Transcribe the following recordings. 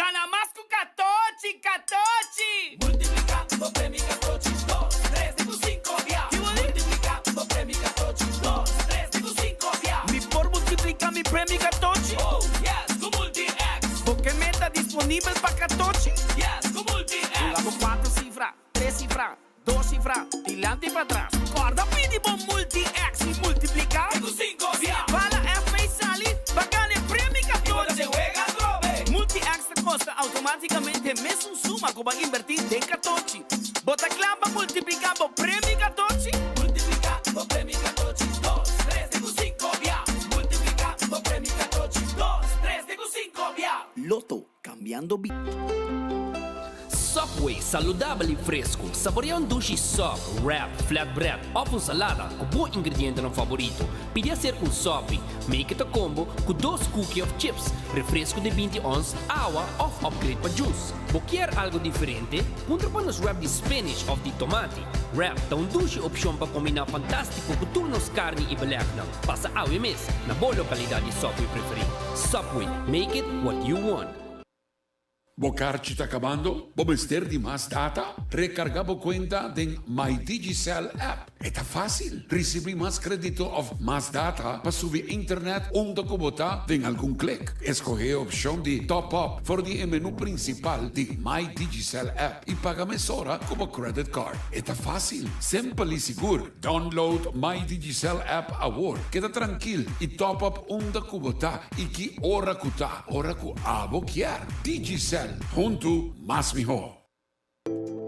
Gana mas ku katochi, katochi! Multipliká bo premi katochi dos, tres te ku sinko bia. Multipliká bo premi katochi dos, tres te ku sinko bia. Mi por multipliká mi premi katochi? Oh yes, ku Multi-X! Bo ke meta disponibel pa katochi? Yes, ku Multi-X! Duna bo kuater sifra, tres sifra, Dos sifra, dilanti pa tras. Kòrda pidi bo Multi-X i multipliká. Te ku sinko bia. Bala FA sali pa gana e premio 14. I bo ta wega atrobe. Multi-X ta kosta outomátikamente mesun suma ku bo a inbertí den katochi. Bo ta kla pa multipliká bo premio katochi? Multipliká bo premio katochi dos, tres te ku sinko bia. Multipliká bo premio katochi dos, tres te ku sinko bia. Lotto, kambiando bida. Subway, saludabel y fresco. Saborea un dushi sub, wrap, flatbread of un salada cu bo ingredientenan favorito. Pidi acerca un sopi. Make it a combo cu dos cookie of chips, refresco di binti ons, awa of upgrade pa juice. Bo kier algo diferente? Puntra pa nos wrap di spinach of di tomati. Wrap ta un dushi opcion pa combina fantastico cu tur nos carni y belegnan. Pasa awe mes na bo localidad di Subway preferi. Subway, make it what you want. Bo karchi ta kabando? Bo mester di mas data? Rekargá bo kuenta den My Digicel app. E ta fásil! Risibí mas kredito òf mas data pa subi internet unda ku bo ta den algun klik. Eskohé e opshon di Top Up for di e menú prinsipal di My Digicel app i paga mesora ku bo credit card. E ta fásil, simpel i sigur. Download My Digicel app awor. Keda trankil i top up unda ku bo ta i ki ora ku ta, ora ku abo kier. Digicel, huntu mas mihó.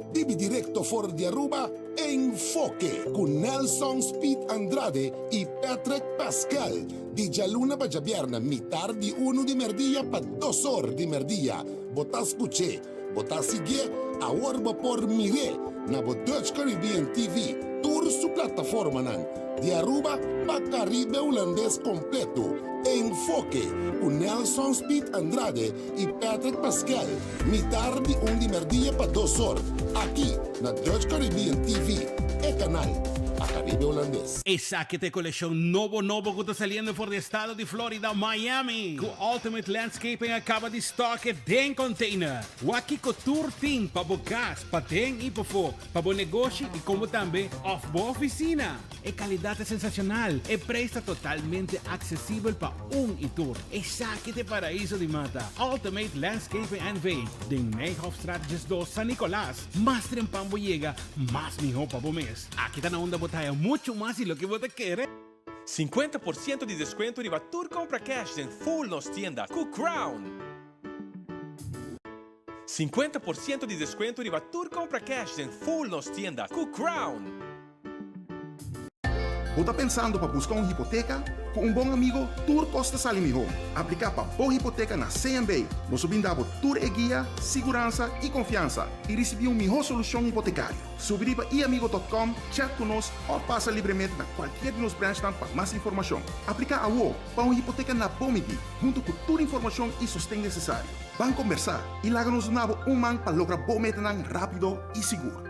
Bibi directo for di Aruba, Enfoke cu Nelson Speed Andrade y Patrick Pascal, di djaluna pa djabièrnè mitar di unu di merdia pa dos or di merdia. Bo ta scuch'é, Bo ta siguié? Awor bo por mir'é na bo Dutch Caribbean TV, tur su plataformanan, di Aruba pa Caribe Hulandes completo. Enfoke, cu Nelson Speed Andrade y Patrick Pascal, mitar di un di merdia pa dos or, aki na Dutch Caribbean TV, e canal pa Caribe Hulandes. Esaki ta e kolekshon nobo nobo ku ta saliendo for di estado di Florida, Miami, ku Ultimate Landscaping a kaba di stock e den container. Wak kiko tur tin pa bo kas, paden i pafó, pa bo negoshi i komo tambe òf bo ofisina. E kalidat ta sensashonal, e preis ta totalmente aksesibel pa un i tur. Esaki ta e paraiso di mata, Ultimate Landscaping NV, den Nijhofstraat 12, San Nicolas. Mas trempan bo yega, mas mihó pa bo mes. Aki ta na unda bo ta haya muchu mas di loke bo ta kere. 50 por ciento di descuento riba tur compra cash den full nos tienda cu Crown! 50 por ciento di descuento riba tur compra cash den full nos tienda cu Crown! Bo ta pensando pa busca un hipoteca? Cu un bon amigo tur cos ta sali miho. Aplica pa bo hipoteca na CMB. Nos lo brinda bo tur e guia, siguransa y confiansa y ricibi un miho solucion hipotecario. Subi riba iamigo.com, chat cu nos of pasa libremente na cualkier di nos branchnan pa mas informacion. Aplica awo pa un hipoteca na bo midi, hunto cu tur informacion y sosten necesario. Ban combersa y laga nos duna bo un man pa logra bo metanan rapido y sigur.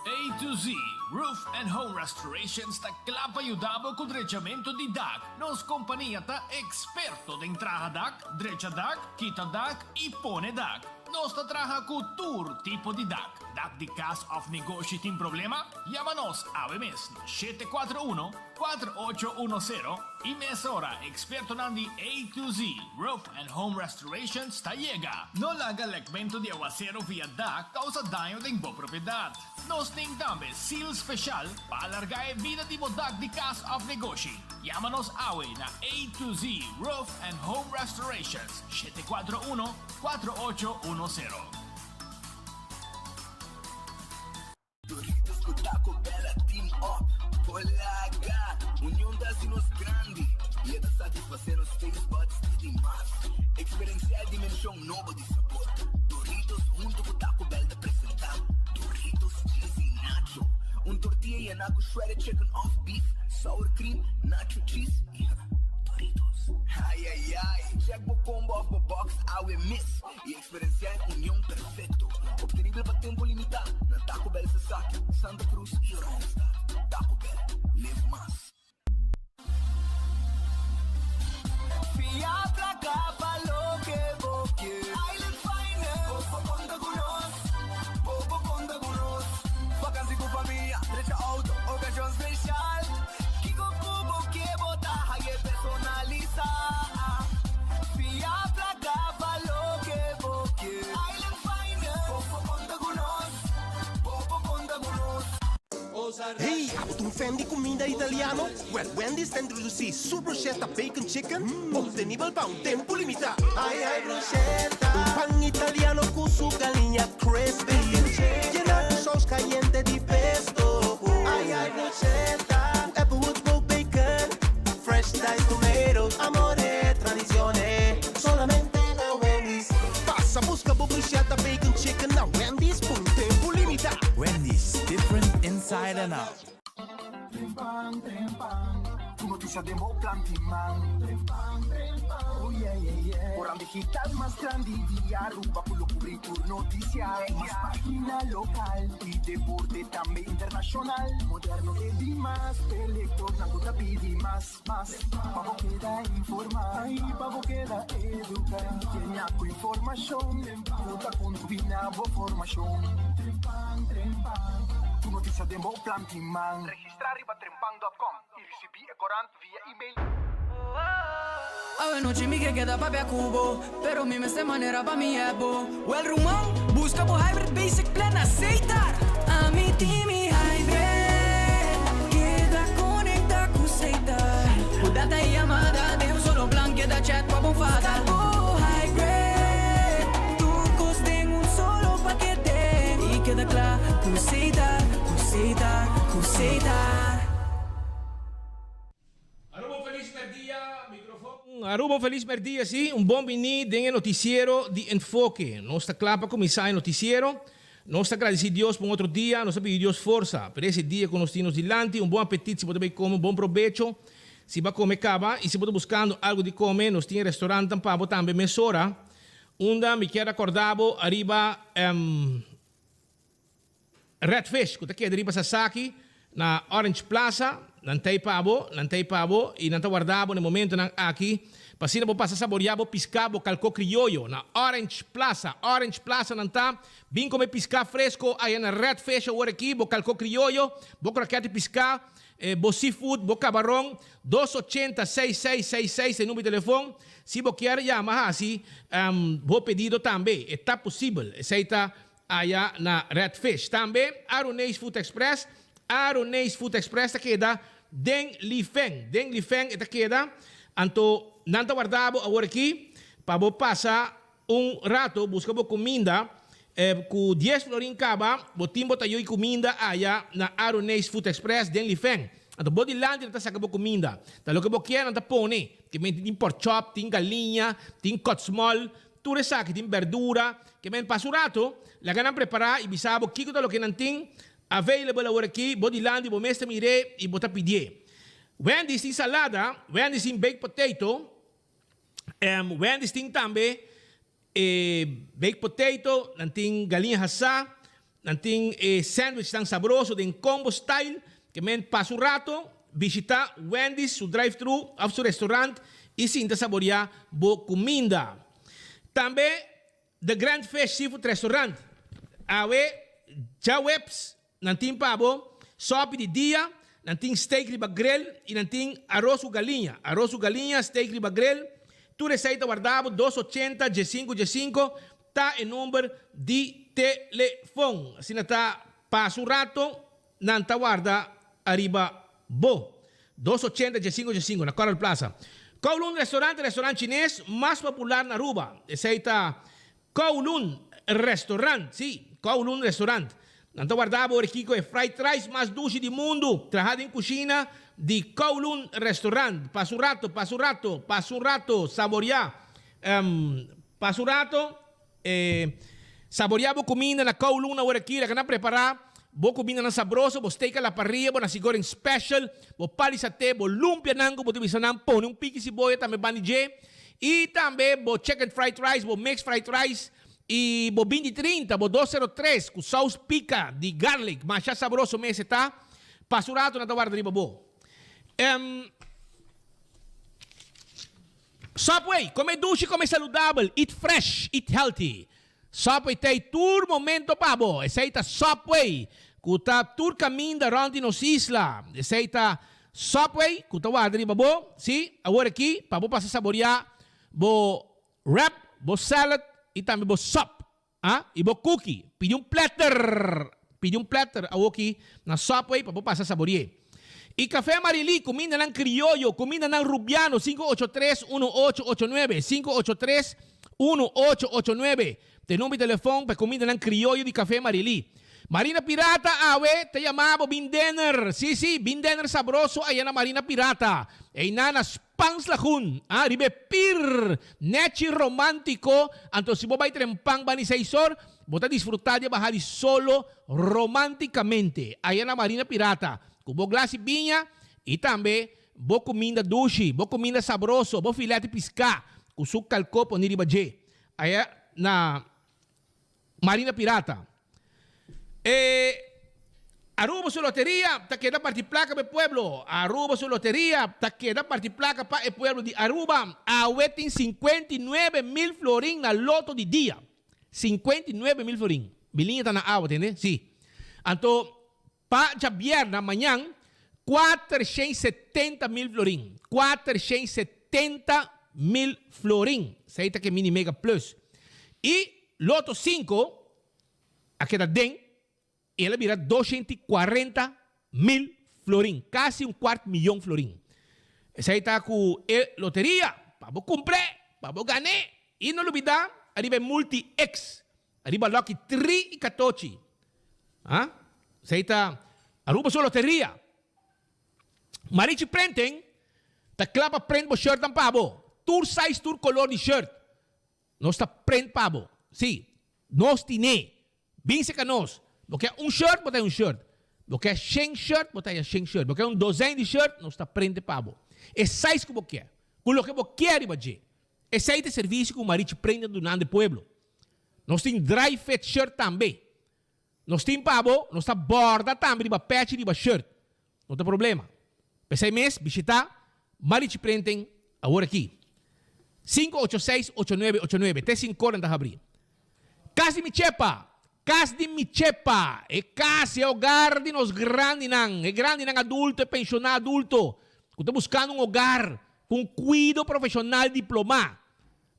A to Z Roof and Home Restorations ta kla pa yuda bo ku drechamentu di dak. Nos kompania ta eksperto den traha dak, drecha dak, kita dak i pone dak. Nos ta traha ku tur tipo di dak. Dak di kas òf negoshi tin problema? Yama nos awe mes na 741 4810 i mesora ekspertonan di A to Z Roof and Home Restorations ta yega. No laga lekmentu di awasero via dak kousa daño den bo propiedat. Nos tin tambe seal speshal pa alargá e bida di bo dak di kas òf negoshi. Yama nos awe na A to Z Roof and Home Restorations, 741 4810. Doritos cu Taco Bell a team up por laga. Union ta haci nos grandi y e ta satisface nos taste buds di di mas. Experiencia e dimension nobo di sabor. Doritos hunto cu Taco Bell ta presenta Doritos Cheesy Nacho. Un tortilla yena cu shredded chicken of beef, sour cream, nacho cheese y Doritos. Ay ay ay, check bo combo of bo box awe mes y Experenciá e union perfecto, obtenibel pa tempo limitá na Taco Bell Sasaki, Santa Cruz y Oranjestad. Taco Bell, live mas. Hey, abo ta un fan di cuminda italiano? Well, Wendy's ta introduci su bruschetta bacon chicken, obtenibel pa un tempo limita. Ay ay bruschetta! Un pan italiano cu su galiña crispy, yena cu saus cayente di pesto. Ay ay bruschetta! Cu Applewood smoked bacon, fresh diced tomatoes, amore, tradicione, solamente na Wendy's. Pasa busca bo bruschetta bacon chicken na Wendy's pa un tempo limita. Wendy's, different inside and out. Trempan, trempan, Tur noticia den bo planti man. Trempan, trempan, oh yeah, yeah, yeah. Corant digital mas grandi di Aruba cu lo cubri tur noticia. Mas pagina local y deporte tambe internacional. Moderno e di mas, e lectornan cu ta pidi mas, mas. Pa bo keda informa y pa bo keda educa. Yena cu informacion cu ta combina bo formacion. Trempan, trempan, Tur noticia den bo planti man. Registra riba trempan dot com y ricibi e corant via email. Awe nochi mi ke keda papia ku bo, pero mi mester manera pa mi hebo. Well ruman, buska bo Hybrid Basic Plan na Setar! Ami tin mi Hybrid, keda konekta ku Setar. Ku data i yamada den un solo plan, keda chat pa bo fada. Buska bo Hybrid, tur kos den un solo pakete. I keda kla ku Setar, ku Setar, ku Setar. Aruba un felis merdia, microfon. Aruba un felis merdia, si, un bon bini den e noticiero di Enfoke. Nos ta cla pa cuminsa e noticiero. Nos ta gradici Dios pa un otro dia, nos ta pidi Dios forsa pa ese dia cu nos tin nos dilanti. Un bon apetit si bo ta bay come, un bon probecho si bo a come caba y si bo ta buscando algo di come, nos tin e restaurantnan pa bo tambe mesora. Unda mi kier acorda bo ariba. Red Fish ku ta keda riba Sasaki na Orange Plaza, nan ta ei pa bo, nan ta ei pa bo i nan ta warda bo na e momentonan aki pa asina bo pasa saboreá bo piská, bo kalkó krioyo na Orange Plaza. Orange Plaza nan ta, bin kome piská fresko aya na Red Fish awor aki, bo kalkó krioyo, bo krokèt di piská, bo seafood, bo kabaron, dos ochenta seis seis seis seis ta e number di telefon, si bo kier yama hasi bo pedido tambe, e ta posibel, esei ta Aya na Red Fish. Tambe Aruneis Food Express, Aruneis Food Express ta keda den Lifeng. Den Lifeng e ta keda. Anto nan ta warda bo awor aki pa bo pasa un rato buska bo kuminda. Ku dies florin kaba bo tin bo ta yoi kuminda aya na Aruneis Food Express den Lifeng. Anto bo dilanti nan ta saka bo kuminda. Ta loke bo kier nan ta pone. Kimente tin pork chop, tin galiña, tin kotsmol. Tur esaki tin berdura ke men pasa un rato, laga nan prepara y bisa bo kiko ta loke nan tin available awor aki, bo dilanti bo mes ta mir'é y bo ta pidié. Wendy's tin salada, Wendy's tin baked potato, Wendy's tin tambe e baked potato, nan tin galiña hasá, Nan tin e sandwichnan sabroso den combo style ke men pasa un rato, bishita Wendy's su drive-thru of su restaurant y sinta saborea bo cuminda. Tambe The Grand Fish Seafood Restaurant awe djaweps nan tin pa bo sopi di dia, nan tin steak riba grill y nan tin aros cu galiña, aros cu galiña, steak riba grill, tur esey ta warda bo dos ochenta djesinku djesinku Ta e number di telefon. Asina ta pasa un rato nan ta warda ariba bo. Dos ochenta diesinco diesinco na Coral Plaza. Kowloon Restaurant e restaurant chines mas popular na Aruba. Esey ta Kowloon Restaurant. Si, Kowloon Restaurant. Nan ta warda bo ora kico e fried rice mas dushi di mundo traha den cushina di Kowloon Restaurant. Pasa un rato, pasa un rato, pasa un rato, saboria. Pasa un rato, e saborea bo cuminda na Kowloon awor aki, laga nan prepara bo cumindanan sabroso, bo steak a la parrilla, bo nasi goreng special, bo pali sate, bo lumpianan cu bo ta bisa nan pone un piki siboya tambe banda di dje, y tambe bo chicken fried rice, bo mixed fried rice, y bo binti trinta, bo dos sero tres cu saus pica di garlic, masha sabroso mes e ta. Pasa un rato nan ta warda riba bo. Subway, Come dushi, come saludabel, eat fresh, eat healthy. Subway ta ei tur momento pa bo. Esei ta Subway, ku ta tur kaminda rònt di nos isla. Esei ta Subway ku ta warda riba bo, sí, awor aki, pa bo pasa saboriá bo wrap, bo salad i tambe bo sòp. Ah, i bo cookie. Pidi un platter! Pidi un platter awoki na Subway pa bo pasa sabori'é. Y Café Marilí, cumindanan crioyo, cumindanan rubiano, 583 1889, 583 1889, ta e number di telefon pa e cumindanan crioyo di Café Marilí. Marina Pirata awe ta yama bo bin dinner, sí sí, bin dinner sabroso aya na Marina Pirata, einan na Spans Lagoon, ah, riba e pir nechi romantico, anto si bo bai trempan bani seis or, Bo ta disfrutá di e baha di solo románticamente aya na Marina Pirata ku bo glas di biña i tambe bo kuminda dushi, bo kuminda sabroso, bo filet di piská ku su kalkó poní riba dje aya na Marina Pirata. E Aruba su loteria ta keda parti plaka pa e pueblo. Aruba su loteria ta keda parti plaka pa e pueblo di Aruba. Awe tin 59,000 florin na loto di dia. 59,000 florin. Biliña ta na awa, tende? Sí. Anto, pa djabièrna, mañan, 470,000 florin. 470,000 florin. Esei ta ke Mini Mega Plus. I Loto sinku a keda den. El a bira 240,000 florin, casi un cuart miyon florin. Esey ta cu e loteria, pa bo cumpr'e, pa bo gan'e. Y no lubida ariba e multi X, ariba Lucky tri y catochi. Ha? Esey ta Aruba su loteria. Marichi Printing ta cla pa print bo shirtnan pa bo. Tur size, tur color di shirt. Nos ta print pa bo. Sí, nos tine. Bin serka nos. Bo ke un shirt, bo ta un shirt. Bo ke shen shirt, bo ta haya shen shirt. Bo ke un dozijn di shirt, nos ta printe pa bo. E size ku bo ke, ku loke bo ke riba dje. Esei ta e servisio ku Marichi Print ta dunando e pueblo. Nos tin dry fit shirt tambe. Nos tin pa bo, nos ta borda tambe riba pechi riba shirt. No ta problema. P'esei mes bishita Marichi Printing awor aki. 586 8989 te sinkor nan ta habri. Kas di mi chepa! Kas di mi chepa! E kas, e hogar di nos grandinan, e grandinan adulto, e pensioná adulto ku ta buskando un hogar ku un kuido profeshonal diplomá.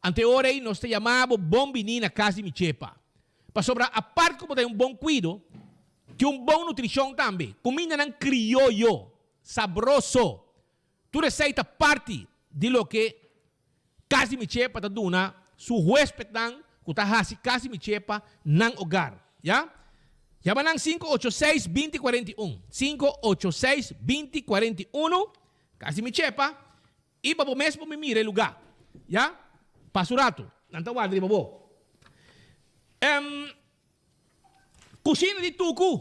Ante ora ei nos ta yama bo bon biní na Kas di mi Chepa. Pasobra apart ku bo ta un bon kuido, tin un bon nutrishon tambe. Kumindanan krioyo, sabroso. Tur esei ta parti di loke Kas di mi Chepa ta duna su huespednan ku ta hasi Kas di mi Chepa nan ogar. Ya? Yama nan 586 2041. 586 2041, Kas di mi Chepa. I pa bo mes bo mi mira e lugá. Ya? Pasa un ratu. Nan ta warda riba bo. Em, Kushina di Tuku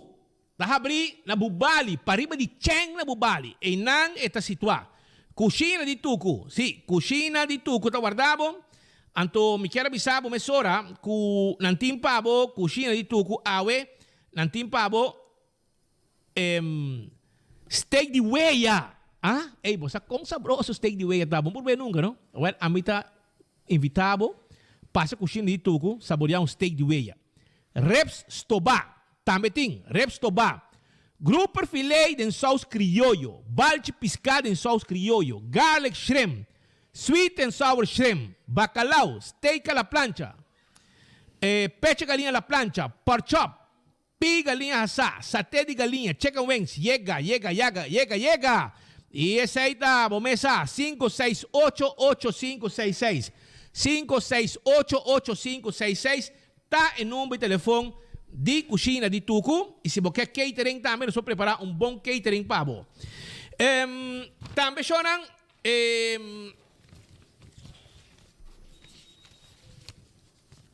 ta habrí na Bubali, pariba di Cheng na Bubali. Einan e ta situá. Kushina di Tuku, sí, Kushina di Tuku ta warda bo. Anto mi kier a bisa bo mesora ku nan tin pa bo Kushina di Tuku awe, nan tin pa bo Em, steak di weya! Ah, ey, bo sa kon sabroso steak di weya ta? Bo no por bebe nunka, no? Well, ami ta invitá bo pasa kushina di Tuku saboreá un steak di weya. Ribs stobá, tambe tin, ribs stobá. Grouper filé den saus krioyo, balchi piská den saus krioyo, garlic shrimp, sweet and sour shrimp, bacalao, steak a la plancha, eh, pecho galiña a la plancha, pork chop, Pi galiña hasá, saté di galiña, chicken wings, yega, yega, yaga, yega, yega! I esei ta bo mesa, sinku seis ocho ocho sinku seis seis. Sinku seis ocho ocho sinku seis seis ta e number di telefon di Kushina di Tuku. I si bo ke catering tambe nos por prepará un bon catering pa bo. Tambe shownan,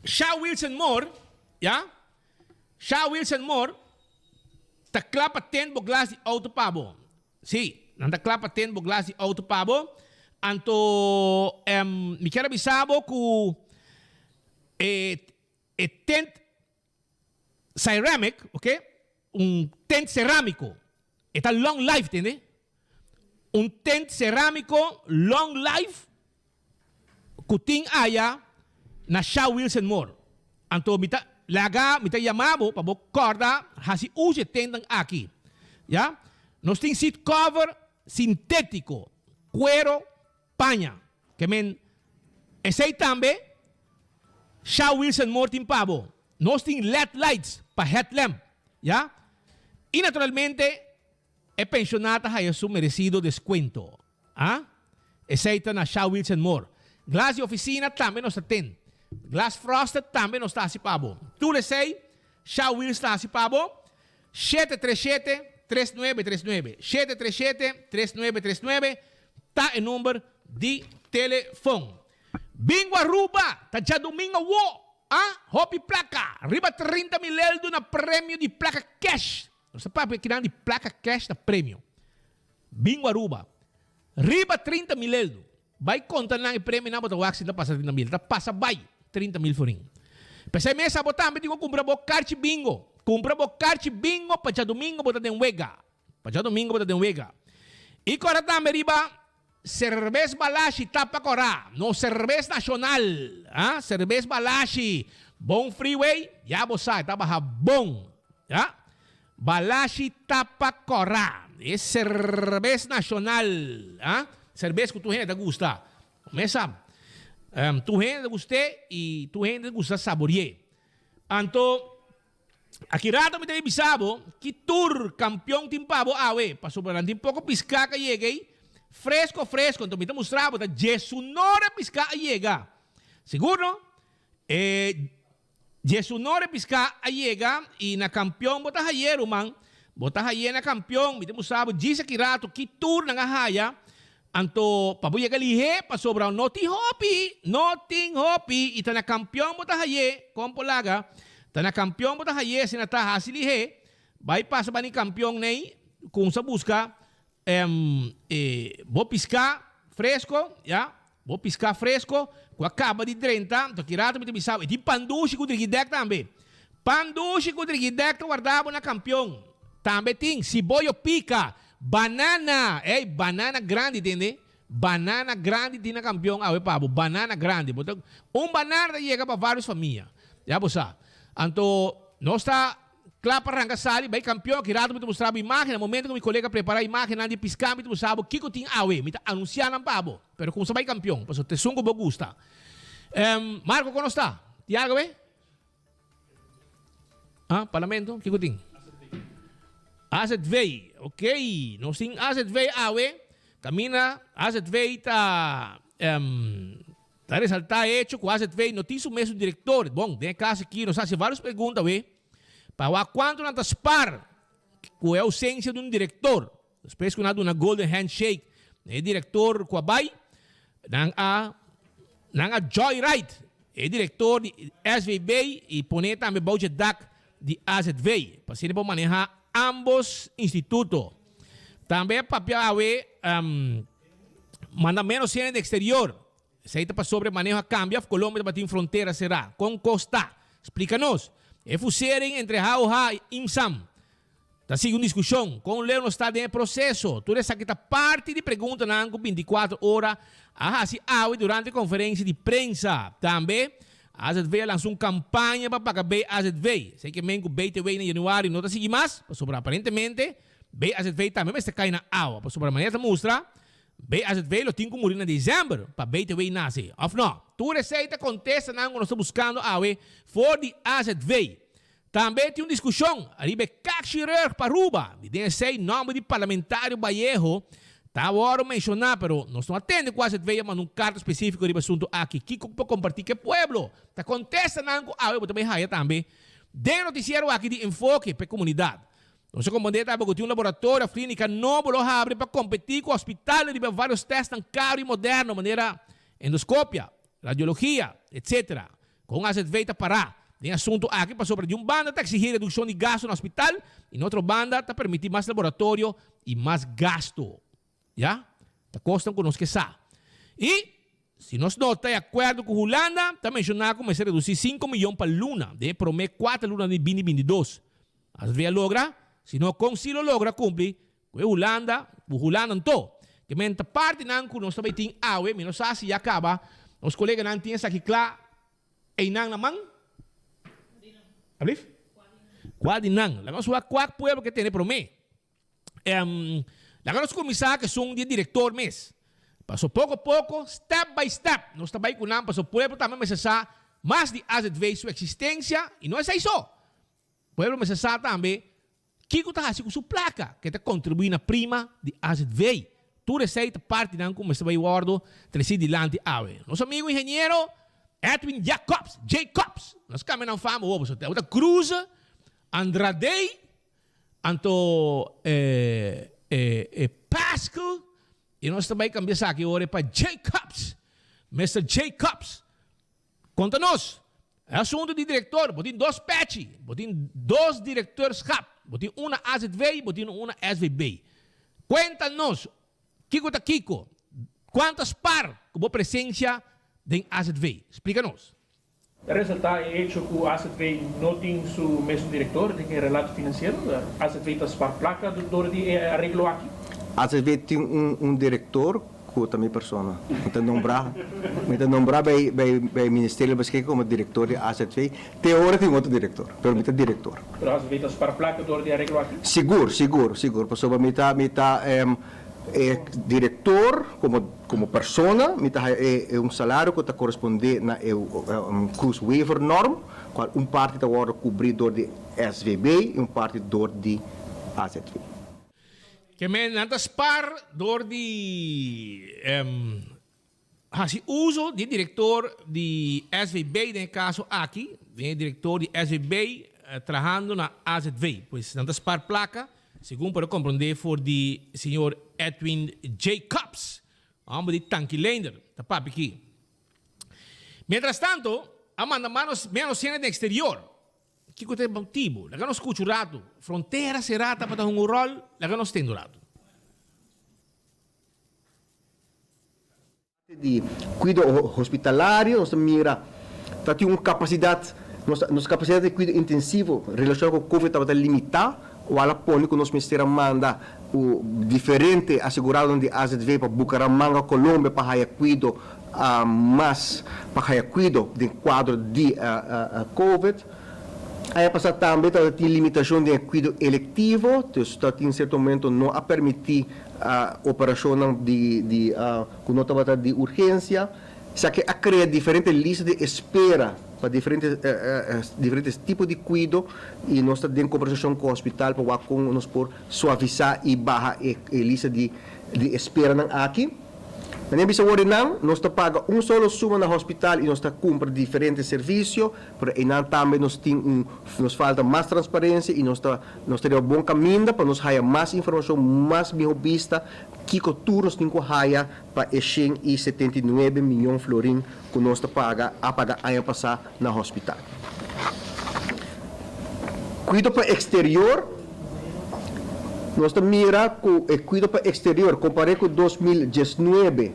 Sha Wilson Moore, ya. Sha Wilson Moore ta kla pa tend bo glas di auto pa bo. Sí, nan ta kla pa tend bo glas di auto pa bo. Anto, em, mi kier a bisa bo ku e, e tent ceramic, ok, un tent cerámico, e ta long life, tende? Un tent cerámico long life ku tin aya na Sha Wilson Moore. Anto mi ta laga, mi ta yama bo pa bo kòrda hasi uso e tentnan aki. Ya. Nos tin seat cover sintétiko, kuero, paña. Ke men esei tambe Sha Wilson Moore tin pa bo. Nos tin led lights pa headlamp. Ya? I naturalmente e pensioná ta haya su meresido deskuento. A? Esei ta na Sha Wheels and More. Glas di oficina tambe nos ta ten. Glas frosted tambe nos ta haci pa bo. Tur esei Sha Wheels ta haci pa bo. 737 3939. 737 3939 ta e number di telefon. Bingo Aruba ta djadumingo awo! A? Hopi placa! Riba 30 mil eldo na premio di placa cash. Nos ta papia kinan di placa cash na premio. Bingo Aruba. Riba 30 mil eldo. Bai konta nan e premionan bo ta wak si ta pasa 30 mil. Ta pasa bai 30 mil florin. P'esei mesa bo tambe tin ku kumpra bo karchi bingo. Kumpra bo karchi bingo pa djadumingo bo ta den wega. Pa djadumingo bo ta den wega. I kora tambe riba serbes Balashi tapa kora. No serbes nashonal. Ha serbes Balashi. Bon freeway ya bo sa e ta baha bon. Ya. Balashi tapa kòrá. E serbes nashonal, ah, serbes ku tur hende ta gusta. Mesa, tur hende ta gust'é i tur hende ta gusta sabori'é. Anto, aki rato mi ta bisa bo ki tur kampion tin pa bo awe, pasobra nan tin poko piská ku a yega ei, fresko fresko. Anto mi ta mustra bo ta djesunora piská a yega. Sigur no? E Djesunor e piská a yega i na kampion bo ta hay'é, ruman. Bo ta hay'é na kampion. Mi ta mustra bo djis aki ratu ki tur nan a haya. Anto pa bo yega lihé pasobra no tin hopi, no tin hopi i ta na kampion bo ta hay'é. Kon por laga? Ta na kampion bo ta hay'é asina ta hasi lihé. Bai pasa bani kampion nei kumsa buska E bo piská fresko, ya, bo piská fresko ku a kaba di drenta, anto ki rato mi ta bisa bo, e tin pan dushi ku drigidèk tambe. Pan dushi ku drigidèk ta warda bo na kampion. Tambe tin siboyo pika, banana, ey, banana grandi tende, banana grandi tin na kampion awe pa bo, banana grandi. Bo ta, un banana ta yega pa vários famia, ya bo sa. Anto nos ta. Kla pa ranka sali bai kampion aki rato mi ta mustra bo imagen na momento ku mi kolega prepara imagennan di piská mi ta mustra bo kiko tin awe mi ta anunsia nan pa bo pero kumsa bai kampion pasobra ta esun ku bo gusta Marco kono sta tin algo awe? Ah parlamento kiko tin? AZV ok nos tin AZV awe kaminda AZV ta. Ta resaltá e hecho ku azv no tin su mesun direktor. Bon, den e kas aki nos hasi vários pregunta awe pa wak kuantu nan ta spar ku e ousensia di un direktor. Despues ku nan a duna golden handshake na e direktor ku a bai, nan a nan a joyride e direktor di SVB i pone tambe bou dje dak di azv pa asina por manehá ámbos instituto. Tambe a papia awe manda ménos hende den eksterior. Esei ta pasobra e maneho a kambia of Colombia tabatin frontera será. Kon kos ta? Splika nos. E fusering entre HOH i IMSAM ta sigui un diskushon. Kon leu nos ta den e proseso? Tur esaki ta parti di preguntanan ku 24 ora a hasi awe durante konferensia di prensa. Tambe AZV a lansa un kampaña pa paga bay azv. Esei ke men ku BTW na januari no ta sigui mas, pasobra aparentemente BAZV tambe mester kai na awa, pasobra manera ta mustra, BAZV lo tin ku muri na desèmber pa BTW nase, òf nò? Tur esei ta kontestanan ku nos ta buskando awe for di azv. Tambe tin un diskushon ariba e kakshirurg pa Aruba, di den esei nòmber di parlamentario Vallejo ta wòrdu menshoná, pero nos no a tende ku azv a manda un karta spesífiko riba asuntu aki. Kiko ku por kompartí ku e pueblo? Ta kontestanan ku awe bo ta bai haya tambe den e notisiero aki di Enfoke pa e Komunidat. Nos a comprende tambe cu tin un laboratorio of clinica nobo lo habri pa competi cu hospitalnan riba varios testnan caro y moderno manera endoscopia, radiologia, etc. Con azv ta para den asunto aki pasobra di un banda ta exigi reduccion di gasto na hospital y na otro banda ta permiti mas laboratorio y mas gasto. Ya, ta kosnan ku nos ke sa. I si nos no ta di akuerdo ku Hulanda, ta menshoná ku mester redusí sinku miyon pa luna den e promé kuater luna di bini 22. Azv a logra? Si no, kon si lo logra kumpli ku e Hulanda, ku Hulanda anto? Ke men ta partinan ku nos ta bai tin awe, mi no sa si ya kaba, nos koleganan tin esaki kla einan na man? Ablief? Kua di nan? Laga nos wak kua pueblo ke tene promé. Laga nos kuminsá ku esun di e direktor mes. Paso poko poko, step by step, nos ta bai ku nan paso pueblo tambe mester sa mas di azv su eksistensia i no esei so. Pueblo mester sa tambe. Kiko ta hasi ku su plaka ku e ta kontribuí na prima di azv? Tur esei ta partinan ku mester bai wòrdu tresí dilanti awe. Nos amigu ingeniero Edwin Jacobs, Jacobs, nos kambia nan fama awor pasobra ta Cruz Andradey anto e Paskel i nos ta bai kambia esaki awor pa Jacobs, Mister Jacobs. Konta nos, e asuntu di direktor, bo tin dos pechi, bo tin dos direkteurschap, bo tin un na azv, bo tin un na svb. Kuenta nos, kiko ta kiko? Kuantu a spar ku bo presensia den azv? Splika nos. Ta resaltá e echo ku azv no tin su mesun direktor den e relato finansiero. Azv ta spar plaka dor di e areglo aki? Azv tin un direktor Cu ta mi persona. Mi ta nombra, mi ta nombra bay, bay, bay Ministerio Beschikking como director di AZV. Te ora tin otro director, pero mi ta director. Pero AZV ta spar placa door di areglo aki? Sigur, sigur, sigur. Pasobra mi ta, mi ta e director como, como persona, mi ta haya e, e un salario cu ta corresponde na e Croes Wever norm, cual un parti ta wordo cubri door di SVB y un parti door di AZV. Ke men nan ta spar dor di hasi uso di e direktor di SVB den e kaso aki, den e direktor di SVB trahando na AZV. Pues nan ta spar plaka, segun por a komprondé for di señor Edwin Jacobs, homber di Tankileinder, ta papia aki. Mientrastanto, a manda manos menos hende den eksterior. Kiko ta e motibu? Laga nos skucha un ratu. Frontera será tabata hunga un ròl? Laga nos tende un ratu. Di kuido hospitalario nos ta mira ta tin un kapasidat, nos kapasidat di kuido intensivo relashoná ku covid tabata limitá, kual a pone ku nos mester a manda diferente aseguradonan di azv pa Bucaramanga, Colombia pa haya kuido mas pa haya kuido den kuadro di covid. Aña pasá tambe tabata tin limitashon den e kuido elektivo, dus ta tin sierto momento no a permití operashonnan di di ku no tabata di urgensia. Esaki a krea diferente lista di espera pa diferente diferente tipo di kuido i nos ta den kombersashon ku hospital pa wak kon nos por suavisá i baha e lista di di esperanan aki. Nan a bisa wor einan, nos ta paga un solo suma na hospital i nos ta kumpra diferente servisio, pero einan tambe nos tin un, nos falta mas transparensia i nos ta, nos ta riba bon kaminda pa nos haya mas informashon, mas miho bista kiko tur nos tin ku haya pa e 179 miyon florin ku nos ta paga, a paga aña pasá na hospital. Kuido pa eksterior, Nos ta mira ku e kuido pa eksterior komparé ku 2019,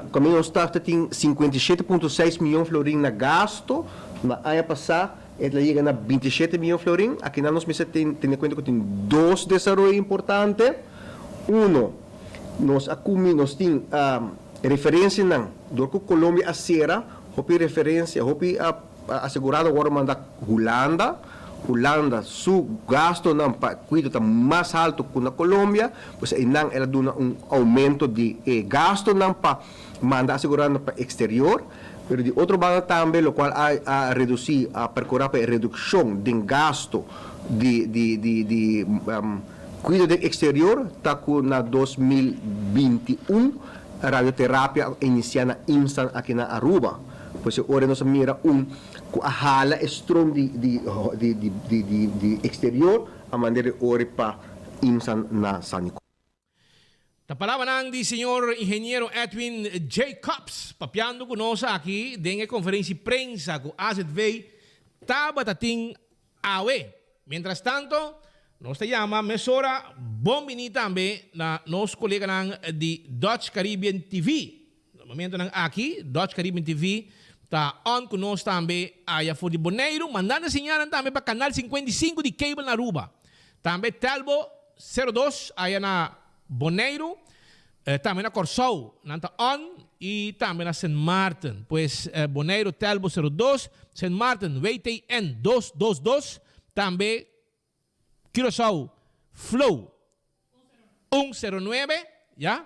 kaminda nos ta tin 57.6 miyon florin na gasto, na aña pasá e ta yega na 27 miyon florin. Akinan nos mester tene kuenta ku tin dos desaroyo importante. Uno, nos a kumi, nos tin referensianan dor ku Colombia a sera hopi referensia, hopi asegurado a wòrdu manda Hulanda. Hulanda su gastonan pa kuido ta mas haltu ku na Colombia, pues einan el a duna un oumento di e gastonan pa manda asegurado pa eksterior. Pero di otro banda tambe lokual a a redusí, a perkurá pa e redukshon den gasto di di di di kuido den eksterior ta ku na 2021 radioterapia a inisiá na IMSAN aki na Aruba. Pues e ora nos a mira un ku a hala e stroom di di di di di di eksterior a manera e ora pa IMSAN na San Nicolas. Ta palabranan di señor Ingeniero Edwin Jacobs papiando ku nos aki den e konferensia di prensa ku azv tabata tin awe. Mientras tanto nos ta yama mesora bon bini tambe na nos koleganan di Dutch Caribbean TV. Na momentonan aki Dutch Caribbean TV ta on ku nos tambe aya for di Boneiru mandando señalnan tambe pa Canal 55 di Cable na Aruba. Tambe Telbo Sero dos aya na Boneiru, tambe na Kòrsou nan ta on i tambe na Sint Maarten. Pues Boneiru Telbo sero dos, Sint Maarten WTN dos dos dos, tambe Curaçao Flow un sero nuebe, ya.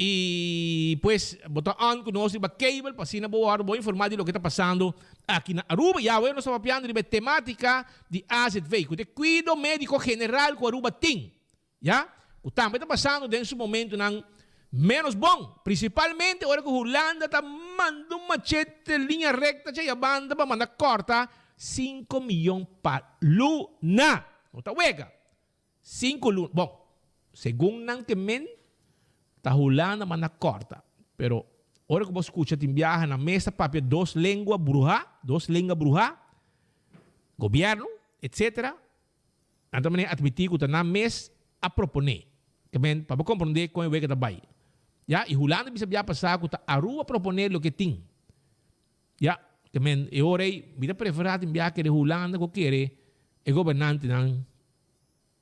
Y pues bo ta on cu nos riba cable pa asina bo worde bo informa di loke ta pasando aki na Aruba. Y awe nos ta papiando riba e tematica di AZV, cu ta e cuido medico general cu Aruba tin, ya, cu tambe ta pasando den su momentonan menos bon, principalmente ora cu Hulanda ta manda un machete liña recta djaya banda pa manda corta cinco miyon pa luna. No ta wega. Cinco luna, bon, segun nan ke men, ta Hulanda manda corta. Pero ora cu bo scucha tin biaha nan mes ta papia dos lengua bruha, dos lenga bruha, gobierno, etc. Nan ta mane admiti cu ta nan mes a propone. Ke men, pa bo comprende con e wega ta bay. Ya, y Hulanda bisa bia pasa cu ta Aruba propone loke tin. Ya, ke men, e ora ey mi ta prefera tin biaha kere Hulanda cu kere e gobernantenan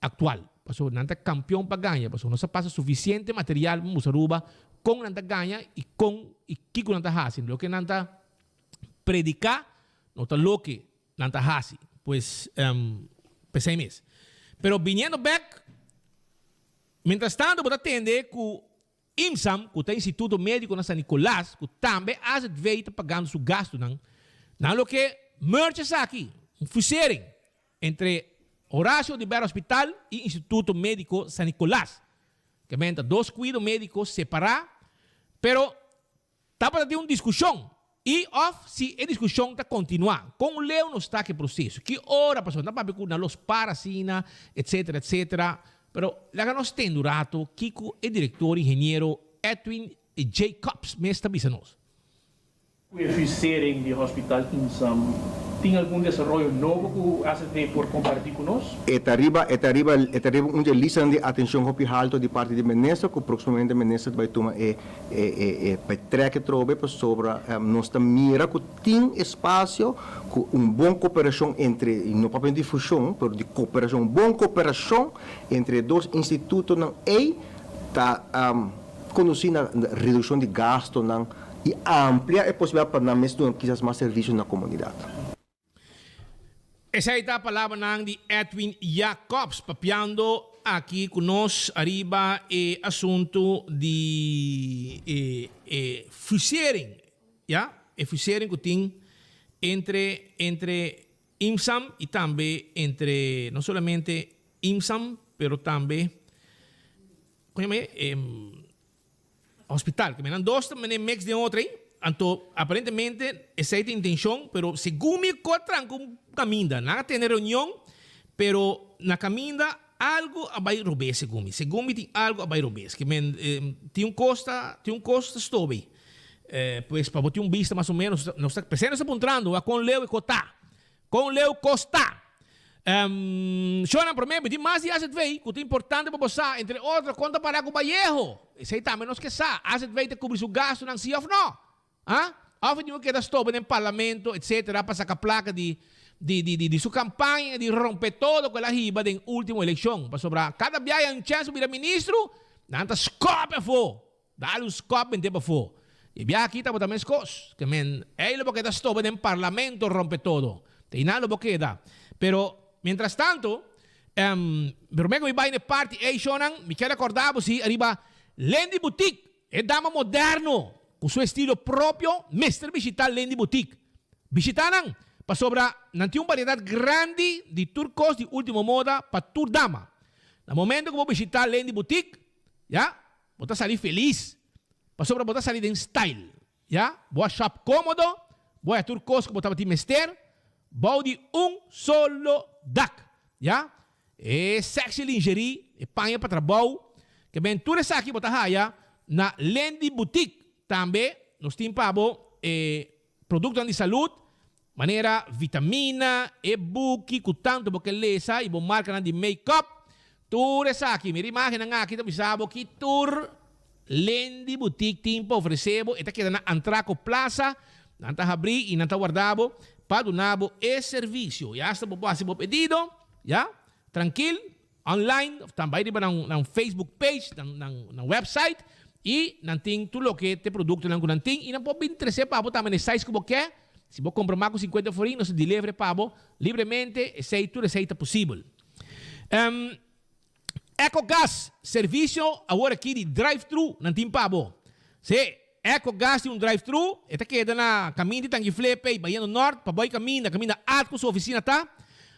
actual. Pasobra nan ta campeon pa gaña, pasobra nos a pasa suficiente material pa mustra Aruba con nan ta gaña y con y kico nan ta haci. Loke nan ta predica no ta loke nan ta haci. Pues, p'esey mes. Pero biniendo bek, mientras tanto bo ta tende cu IMSAM, ku ta Instituto Médiko na San Nicolas, ku tambe azv ta pagando su gastunan, nan lo ke merge esaki, un fusering entre Horacio Oduber Hospital i Instituto Médiko San Nicolas. Ke men ta dos kuido médiko separá, pero Tabata tin un diskushon i òf si e diskushon ta kontinuá. Kon leu nos ta ku e proseso? Ki ora? Pasobra nan papia ku nan los para asina, etsetera, etsetera. Pero laga nos tende un rato kiko e direktor ingeniero Edwin Jacobs mes ta bisa nos. Ku e fusering di Hospital Insam, tin algun desaroyo nobo ku azv por kompartí ku nos? E ta riba e ta riba e ta riba un di e listanan di atencion hopi halto di parti di minister cu proximamente minister ta bay tuma e e e e bay trek e trobe pasobra nos ta mira cu tin espacio cu un bon cooperacion entre y no papia di fusion pero di cooperacion un bon cooperacion entre e dos institutonan ey ta conduci na reduccion di gastonan y amplia e posibilidad pa nan mes duna kisas mas servicio na comunidad. Esei ta palabranan di Edwin Jacobs papiando aki ku nos ariba e asuntu di e e fusering, ya, e fusering ku tin entre entre IMSAM i tambe entre no solamente IMSAM pero tambe kon yama e Hospital, ke nan dos ta mene mix den otro ei, anto aparentemente esei ta intencion, pero segun mi ko a tranca un caminda, nan a tene reunion, pero na caminda algo a bay robes segun mi, segun mi tin algo a bay robes, ke men tin un cos ta tin un cos ta stoba ei, pues pa bo tin un bista mas o menos, nos ta p'esei nos ta puntrando a kon leu e ko ta. Kon leu kos ta? Shownan promé mi tin mas di azv ku ta importante pa bo sa, entre otro kon ta pará ku Vallejo. Esei tambe nos ke sa. Azv ta kubri su gastunan si òf no? Ha? Òf e tin ku keda stoba den parlamento etcetera pa saka plaka di di di di su kampaña di rompe todo ku el a hiba den ultimo elekshon. Pasobra kada biaha un chèns pa bira ministro, nan ta skòp afó. Dal un skòp bente pafó. E biaha aki tabata meskos. Ke men, ey lo bo keda stoba den parlamento rompe todo. Te einan lo bo keda. Pero, mientras tanto, em, promé ku mi bai na e parti ey shownan, mi kier rekordá bo si ariba Lendy Boutique, e dama moderno ku su estilo propio mester bishitá Lendy Boutique. Bishitá nan, pasobra nan tin un variedat grandi di tur kos di último moda pa tur dama. Na momento ku bo bishitá Lendy Boutique, ya, Bo ta sali felis pasobra bo ta sali den style, ya. Bo a shop komodo, bo haya tur kos ku bo tabatin mester bou di un solo dak, ya. E sexy lingerie, e paña pa trabou, ke ben tur esaki bo ta haya na Lendy Boutique. Tambe nos tin pa bo e Produktonan di salud, manera vitamina, e buki ku tantu bo ke lesa i bo markanan di make-up, tur esaki. Mira imagennan aki ta bisa bo ki tur Lendy Boutique tin pa ofresé bo. E ta keda na Antraco Plaza. Nan ta habrí i nan ta warda bo pa duna bo e servisio. I asta bo por hasi bo pedido, ya, trankil. Online of tambe riba nan nan Facebook page, nan nan nan website y nan tin tur loke t'e productonan cu nan tin y nan por bin trece pa bo tambe n'e size cu bo ke. Si bo compra mas cu cincuenta forin nos ta deliver pa bo libremente, esey tur esey ta posibel. Ecogas, servisio awor aki di drive-thru nan tin pa bo. Sí, Ecogas tin un drive-thru, e ta keda na kaminda di Tangi Flepe i bayendo nort pa boi kaminda, kaminda Atco su ofisina ta.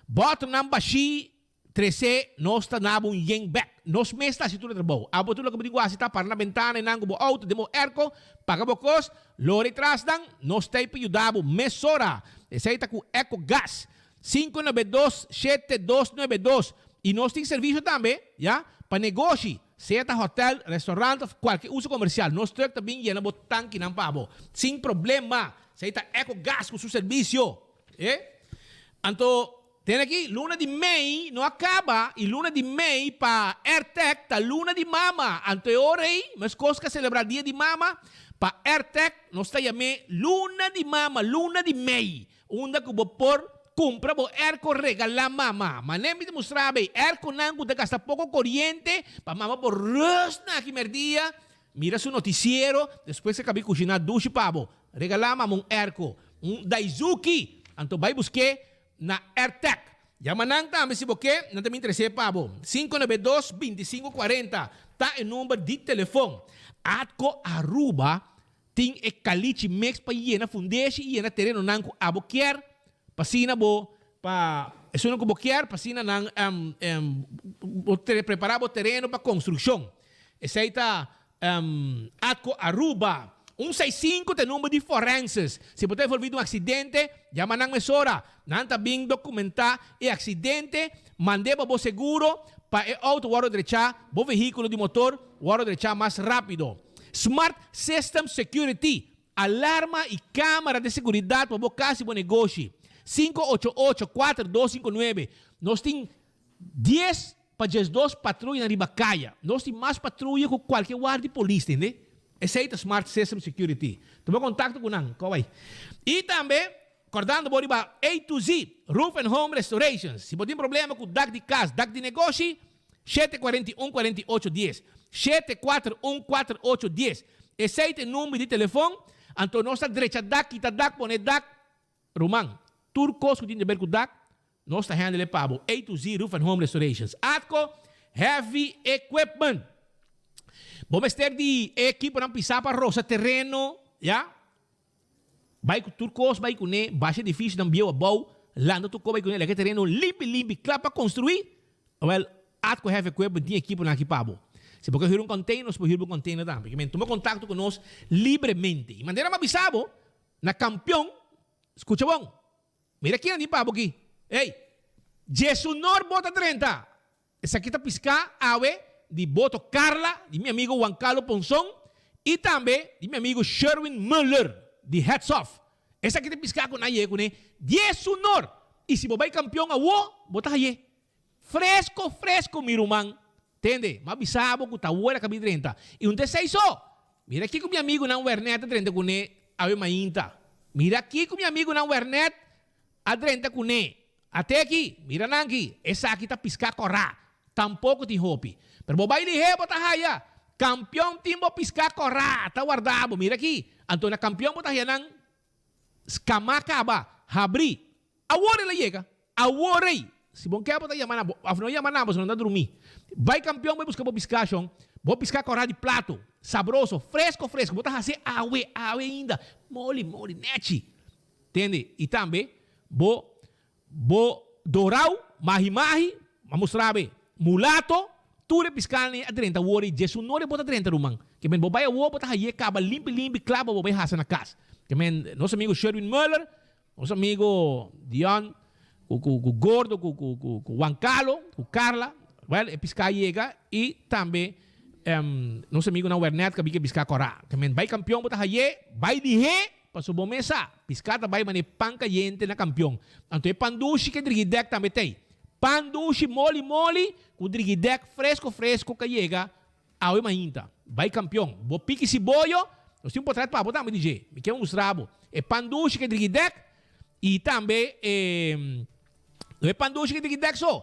Bòternan bashí Trese nos ta na bo un yen bek. Nos mes ta hasi tur e trabou. Abo tur loke bo tin ku hasi ta para na bentana einan ku bo outo den bo airco, paga bo kos, lora e trasnan, nos ta ei pa yuda bo mesora. Esei ta ku Ecogas. 592 7292 I nos tin servisio tambe, ya, pa negoshi, sea ta hotel, restaurant of kualke uso komersial. Nos truck ta bin yena bo tankinan pa bo, sin problema. Esei ta Ecogas ku su servisio. E. Anto. Tene aki, luna di mei no a kaba i luna di mei pa Airtec ta luna di mama. Anto e ora ei, meskos ku a selebrá dia di mama, pa Airtec nos ta yam'é luna di mama, luna di mei, unda ku bo por kumpra bo airco regalá mama. Manera mi ta mustra bo ei, airconan ku ta gasta poko koriente pa mama por rùst na aki mèrdia, mira su notisiero, despues a kabi kushiná dushi pa bo. Regalá mama un airco, un Daizuki, anto bai busk'é Na Airtec. Yama nan tambe si bo ke, nan ta bin trese pa bo. 592 25 40 ta e number di telefon. Atco Aruba tin e kalichi mix pa yena fundeshi i yena terenonan ku abo kier pa asina bo pa esunnan ku bo kier pa asina nan bo prepara bo tereno pa konstrukshon. Esei ta Atco Aruba. Un seis sinku ta e number di forenses. Si bo ta envolvi den un aksidente, yama nan mesora. Nan ta bin dokumentá e aksidente, mand'é pa bo seguro pa e outo wòrdu drechá, bo vehíkulo di motor wòrdu drechá mas rápido. Smart System Security, alarma i kámara di seguridat pa bo kas i bo negoshi. 588 4259. Nos tin Dies pa 12 patruyanan riba kaya. Nos tin mas patruya ku kualke ward di polis, tende? Esei ta Smart System Security. Tuma kontakto ku nan, kòwai. I tambe, kòrdando bo riba A to Z, Roof and Home Restorations. Si bo tin problema ku dak di kas, dak di negoshi, 741 48 dies. 741 48 dies. Esei ta e number di telefon. Anto nos ta drecha dak, kita dak, pone dak. Ruman, tur kos ku tin di ber ku dak, nos ta handle pa bo, A to Z Roof and Home Restorations. Atco Heavy Equipment. Bo mester di e ekiponan pisá pa rosa tereno, ya. Bai ku tur kos bai kuné, basha edifisionan bieu abou, lanta tur kos bai kuné, laga e tereno limpi limpi, kla pa konstruí. Awèl, Atco Heavy Equipment tin ekiponan aki pa bo. Si bo ke hür un container, nos por hür bo un container tambe. Kimen, tuma kontakto ku nos libremente. I manera mi a bisa bo, Na kampion, skucha bon, mira kinan tin pa bo aki. Ey, Djesunor bo ta drenta. Esaki ta piská awe di boto Carla di mi amigo Juan Carlo Ponson i tambe di mi amigo Sherwin Muller di Hats Off. Esaki ta piská ku nan yega kuné Djesunor. I si bo bai kampion awo, bo ta haye. Fresco fresco mi ruman. Tende, m'a bisa bo cu ta wor a cabi drenta. Y un ta esey so. Mira kico mi amigunan Wernet a drenta cune awe mainta. Mira kico mi amigunan Wernet a drenta cune. Ate aki, mira nan aki. Esaki ta pisca cora. Tampoco tin hopi. Pero bo bay lihe bo ta haya. Campeon tin bo pisca cora. Ta warda bo. Mira aki. Anto na campeon bo ta haya nan scama caba. Habri. Awor el a yega. Awor ei! Si bon ke bo ta yama nan bo, of no yama nan bo, si no ta drumi. Bai kampion bai buska bo piská shon. Bo piská kòrá di plato. Sabroso, fresko fresko. Bo ta hasié awe, awe ainda. Moli, moli, nèchi. Tende? I tambe bo, bo dorau, mahi mahi, a mustra bo e mulato, tur e piskánan ei a drenta awor ei. Djes un nor ei bo ta drenta ruman. Ke men bo bai awor bo ta haye kaba limpi limpi kla pa bo bai hasa na kas. Ke men nos amigo Sherwin Muller Nos amigo Dion cu cu Gordo cu cu cu Juan Carlo cu Carla well e pisca a yega y tambe nos amigonan Wernet cu a bin cu e pisca cora ta men bay campeon bo ta haye bay dihe pasobra bo mes sa pisca ta bay mane pan cayente na campeon anto e pan dushi cu e drigidek tambe t'ey pan dushi moli moli cu drigidek fresco fresco cu a yega Awe mainta, bai kampion. Bo piki siboyo, nos tin un potret pa bo tambe DJ. Mi ke mustra bo. E pan dushi ke drigi dek i tambe e no e pan dushi ke drigi dek so.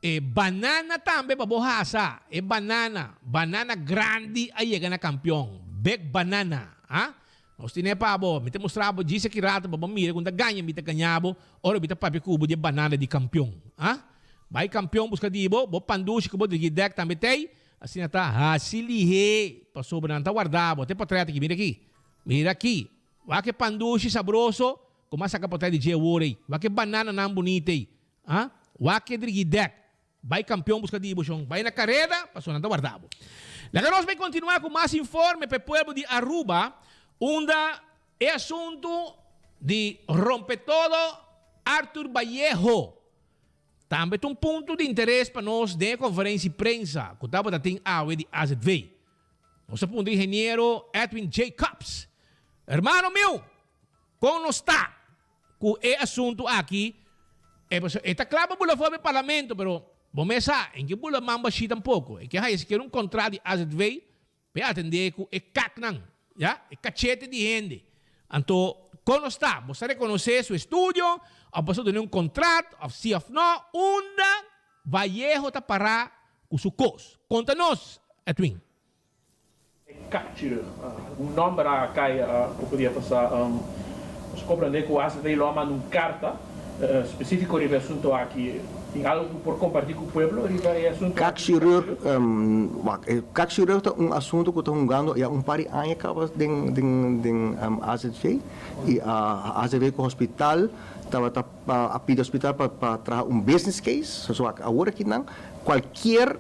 E banana tambe pa bo hasa. E banana, banana grandi a yega na kampion. Big banana, ha? Nos tine pa bo. Mi ta mustra bo djis aki rato pa bo mira ku ta gaña mi ta gaña bo ora mi ta papia ku bo di e banana di kampion, ha? Bai kampion buska di bo, bo pandushi ku bo drigidèk tambe t'ei. Asina ta hasi lihé pasobra nan ta warda bo. Te potrèt aki, mira aki. Mira aki. Wak e pandushi sabroso ku m'a saka potrèt di dje awor ei. Wak e banananan bunita ei. Ah, wak e drigidèk. Bai kampion buska di bo shon. Bai na kareda pasobra nan ta warda bo. Laga nos bai kontinuá ku mas informe pa e pueblo di Aruba unda e asuntu di rompetodo Arthur Vallejo tambe ta un punto di interes pa nos den e konferensia di prensa ku tabata tin awe di azv. Nos a puntra ingeniero Edwin Jacobs, Hermano miu, kon nos ta ku e asuntu aki? E pasobra e ta kla pa bula for di parlamento, pero bo mes sa, e ke bula man bashí tampoko. E ke haya sikiera un kontrat di azv pa e atendé ku e kaknan, ya, e kachete di hende. Anto, kon nos ta? Bo sa rekonosé su estudio òf bo sa dun'é un kontrat òf sí òf nò? Unda Vallejo ta pará ku su kos? Konta nos, Edwin. E kakchirurg. Algun nòmber a kai poko dia pasá. Nos a komprendé ku AZV lo a manda un karta spesífiko riba e asuntu aki. Tin algu ku por kompartí ku pueblo riba e asuntu aki? Kakchirurg, wak, e kakchirurg ta un asuntu ku ta hungando ya un par di aña kaba den den den AZV i AZV ku hospital tabata a pidi hospital pa pa traha un business case, so wak awor akinan kualkier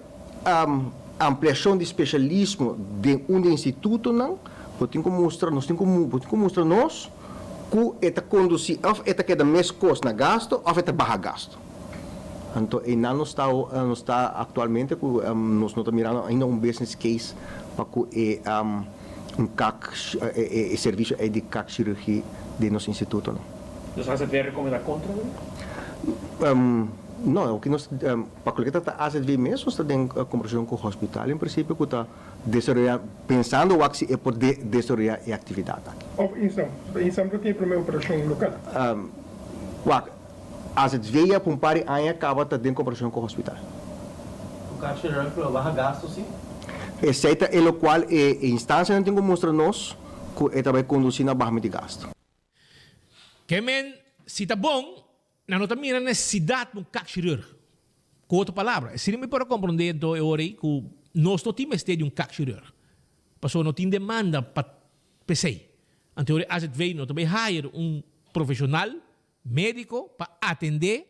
Ampliashon di spesialismo den un di e institutonan, bo tin ku mustra, nos tin ku, bo tin ku mustra nos ku e ta kondusí òf e ta keda meskos na gastu òf e ta baha gastu. Anto einan nos ta, nos ta aktualmente ku nos no ta mirando ainda un business case pa ku e un kak, e servisio ei di kakchirurgi den nos institutonan. Nos a hacer rekomendá kontra bo? No, oke nos. Pa ku loke ta ta azv mes nos ta den kombersacion ku hospital en principio ku ta desaroya pensando wak si e por desaroya e actividad aki. Of INSAM. Ta INSAM ta tin e prome operacion local. Wak, azv ya pa un par di aña caba ta den kombersacion ku hospital. Ku kashi ruim lo baha gasto si? Esey ta e locual e instancianan tin ku mustra nos ku e ta bay conduci na bahamento di gasto. Ke men si ta bon, nan no ta mira nesesidat pa un kakchirurg. Ku otro palabra, esei mi por a komprondé anto e ora ei ku nos no tin mester di un kakchirurg, pasobra no tin demanda pa p'esei. Anto e ora ei AZV no ta bai hire un profeshonal médiko pa atendé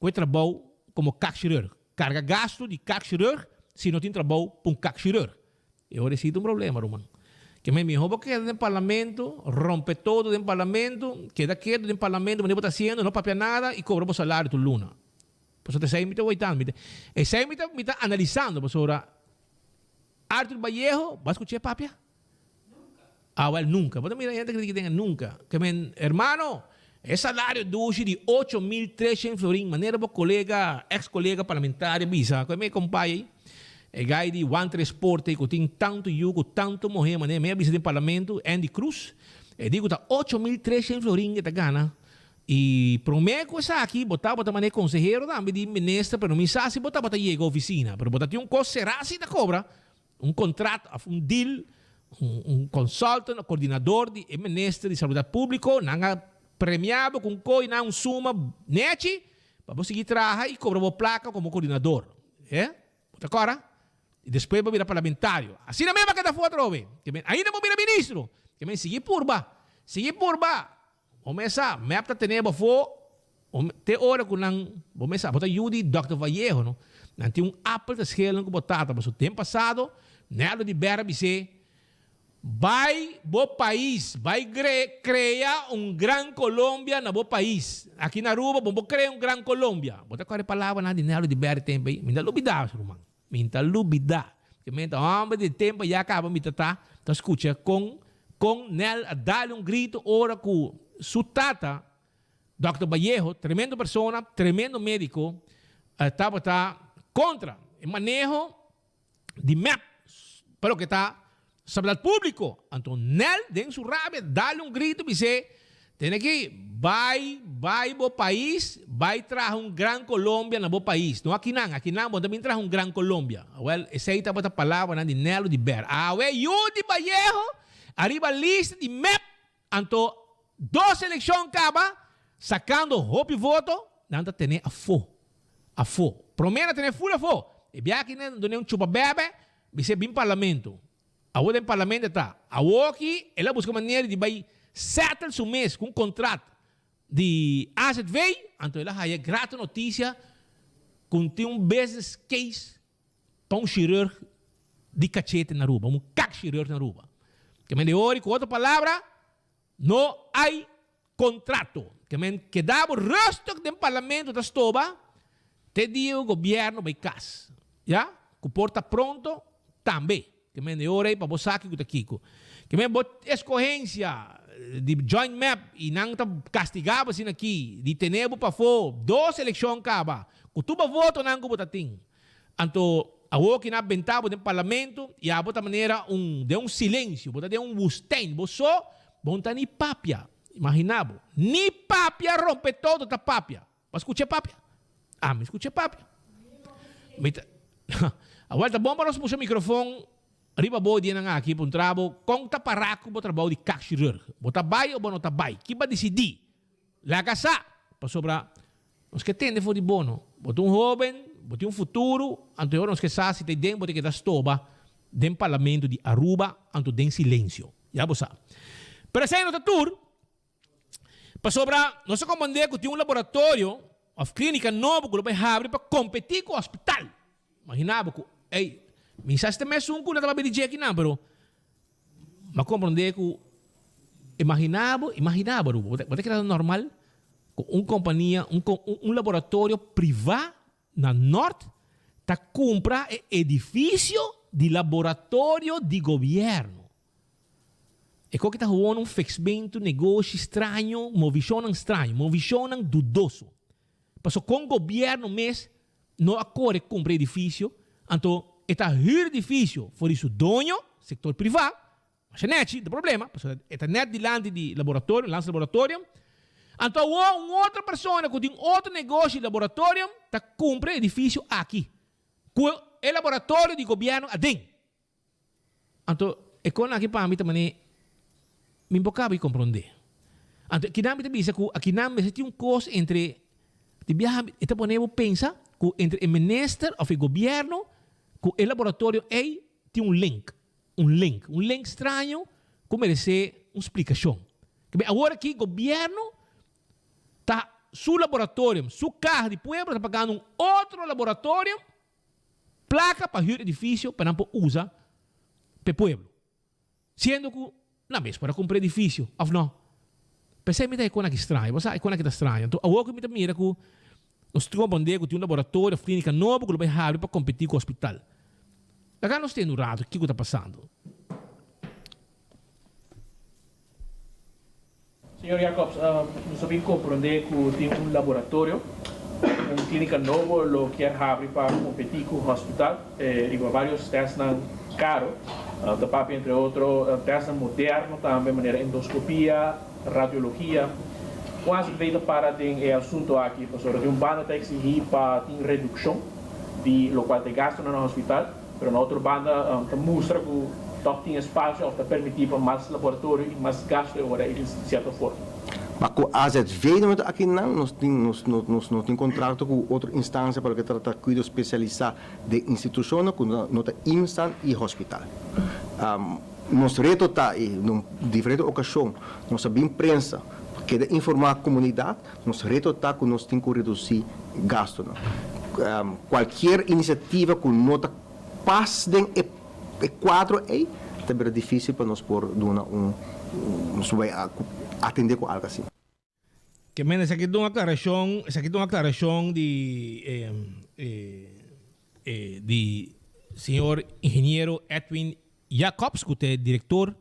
ku e trabou komo kakchirurg. Karga gastu di kakchirurg si no tin trabou pa un kakchirurg. E ora esei ta un problema, ruman. Ke men mihó bo keda den parlamento, rompe todo den parlamento, keda ketu den parlamento manera bo ta hasiendo, no papia nada i kobra bo salario tur luna. Pasobra ta esei mi ta waitando, mi ta, esei mi ta, mi ta analisando pasobra Arthur Vallejo, bo a skuch'é papia? Ah wel nunca. Bo ta mira hende ki den nunca. Ke men, hermano, e salario dushi di 8300 florin, manera bo colega, ex colega parlamentario bisa, cu e me compay ey, e guy di One Transporte cu tin tanto yu cu tanto muher, manera mi a bisa den parlamento, Andy Cruz, e di cu ta 8300 florin e ta gana. Y prome cu esaki, bo tabata manera consehero tambe di minister, pero mi sa si bo tabata yega oficina, pero bo ta tin un cos cera si ta cobra. Un contrato of un deal, un consultant of coordinador di e minister di Salubridad Publico, nan a premia bo cu un coy nan un suma nechi pa bo sigui traha y cobra bo placa como coordinador. Eh? Bo ta cora? Y despues bo bira parlamentario. Asina mes bo a keda afo atrobe. Ke men ainda bo bira ministro. Ke men sigui purba. Sigui purba. Bo mes sa, mep ta tene bo afó te ora ku nan, bo mes sa, bo ta yu di Dòkter Vallejo, no? Nan tin un apel ta schelen ku bo tata, pasobra den pasado, Neldo di Berra bis'é, Bai bo pais, bai krea un gran Colombia na bo pais. Aki na Aruba bo por krea un gran Colombia. Bo ta kòrda e palabranan di Neldo di Berra e tempu ei? Mi ta lubidá, ruman. Mi ta lubidá. Ke men ta homber di tempo ya kaba mi ta ta ta skucha kon kon Nel a dal un grito ora ku su tata Dòkter Vallejo, tremendo persona, tremendo mediko, tabata kontra e maneho di mep pa loke ta Salubridad Públiko. Anto Nel den su rabia dal un grito bis'é, Tene aki, bai, bai bo pais, bai traha un gran Colombia na bo pais. No akinan, akinan bo no ta bin traha un gran Colombia. Awel, esei tabata palabranan di Nelo di Ber. Awe yu di Vallejo ariba lista di mep, anto dos elekshon kaba, sakando hopi voto, nan ta tene afó. afó. Promé nan tene ful afó. E biaha aki nan dun'é un chupa bèbè, bis'é bin parlamento. Awor den parlamento e ta. Awoki el a buska manera di bai settle su mes ku un kontrat di AZV, anto el a haya grato notisia ku tin un business case pa un chirurg di kachete na Aruba, un kakchirurg na Aruba. Ke men di ori ku otro palabra, no hay Contrato. Ke men keda bo rustig den parlamento ta stoba te dia ku gobierno bai kas. Ya? Ku por ta pronto tambe. Ke men e ora ei pa bo sa kiko ta kiko. Ke men bo eskohensia di join mep i nan ta kastiga bo asina aki di tene bo pafó dos elekshon kaba ku tur bo votonan ku bo ta tin. Anto awor ki nan a benta bo den parlamento i abo ta manera un den un silensio, bo ta den un woestijn, bo so, bo no ta ni papia. Imagina bo, ni papia rompe todo ta papia. Bo a scucha e papia? Ami scucha e papia. Mi ta Awor ta bon pa nos pusha microfon riba bo dianan aki puntra bo con ta para cu bo trabou di kakchirurg. Bo ta bay o bo no ta bay? Ki bo a dicidi? Laga sa, pasobra nos ke tende for di bo no. Bo ta un hoben, bo tin un futuro, anto e ora nos ke sa si ta den bo ta keda stoba den parlamento di Aruba, anto den silencio. Ya bo sa. Pero esei no ta tur, pasobra nos a comprende cu tin un laboratorio of clinica nobo cu lo bay habri pa competi cu hospital. Imagina bo cu, ey, mi sa si ta mesun cu nan ta papia di dje akinan, pero M'a komprondé ku imaginá bo, imaginá bo Aruba, bo ta bo ta keda normal ku un kompania, un un laboratorio privá na Nort ta kumpra e edifisio di laboratorio di gobièrnu. E koki ta gewoon un fiksmentu, negoshi straño, movishonnan straño, movishonnan dudoso. Paso kon gobièrnu mes no a kore kumpra edifisio, anto e ta hür edifisio for di su doño, sektor privá, masha nèchi, no ta problema, pasobra e ta nèt dilanti di laboratorio, lansa laboratorio, anto awor un otro persona ku tin otro negoshi di laboratorio ta kumpra e edifisio aki ku e laboratorio di gobièrnu aden. Anto e kon aki pa mi ta manera mi por kaba di komprondé. Anto kinan mi ta bisa ku akinan mester tin un kos entre di biaha e ta pone bo pensa ku entre e minister òf e gobièrnu ku e laboratorio ei tin un link, un link, un link straño ku meresé un splikashon. Kibé awor aki gobièrnu ta su laboratorio, su kaha di pueblo ta pagando un otro laboratorio Placa pa huur edificio pa nan por usa p'e pueblo. Siendo cu nan mes por a cumpra edificio, of no? P'esey mi ta e con aki straño. Bo sa e con aki ta straño. Anto awor cu mi ta mira cu nos tin comprende cu tin un laboratorio of clinica nobo cu lo bay habri pa competi cu hospital. Laga nos tende un rato kico ta pasando. Señor Jacobs, nos a bin comprende cu tin un laboratorio, un clinica nobo lo kier habri pa competi cu hospital riba varios testnan caro. Ta papia entre otro testnan moderno tambe manera endoscopia, radiologia. Con AZV ta para den e asunto aki? Pasobra di un banda ta exigi pa tin reduccion di locual ta e gastonan na hospital. Pero na otro banda ta mustra cu toch tin espacio of ta permiti pa mas laboratorio y mas gasto e ora di cierto forma. Ma cu AZV no ta aki nan, nos tin nos nos no tin contrato cu otro instancia pa loke ta trata cuido specialisa den institucionnan cu no ta IMSAN y hospital. Nos reto ta y na diferente ocasion nos a bin prensa pa keda informa comunidad, Nos reto ta ku nos tin ku redusí gastunan. Kualkier inisiativa ku no ta pas den e kuadro ei, ta bira difísil pa nos por duna un, nos por bai atendé ku algu asina. Ke men esaki ta un aklarashon, esaki ta un aklarashon di di señor ingeniero Edwin Jacobs ku ta e direktor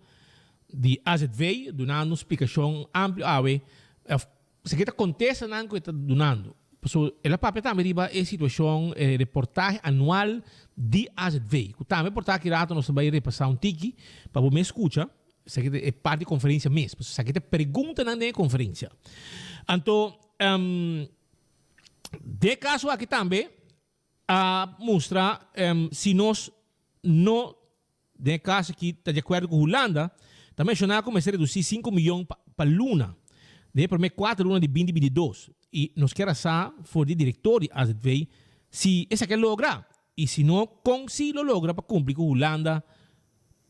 di AZV dunando un splikashon amplio awe òf esaki ta kontestanan ku e ta dunando. Pasobra el a papia tambe riba e situashon e reportahe anual di AZV ku tambe por ta aki rato nos ta bai repasá un tiki pa bo mes skucha esaki ta e parti di konferensia mes pasobra esaki ta e preguntanan den e konferensia. Anto den e kaso aki tambe a mustra si nos no, den e caso aki ta di acuerdo cu Hulanda, ta menciona cu mester reduci cinco miyon pa luna den e prome cuatro luna di binti binti dos. I nos kier a sa for di direktor di AZV si esaki a logra i si no kon si lo logra pa kumpli ku Hulanda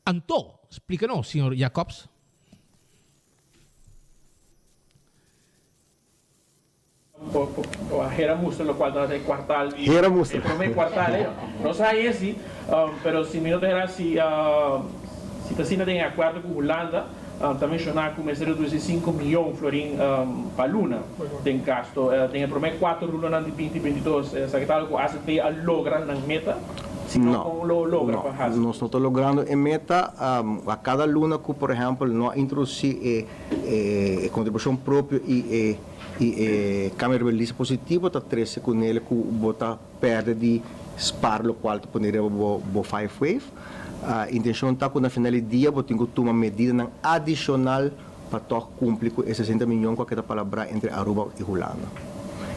anto. Splika nos, señor Jacobs. Hera mustra locual tabata e cuartal di Hera mustra. e prome cuartal e no sa haña si pero si mi no ta hera si si ta asina den e acuerdo cu Hulanda ta menciona cu mester reduci cinco miyon florin pa luna den gasto den e prome cuatro lunanan di binti 22 esaki ta algo cu AZB a logra nan meta si no con lo logra pa haci. Nos no ta logrando e meta a cada luna cu por ehempel no a introduci e e contribucion propio y e Y e cambio riba lista positivo ta trece cu nele cu bo ta perde di spaar locual ta pone riba bo bo five wave. Intencion ta cu na final di dia bo tin cu tuma medidanan adicional pa tog cumpli cu e 60 miyon cu a keda palabrá entre Aruba y Hulanda.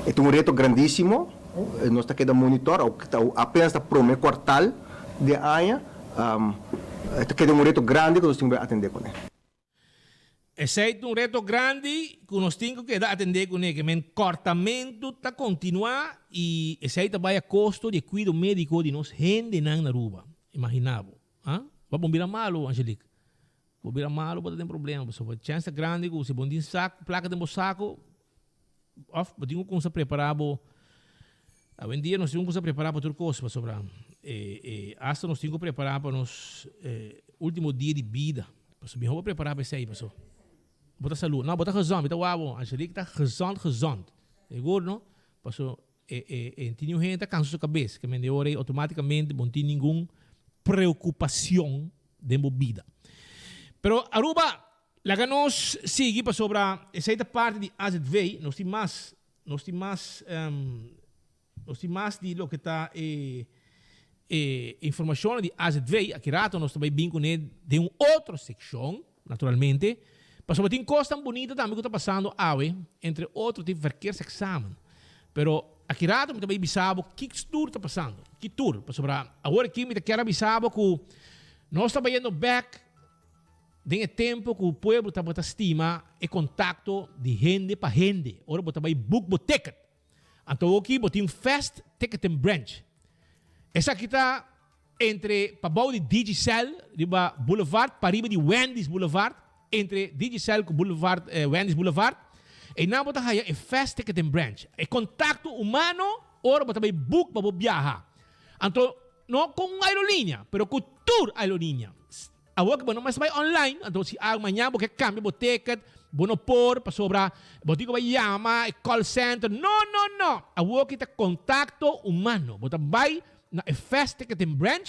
E ta un reto grandisimo, nos ta keda monitor, apenas ta prome cuartal di e aña, e ta keda un reto grandi cu nos tin cu bay atende cune. Esei ta un reto grandi ku nos tin ku keda atendé kuné, ke men kòrtamentu ta kontinuá i esei ta bai a kosto di e kuido médiko di nos hendenan na Aruba. Imaginá bo, ha? Bo a bon bira malu, Angelique. Bo bira malu, bo ta den problema, pasobra chèns ta grandi ku si bo no tin sak, plaka den bo saku, Of bo tin ku kumsa prepará bo Awendia nos tin ku kumsa prepará pa tur kos pasobra asta nos tin ku prepará pa nos ultimo dia di bida. Pasobra mihó bo prepará pa esei paso bo ta salú. No bo ta gezond mi ta wak bo Angelique ta gezond gezond sigur no paso e tin niun hende ta kansa su kabes ke mende ora ei outomaticamente bo no tin ningun preocupacion den bo bida. Pero Aruba Laga nos sigui pasobra esei ta parti di azv, nos tin mas, nos tin mas, nos tin mas di loke ta e e informacionnan di azv, aki rato nos ta bay bin cune den un otro seccion, naturalmente, pasobra tin cosnan bunita tambe cu ta pasando awe, entre otro tin verkeersexamen, pero aki rato mi ta bay bisa bo ki tur ta pasando, ki tur, pasobra awor aki mi ta kier a bisa bo cu nos ta bayendo bek Den e tempo cu pueblo tabata stima e contacto di hende pa hende, ora bo ta bay book bo ticket. Anto awoki bo tin Fast Ticketing Branch. Esaki ta entre pabou di Digicel riba Boulevard pariba di Wendy's Boulevard, entre Digicel cu Boulevard Wendy's Boulevard. Eynan bo ta haya e Fast Ticketing Branch. E contacto humano ora bo ta bay book pa bo biaha. Anto no cu un aerolinea, pero cu tur aerolinea. Awor ku bo no mester bai online, anto si algu mañan bo ke kambia bo ticket, bo no por pasobra bo tin ku bai yama e call center. No, no, no! Awor ki ta kontakto humano. Bo ta bai na e Fast Ticketing Branch,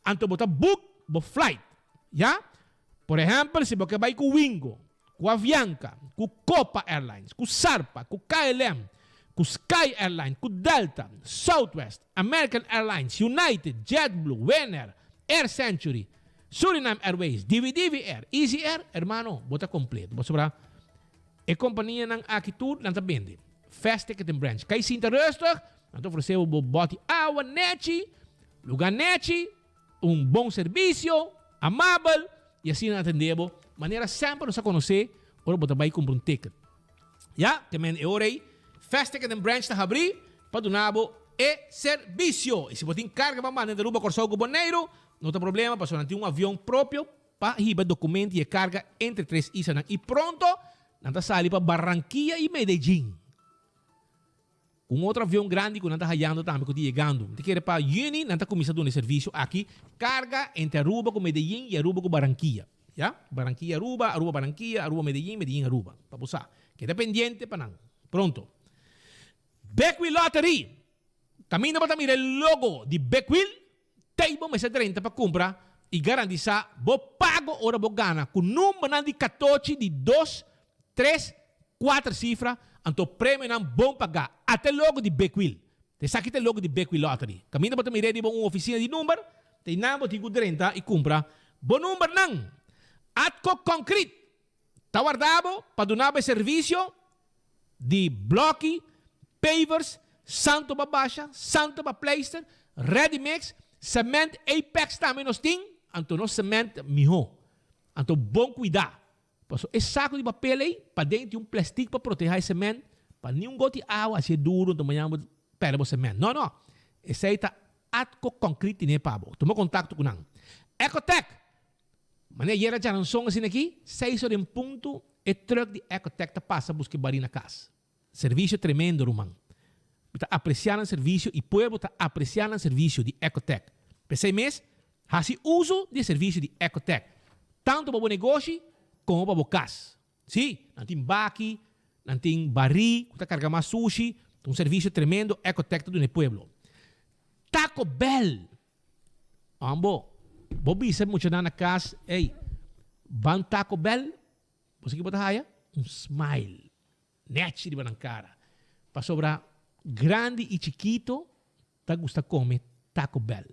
anto bo ta book bo flight. Ya? Por ehèmpel, si bo ke bai ku Wingo, ku Avianca, ku Copa Airlines, ku Sarpa, ku KLM, ku Sky Airlines, ku Delta, Southwest, American Airlines, United, JetBlue, Winair, Air Century, Suriname Airways, Divi Divi Air, Easy Air, hermano, bo ta completo. Pasobra e companianan aki tur nan ta bende. Fast Ticketing Branch. Kai sinta rustig, nan ta ofrece bo bo boti awa nechi, lugar nechi, Un bon servisio, amabel y asina atende bo manera semper nos a conoce ora bo ta bay cumpra un ticket. Ya, te men e ora ey Fast Ticketing Branch ta habri pa duna bo e servisio. Y si bo tin carga pa manda entre Aruba, Corsou cu Boneiru, no ta problema pasobra nan tin un avion propio pa hiba documento y e carga entre tres islanan. Y pronto nan ta sali pa Barranquilla y Medellin. Un otro avion grandi ku nan ta hayando tambe ku ta yegando. Mi ta kere pa yüni nan ta kuminsá duna e servisio aki, karga entre Aruba ku Medellin i Aruba ku Barranquilla. Ya? Barranquilla Aruba, Aruba Barranquilla, Aruba Medellin, Medellin Aruba. Pa bo sa. Keda pendiente pa nan. Pronto. Bekwil Lottery! Kaminda bo ta mira e logo di Bekwil, Tei bo mester drenta pa kumpra i garantisa bo pago ora bo gana ku numbernan di katochi di dos, tres, kuater sifra, anto premionan bon pagá. Ata e logo di Bekwil. Esaki ta e logo di Bekwil Lottery. Kaminda bo ta mir'é riba un ofisina di number, ta einan bo tin ku drenta i kumpra bo numbernan. Atco Concrete ta warda bo pa duna bo e servisio di blòki, pavers, santo pa basha, santo pa pleister, ready mix, cement Apex tambe nos tin, anto nos cement mihó. Anto bon kuidá, pasobra e saku di papel ei paden tin un plestik pa protehá e cement. Pa niun goti awa hasié duru anto mañana bo pèrdè bo semènt. No, no. Esei ta Atco Concrete tine pa bo. Tuma kontakto ku nan. Ecotec! Manera ayer a djaranson asina aki, seis ora en punto e truck di Ecotec ta pasa buska e bari na kas. Servicio tremendo ruman. Mi ta aprecia nan servicio y pueblo ta aprecia nan servicio di Ecotec. P'esey mes, haci uso di e servicio di Ecotec, tanto pa bo negoshi como pa bo cas. Si, nan tin baki, nan tin bari cu ta carga mas sushi, ta un servicio tremendo Ecotec ta duna e pueblo. Taco Bell! Ambo, bo bisa e muchanan na cas, ey, ban Taco Bell, bo sa ki bo ta haya? Un smile. Nechi riba nan kara. Pasobra grandi i chikito ta gusta kome Taco Bell.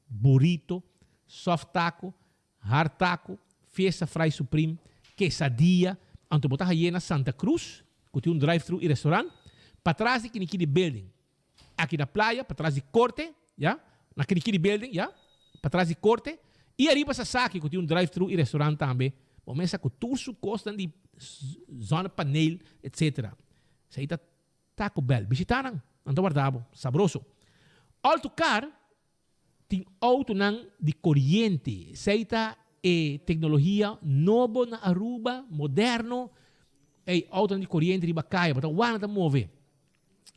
Burrito, soft taco, hard taco, fiesta fry supreme, quesadilla, anto bo ta haye na Santa Cruz ku tin un drive thru i restaurant, patras di Kinikini Building. Aki na playa, patras di korte, ya, na Kinikini Building, ya, patras di korte, i ariba Sasaki ku tin un drive thru i restaurant tambe, bo mesa ku tur su kosnan di zonnepaneel, etcetera. Esei ta Taco Bell. Bishita nan, nan ta warda bo. Sabroso. Alto Car tin outonan di koriente. Esei ta e teknologia nobo na Aruba, moderno. Ey, outonan di koriente riba kaya, bo ta wak nan ta move.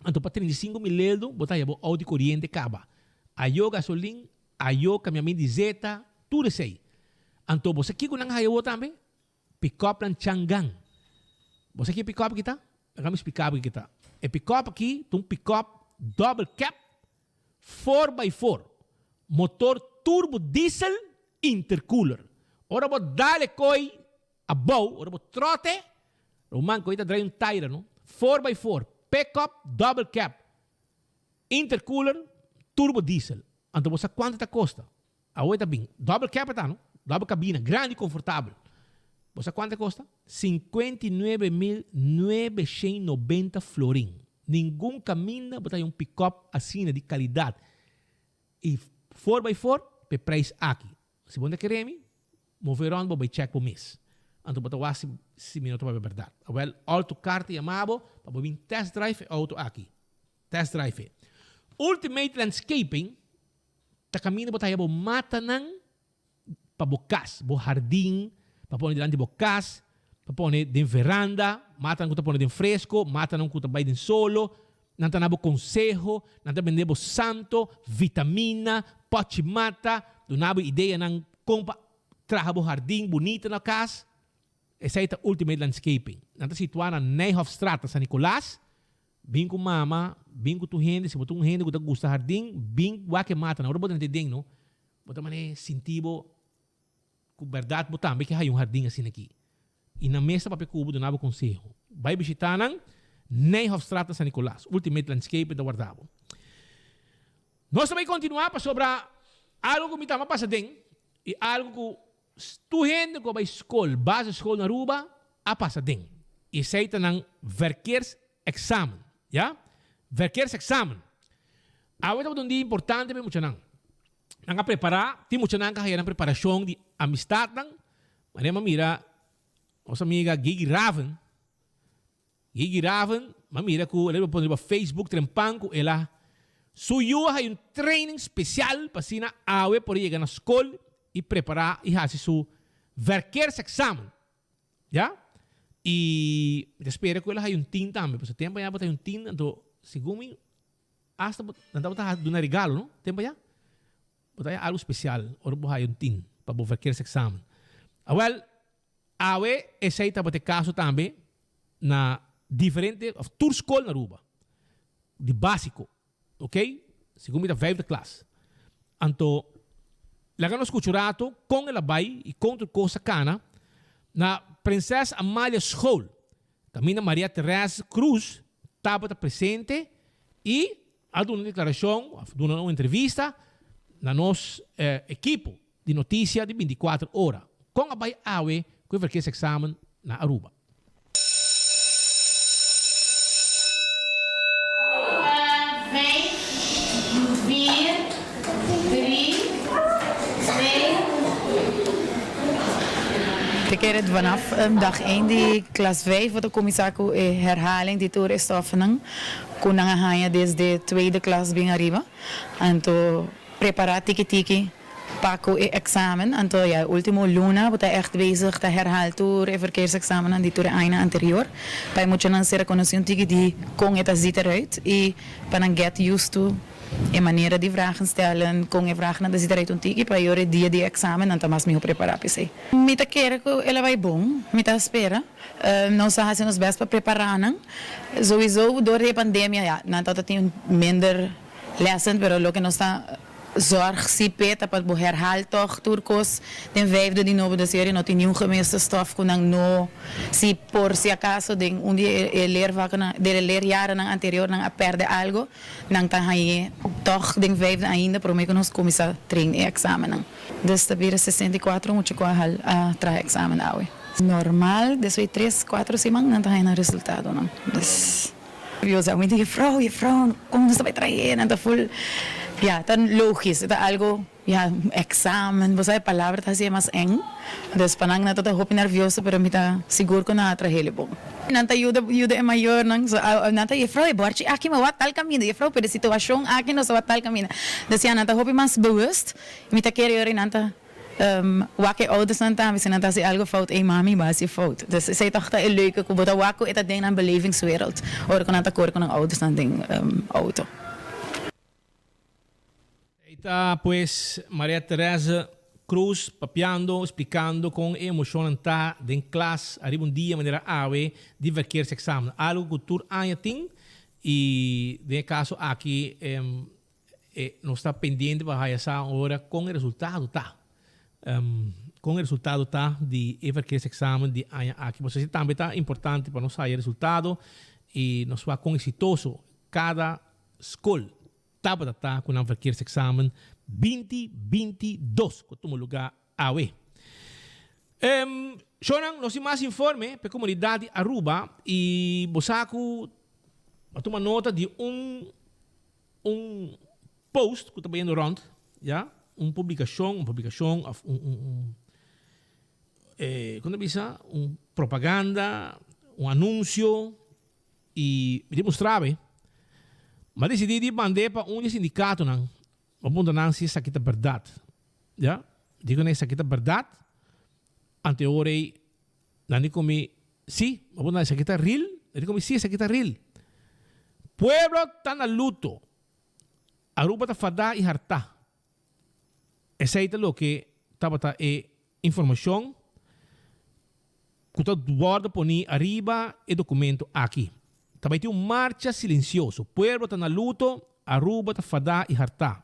Anto pa 35 mil eldo bo ta haya bo auto di koriente kaba. Ayo gasolin, ayo kambiamento di zeta, tur esei. Anto bo sa kiko nan haya awor tambe? Pikòpnan Changan. Bo sa ki pikòp aki ta? Laga mi splika bo kiko ta. E pikòp aki ta un pikòp dòbel kèp, four by four, motor turbo diesel intercooler. Ora bo dal e koi Abou, ora bo trote, ruman ku ei ta drai un taira no. Four by four, pickup, double cab, intercooler, turbo diesel. Anto bo sa kuantu ta kosta? Awor e ta bin, double cab e ta no, double cabina, grandi i konfortabel. Bo sa kuantu e kosta? 59.990 florin. Ningun kaminda bo ta haña un pickup asina di kalidat i four by four pa e prijs aki. Si bo no ta kere mi, move rond bo bai check bo mes. Anto bo ta wak si si mi no ta papia berdad. Awel, Alto Car ta yama bo pa bo bin test drive e auto aki. Test drive e. Ultimate Landscaping ta kaminda bo ta haya bo matanan pa bo kas, bo hardin, pa pone dilanti bo kas, pa pone den veranda, matanan ku ta pone den fresco, matanan ku ta bai den solo, Nan ta na bo konseho, nan ta bende bo santo, vitamina, pòchi mata, duna bo ideanan kon pa traha bo hardin bunita na kas. Esei ta Ultimate Landscaping. Nan ta situá na Nijhofstraat na San Nicolas. Bin ku mama, bin ku tur hende, si bo ta un hende ku ta gusta hardin, bin wak e matanan. Ora bo drenta den no, bo ta manera sinti bo Ku bèrdat bo tambe ke haya un hardin asina aki. I nan mes ta papia ku bo duna bo konseho. Bai bishitá nan Nijhofstraat na San Nicolas. Ultimate Landscaping ta warda bo. Nos ta bai kontinuá pasobra algu ku mi tamba pasa den i algu ku tur hende ku a bai skol, basisschool na Aruba, a pasa den. I esei ta nan verkeersexamen. Ya? Verkeersexamen. Awe tabata un dia importante pa e muchanan. Nan a prepará, tin muchanan ku a haya nan preparashon di amistatnan. Manera mi a mira nos amiga Gigi Raven, Gigi Raven, mi a mira ku el a pone riba Facebook trempan ku el a su yu a haya un training spesial pa asina awe por a yega na skol i prepará i hasi su verkeersexamen. Ya? I mi ta spera ku el a haya un tin tambe, pasobra tempu aña bo ta haya un tin, anto segun mi Hasta bo nan tabata haci duna regalo no tempo allá. Bo ta haya algo special ora bo haya un tin pa bo verkeersexamen. Awel, awe esey tabata e caso tambe na diferente of tur scol na Aruba di basico, ok, segun mi ta vijfde klas. Anto laga nos scucha un rato con el a bay y con tur cos a cana na Prinses Amalia School. Kaminda Maria Therese Cruz tabata presente i a duna un deklarashon òf duna un entrevista na nos ekipo di notisia di bintikuater ora. Kon a bai awe ku e verkeersexamen na Aruba? Vijf, vier, drie, twee. Ta kere vanaf dag één di klas vijf bo ta kuminsá ku e herhaling di tur e stòfnan ku nan a haña desde tweede klas bin ariba. Anto prepará tiki tiki pa ku e eksamen. Anto ya e último luna bo ta ègt bezig ta herhaal tur e verkeersexamennan di tur e añanan anterior pa e muchanan sera konosí un tiki di kon e ta ziet eruit i pa nan get used to E manera di vragen stellen, kon e vragennan ta zita reit un tiki pa yora e dia di e examen nan ta mas miho prepara p'esei. Mi ta kere ku el a bai bon, mi ta spera. Nos a hasi nos best pa prepara nan. Souiso dor di e pandemia ya nan tabata tin minder lessen pero loke nos ta zorg si p'e ta pa bo herhaal tog tur kos den vijfde di nobo dus yori no tin niun gemiste stof ku nan no si por si acaso den un di e leervakkennan den e leerjarennan anterior nan a perde algo. Nan ta hañ'é tòg den vijfde ainda promé ku nos kuminsá train e èksamennan. Dus ta bira 64 mucha ku a hal a traha èksamen awe. Normal despues di tres, kuater siman nan ta haña nan resultadonan. Dus yo mi di jefrou, jefrou kon nos ta bai trah'é? Nan ta ful, ya ta logis, e ta algo. Ya, examen, bo sa e palabra ta hacié mas eng, dus pa nan nan ta ta hopi nervioso pero mi ta sigur cu nan a trahele bon. Nan ta yuda yuda e mayornan, so nan ta jefrouw e borchi aki mi wak tal caminda, jefrouw pero e situacion aki nos ta wak tal caminda, dus ya nan ta hopi mas bewust, mi ta kere ora nan ta wak e oudersnan tambe si nan ta haci algo fout, ey mami bo a haci fout, dus esey tog ta e leuke cu bo ta wak cu e ta den nan belevingswereld ora cu nan ta core cu nan oudersnan den auto. Ei ta pues Maria Therese Cruz papiando, splicando con e emocionnan ta den klas ariba un dia manera awe di verkeersexamen. Algo cu tur aña tin y den e caso aki e nos ta pendiente pa haya sa ora con e resultado ta. Con e resultado ta di e verkeersexamen di aña aki. Pasobra esey tambe ta importante pa nos haya resultado y nos wak con exitoso cada scol Tabata ta ku nan verkeersexamen 2022 ku tuma lugá awe. Shownan, nos tin mas informe pa e komunidat di Aruba i bo sa ku a tuma nota di un un post ku ta bayendo rònt, ya, un publikashon, un publikashon òf un un un kon ta bisa, un propaganda, un anunsio. I mi demostrá be. Mi a disidí di mand'é pa un di e sindikatonan. Mi a puntra nan si esaki ta bèrdat. Ya. Mi di ku nan esaki ta bèrdat. Anto e ora ei nan di ku mi, Sí. Mi a puntra nan esaki ta ril? Nan di ku mi, Sí, esaki ta ril. Pueblo ta na luto. Aruba ta fadá i hartá. Esei ta loke tabata e informashon ku ta wòrdu poní ariba e dokumento aki. Ta bai tin un marcha silensioso. Pueblo ta na luto, Aruba ta fadá i hartá.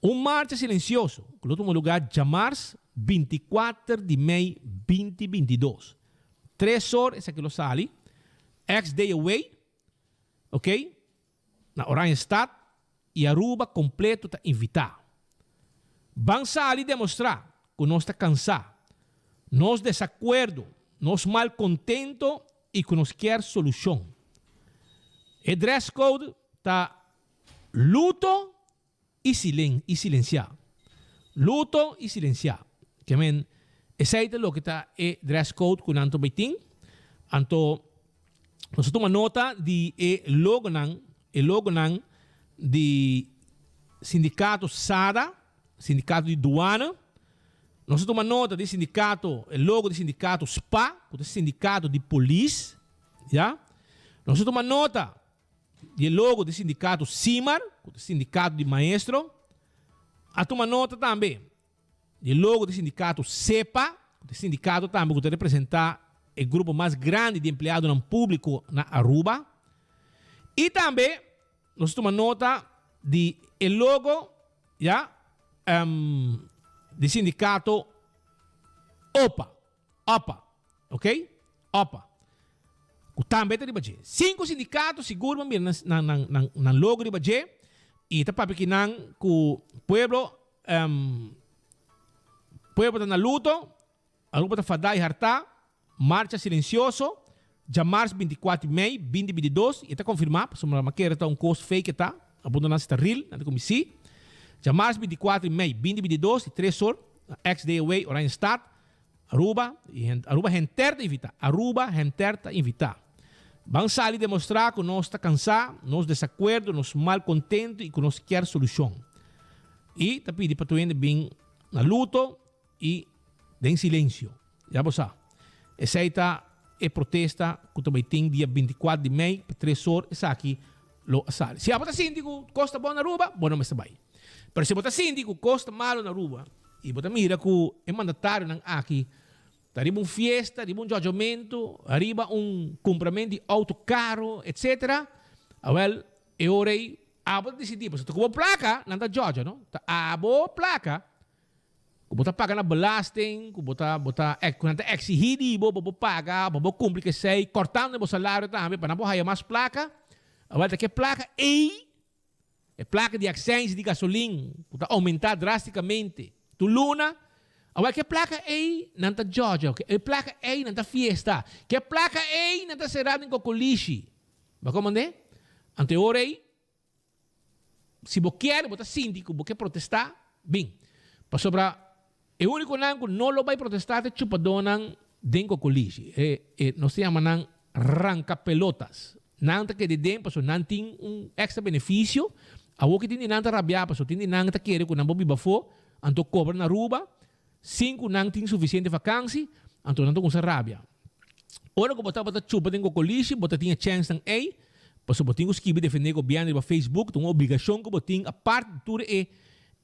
Un marcha silensioso ku lo tuma lugá djamars 24 di mei 2022. Tres or esaki lo sali, X-Day Away, ok. Na Oranjestad y Aruba completo ta invita. Ban sali demostra cu nos ta cansa, nos desacuerdo, nos malcontento y cu nos kier solucion. E dress code ta luto y silen y silencia. Luto y silencia. Ke men, esei ta loke ta e dress code ku nan ta bai tin. Anto, nos a tuma nota di e logonan, e logonan di Sindicato SADA, Sindicato di Douane. Nos a tuma nota di sindicato, e logo di Sindicato spa, ku ta Sindicato di Polis, ya. Nos a tuma nota Di e logo di sindikato Simar, ku ta sindikato di maestro. A tuma nota tambe di e logo di sindikato Sepa, ku ta sindikato tambe ku ta representá e grupo mas grandi di empleadonan públiko na Aruba. I tambe nos a tuma nota di e logo, ya, di sindikato opa. Opa, ok? Opa. Ku tambe ta riba dje. Sinku sindikato sigur bo mira nan nan nan nan logo riba dje i ta papia ki nan ku pueblo pueblo ta na luto, Aruba ta fadá i hartá, marcha silensioso, djamars 24 di mei 2022 i e ta konfirmá pasobra mi a kere ta un kos fake e ta, a puntra nan si ta real, nan ta ku mi si. Djamars 24 di mei 2022 di tres or na X-Day Away, Oranjestad. Aruba y Aruba henter ta invita. Aruba henter ta invita. Ban sali demostra cu nos ta cansa, nos desacuerdo, nos malcontento y cu nos kier solucion. Y ta pidi pa tur hende bin na luto y den silencio. Ya bo sa. Esey ta e protesta cu ta bay tin dia 24 di mei pa tres or esaki lo a sali. Si abo ta sinti cu cos ta bon na Aruba, bo no mester bay. Pero si bo ta sinti cu cos ta malo na Aruba y bo ta mira cu e mandatarionan aki ta riba un fiesta, riba un djodjomento, riba un cumpramento di auto caro, etcetera, awel e ora ey abo ta dicidi, pasobra ta cu bo placa nan ta djodja, no? Ta abo placa Ku bo ta paga na belasting, ku bo ta bo ta ku nan ta eksigí di bo pa bo paga, pa bo kumpli ku esei, kòrtando bo salario tambe pa nan por haya mas plaka. Awor ta ke plaka ei, e plaka di aksèns di gasolin ku ta oumentá drástikamente tur luna, awor ke plaka ei nan ta djòdjò, e plaka ei nan ta fiesta, ke plaka ei nan ta será den kokolishi. Bo a komprendé? Anto e ora ei Si bo kier, bo ta sinti ku bo ke protestá, bin. Pasobra e únikonan ku no lo bai protestá ta e chupadónan den kokolishi. E, e, nos ta yama nan rankapelotas. Nan ta keda den pasobra nan tin un èkstra benefisio. Awor ki tin di nan ta rabiá pasobra tin di nan ta kere ku nan por biba afó, anto kobra na Aruba sin ku nan tin sufisiente vakansi, anto nan ta kuminsá rabia. Ora ku bo tabata chupa den kokolishi, bo ta tin e chènsnan ei, pasobra bo tin ku skibi defendé gobièrnu riba Facebook, ta un obligashon ku bo tin apart di tur e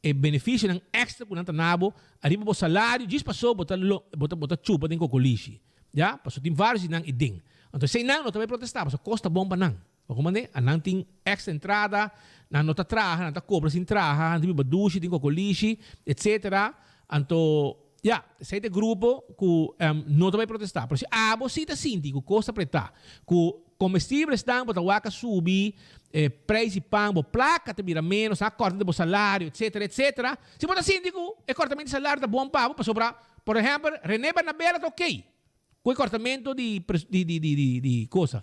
e benefisionan èkstra ku nan ta na bo ariba bo salario djis pasobra bo ta bo ta bo ta chupa den kokolishi. Ya, pasobra tin vários di nan ei den. Anto eseinan no ta bai protestá pasobra kos ta bon pa nan. Bo komand'é? A Nan tin extra entrada, nan no ta traha, nan ta kobra sin traha, nan ta biba dushi, tin kokolishi, etcetera. Anto, ya, esei ta e grupo ku no ta bai protestá. Pero si abo si ta sinti ku kos ta pretá, ku komestiblesnan bo ta wak a subi, e preis di pan, bo plaka ta bira ménos, nan a kòrta di bo salario, etcetera, etcetera. Si bo ta sinti ku e kòrtamentu di salario ta bon pa bo, pasobra, por ehèmpel, René Bernabela ta okey. Ku e kòrtamentu di di di di di kosa.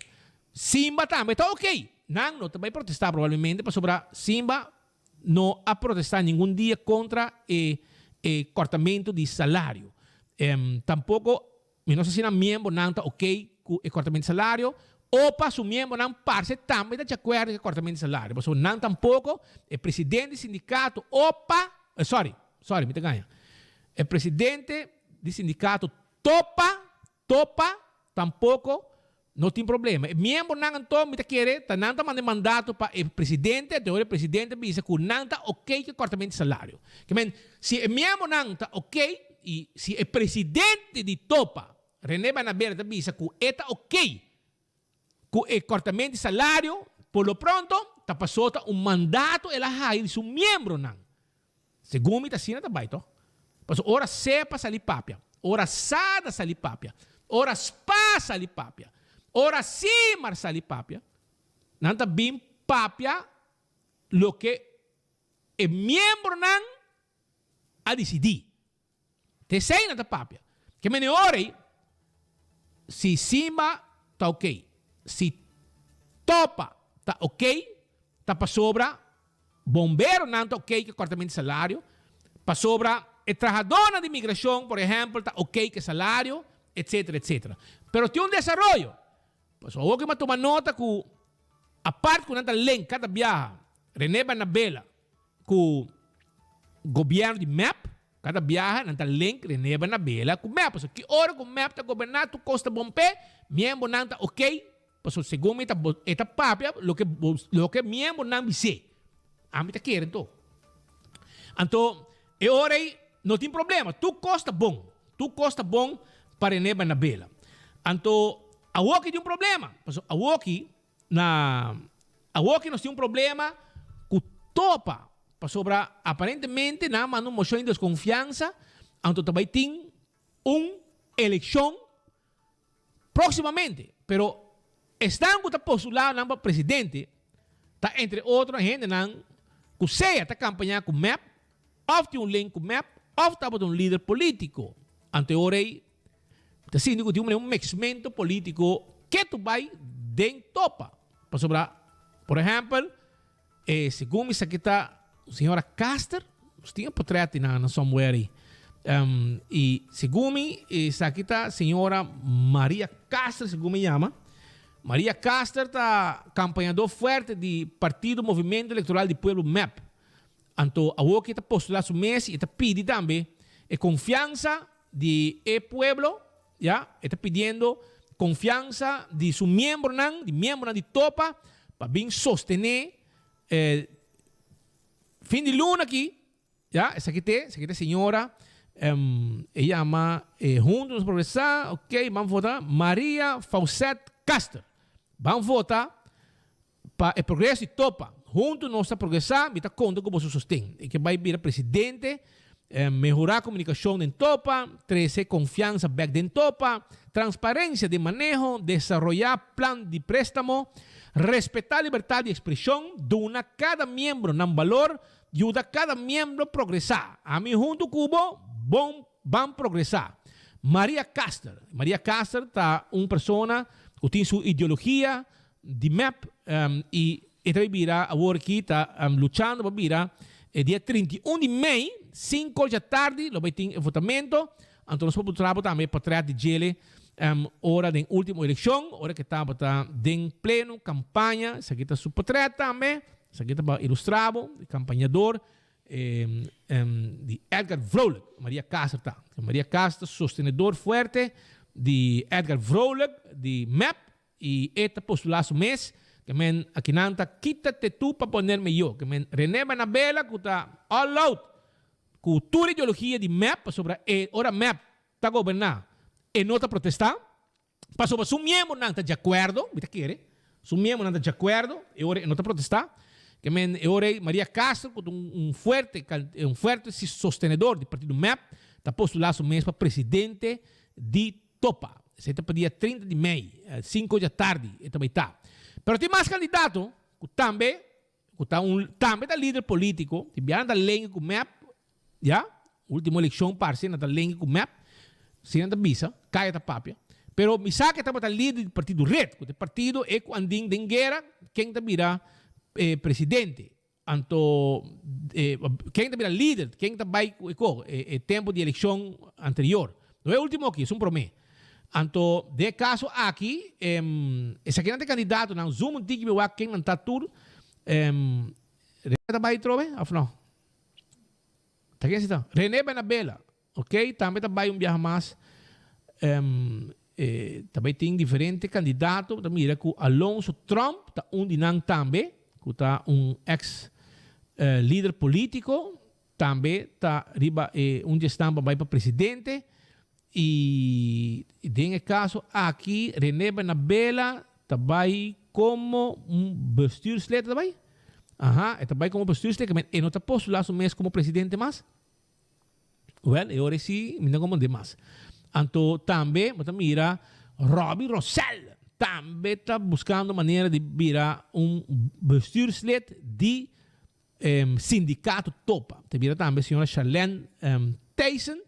Simba tambe ta ok. Nan no ta bai protestá probablemente pasobra Simba no a protestá ningun dia kontra e e kòrtamentu di salario. Tampoko mi no sa si nan miembronan ta ok ku e kòrtamentu di salario o pa su miembronan parse tambe ta di akuerdo ku e kòrtamentu di salario pasobra nan tampoko e presidente di sindikato opa sorry sorry mi ta gaña e presidente di sindikato Topa, topa, tampoco no tin problema. E miembronan anto mi ta kere ta nan ta manda e mandato pa e presidente, anto e presidente bisa cu nan ta ok cu e cortamento di salario. Ke men, si e miembronan ta ok y si e presidente di topa, Rene Banabera ta bisa cu e ta ok cu e cortamento di salario, por lo pronto ta paso ta un mandato el a haya di su miembronan. Segun mi ta asina ta bai toh. Pasobra ora sepa sali papia, ora sada sali papia, ora spa sali papia, ora simar sali papia, nan ta bin papia loke e miembronan a disidí. Ta esei nan ta papia. Ke mene ora ei, si Simba ta okey, si Topa ta okey, ta pasobra bomberonan ta okey ku e kortament di salario, pasobra e trahadónan di migrashon, por ehèmpel, ta okey ku e salario, etsetera, etsetera. Pero tin un desaroyo. Pasobra awor ku mi a tuma nota ku apart ku nan ta link kada biaha Rene Banabela ku gobièrnu di mep, kada biaha nan ta link Rene Banabela ku mep. Pasobra ki ora ku mep ta goberná tur kos ta bon p'e, miembronan ta okey. Pasobra segun mi ta e ta papia loke loke miembronan bis'é. Ami ta kere anto. Anto e ora ei no tin problema, tur kos ta bon. Tur kos ta bon pa Rene Banabela. Anto awoki tin un problema, pasobra awoki na awoki nos tin un problema ku topa, pasobra aparentemente nan a manda un moshon di deskonfiansa, anto ta bai tin un elekshon Próximamente, pero esnan cu ta postula nan pa presidente ta entre otro hendenan cu sea ta campaña cu mep of tin un link cu mep of tabata un lider politico. Anto e ora ey ta sinti cu tin un mixmento politico ketu bay den topa. Pasobra, por ehempel, E segun mi sa ki ta señora Caster, nos tin e potret di nan somewhere ei. I segun mi esaki ta señora Maria Caster segun mi yama. Maria Caster ta campañador fuerte di Partido Movimento Electoral di Pueblo mep. Anto awor ki e ta postula su mes y e ta pidi tambe e confiansa di e pueblo, ya, e ta pidiendo confiansa di su miembronan, di miembronan di Topa pa bin sostene e fin di luna aki, ya, esaki te, esaki ta e señora, e yama Hunto Nos Progresa, ok, ban vota Maria Faucet Caster, ban vota. Pa e progreso di Topa. Huntu nos ta progresá, mi ta konta ku boso sosten. E ke bai bira presidente, mehorá komunikashon den Topa, trese konfiansa bèk den Topa, transparensia den maneho, desaroyá plan di préstamo, respetá libertat di ekspreshon, duna kada miembro nan balor, yuda kada miembro progresá. Ami huntu ku bo, bon ban progresá. Maria Caster. Maria Caster ta un persona ku tin su ideologia, Di mep y e ta bay bira awor aki ta luchando pa bira e dia 31 di mei cinco dja tardi lo bay tin e votamento anto nos por mustra bo tambe e potret di djele ora den ultimo eleccion ora ke tabata den pleno campaña esaki ta su potret tambe esaki ta pa ilustra bo e campañador di Edgar Vrolijk Maria Caster ta Maria Caster sostenedor fuerte di Edgar Vrolijk di mep I e ta postulá su mes, ke men akinan ta Quítate tú pa ponerme yo, ke men René Banabela ku ta all out ku tur ideologia di mep pasobra e ora mep ta goberná e no ta protestá pasobra su miembronan ta djakuerdo, mi ta kere, su miembronan ta djakuerdo e ora e no ta protestá, ke men e ora ei Maria Castro ku ta un fuerte un fuerte sostenedor di partido mep ta postulá su mes pa presidente di Topa. Esei ta pa dia 30 di mei, sinku djatardi e ta bai ta. Pero tin mas kandidato ku tambe ku ta un tambe ta lider politiko, tin biaha nan ta lenga ku mep, ya, ultimo elekshon parse nan ta lenga ku mep, si nan ta bisa, kaya ta papia. Pero mi sa ku e tabata lider di partido red, ku ta e partido e ku andin den guera ken ta bira presidente. Anto ken ta bira lider, ken ta bai ku e ko e tempu di elekshon anterior. No e ultimo aki, esun promé. Anto den e kaso aki esakinan ta e kandidatonan, zoom un tiki mi wak ken nan ta tur. Rene ta bai trobe òf no? Ta ken si ta? Rene Benabela. Ok, tambe ta bai un biaha mas ta bai tin diferente kandidato, ta mira ku Alonso Trump ta un di nan tambe, ku ta un eks lider politiko, tambe ta riba e un di esnan pa bai pa presidente i den e kaso aki Rene Bernabela ta bai komo un bestuurslid ta bai? Aha, e ta bai komo bestuurslid, e no ta postula su mes komo presidente mas. Well, e ora si mi no comprende mas. Anto tambe bo ta mira Robbie Rosell tambe ta buscando manera di bira un bestuurslid di sindicato Topa. Ta bira tambe señora Charlene Thijssen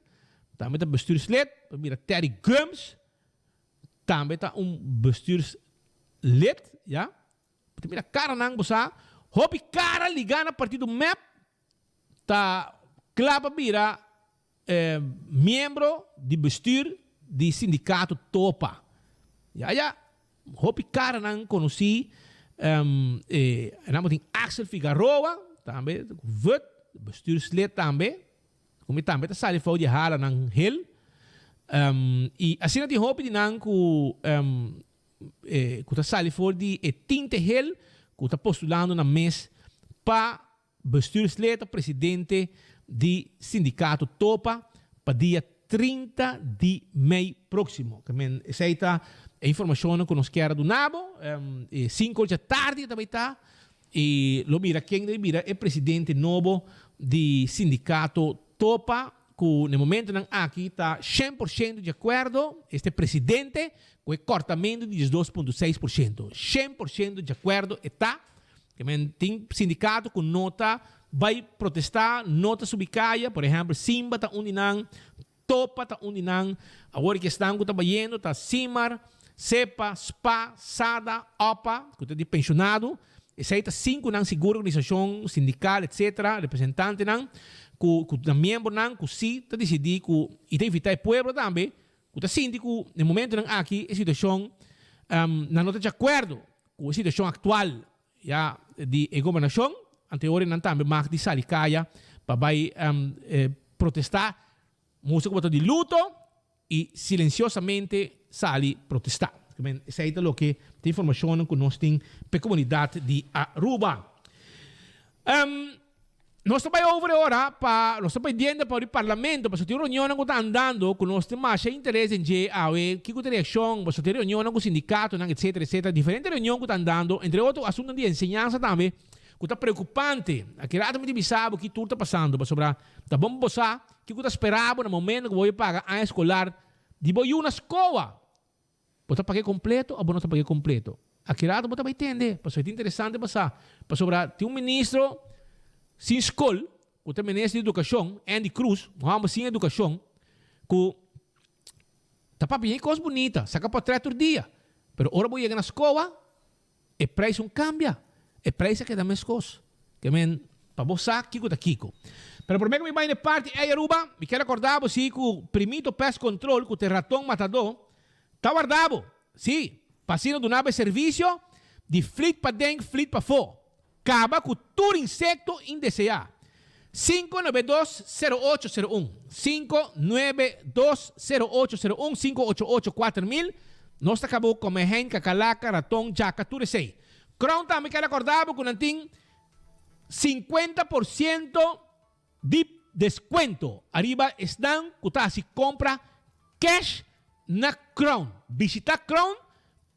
tambe ta bestuurslid. Ta bira Terry Gumbs tambe ta un bestuurslid, ya. Bo ta mira karanan bo sa hopi kara ligá na partido mep ta kla pa bira miembro di bestuur di sindikato Topa. Ya ya hopi karanan konosí nan bo tin Axel Figaroa tambe vut bestuurslid tambe ku mi tambe ta sali for di halanan hel i asina tin hopi di nan ku ku ta sali for di e tinte hel ku ta postulando nan mes pa bestuurslid of presidente di sindikato Topa pa dia 30 di mei próksimo. Ke men esei ta e informashonnan ku nos kier a duna bo. E sinku dja tardi ta bai ta i lo mira ken ta bira e presidente nobo di sindikato Topa ku na e momentonan aki ta shen por shento di akuerdo, este presidente, ku e kòrtamentu di 12.6%. 100% di akuerdo e ta. Ke men tin sindikato ku no ta bai protestá, no ta subi kaya, por ehèmpel Simba ta un di nan, Topa ta un di nan, awor ki esnan ku ta bayendo ta Simar, Sepa, Spa, Sada, Opa, ku ta di penshonado. Esei ta sinkunan sigur organisashon sindikal etsetera, representantenan. ku ku nan miembronan ku si ta disidí ku i ta invitá e pueblo tambe ku ta sinti ku na e momentonan aki e situashon nan no ta djakuerdo ku e situashon aktual ya di e gobernashon, anto e ora nan tambe mag di sali kaya pa bai protestá, mustra ku bo ta di luto i silensiosamente sali protestá. Esei ta loke ta informashonnan ku nos tin pa e komunidat di Aruba. Nos ta bai over e ora pa nos ta pendiente pa di parlamento pasobra tin reunionnan ku ta andando ku nos tin masha interes den dje awe kiko ta reakshon pasobra tin reunionnan ku sindikatonan etsetera etsetera diferente reunion ku ta andando entre otro asuntonan di enseñansa tambe ku ta preokupante aki rato mi ta bisa bo ki tur ta pasando pasobra ta bon bo sa kiko ta spera bo na momento ku bo bai paga aña eskolar di bo yu na skoa. Bo ta pag'é kompleto òf bo no ta pag'é kompleto? Aki rato bo ta bai tende, pasobra e ta interesante pa sa. Pasobra tin un ministro sin skol, ku ta minister di edukashon, Endy Croes, un hòmber sin edukashon, ku ta papia hei kos bunita, saka pòtrèt tur dia. Pero ora bo yega na skoa, E prijs un cambia, e prijs a keda mescos. Ke men, pa bo sa kico ta kico. Pero prome cu mi bay na e parti ey Aruba, mi kier acorda bo si cu Primito Pest Control cu ta e raton matador ta warda bo. Si, pa asina duna bo e servicio di flit paden flit pafo. Caba cu tur insecto indesea. 592 0801 592 0801 588 4000 Nos ta caba cu comehen, cacalaca, raton, djaca, tur esey. Crown tambe kier acorda bo cu nan tin 50 por ciento di descuento ariba esnan cu ta haci compra cash na Crown. Bishita Crown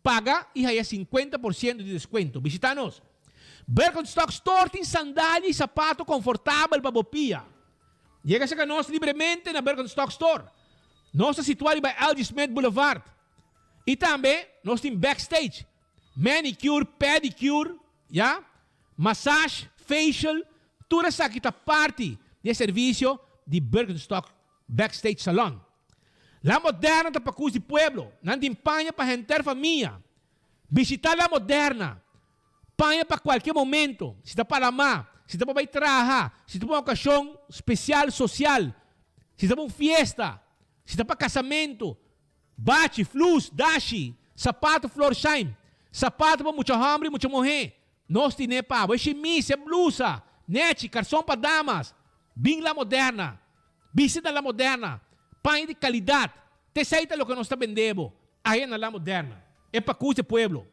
Paga y haya 50 por ciento di descuento. Bishita nos! Birkenstock Store tin sandalia y sapato confortabel pa bo pia. Yega cerca nos libremente na Birkenstock Store. Nos ta situa riba LG Smith Boulevard. Y tambe nos tin backstage, manicure, pedicure, ya, massage, facial, tur esaki ta parti di e servicio di Birkenstock Backstage Salon. La Moderna ta pakus di pueblo. Nan tin paña pa henter famia. Bishita La Moderna. Paña pa kualke momento, si ta pa lamá, si ta pa bai traha, si ta pa un okashon spesial sosial, si ta pa un fiesta, si ta pa kasamentu, bachi, flus, dashi, sapato Florsheim, sapato pa mucha hòmber i mucha muhé. Nos tine pa bo e shimis, e blusa, nechi, karson pa damas. Bin La Moderna. Bisti na La Moderna, paña di calidad, t'esey ta loke nos ta bende bo aya na La Moderna, e pacus di pueblo.